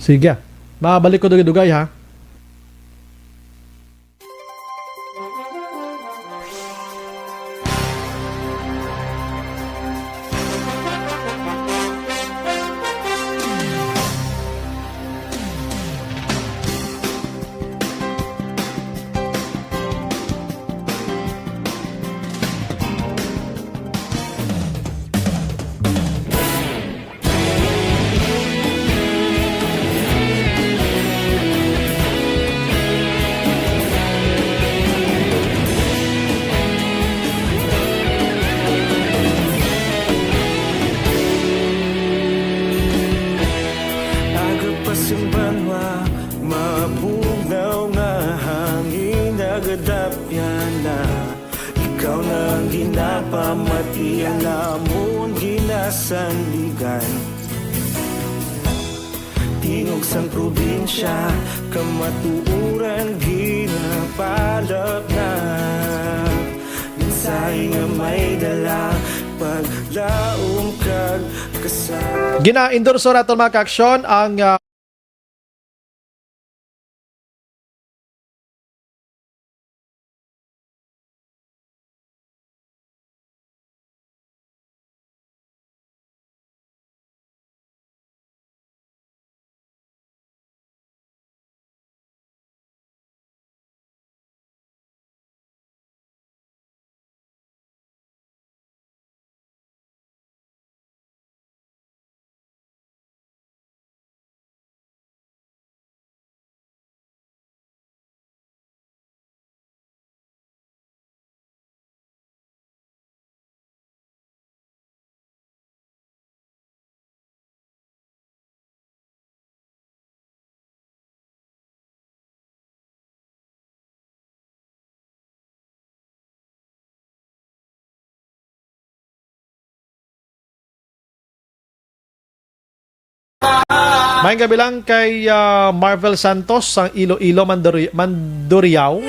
Sige. Mabalik ko dugay-dugay, ha? Aga pa sing banwa, mabugnaw nga hangin nagadapyan na. Ikaw na ang ginapamati, ang amon ginasandigan. Tingog sang probinsya, kamatuoran ginapalapnap. Mensahe nga may dala, paglaom kag kasal. Gina-endorso naton, mga ka-aksyon, ang, ah, Maayong gabi lang kay, ah, Marvel Santos sang Iloilo, Manduri-, Mandurriao.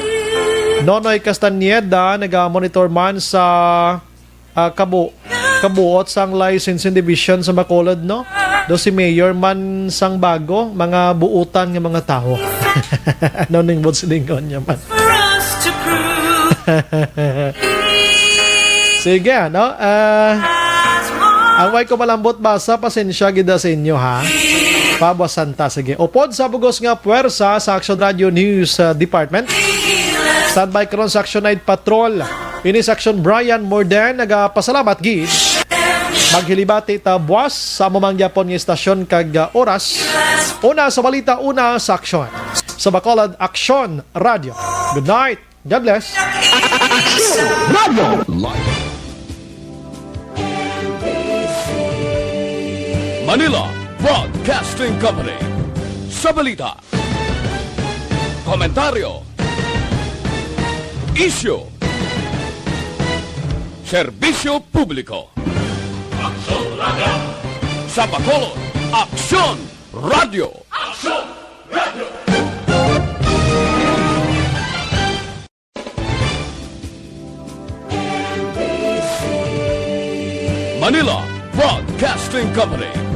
Nonoy Castañeda, naga-monitor man sa, ah, kabu-, kabuot sang Licensing Division sa Bacolod, no? Do si Mayor man sang bago, mga buutan nga mga tawo. Ano ning buot silingon niya man? Sige, ano? Ah, ang way ko malambot basa, pasensya gid sa inyo, ha? Pabuasan ta, sige. Upod sa bugos nga puwersa sa Action Radio News, ah, Department. Standby karon sa Action Night Patrol. Ini si Action Brian Morden, nagapasalamat gid. Maghilibati ta buas sa amo man gyapon nga istasyon kag, ah, oras. Una sa balita, una sa aksyon. Sa Bacolod Action Radio. Good night. God bless. Action Radio. Manila Broadcasting Company. Sa balita, komentaryo, isyu, serbisyo publiko. Aksyon Radio. Sa Bacolod, Aksyon Radio. Aksyon Radio. Manila Broadcasting Company.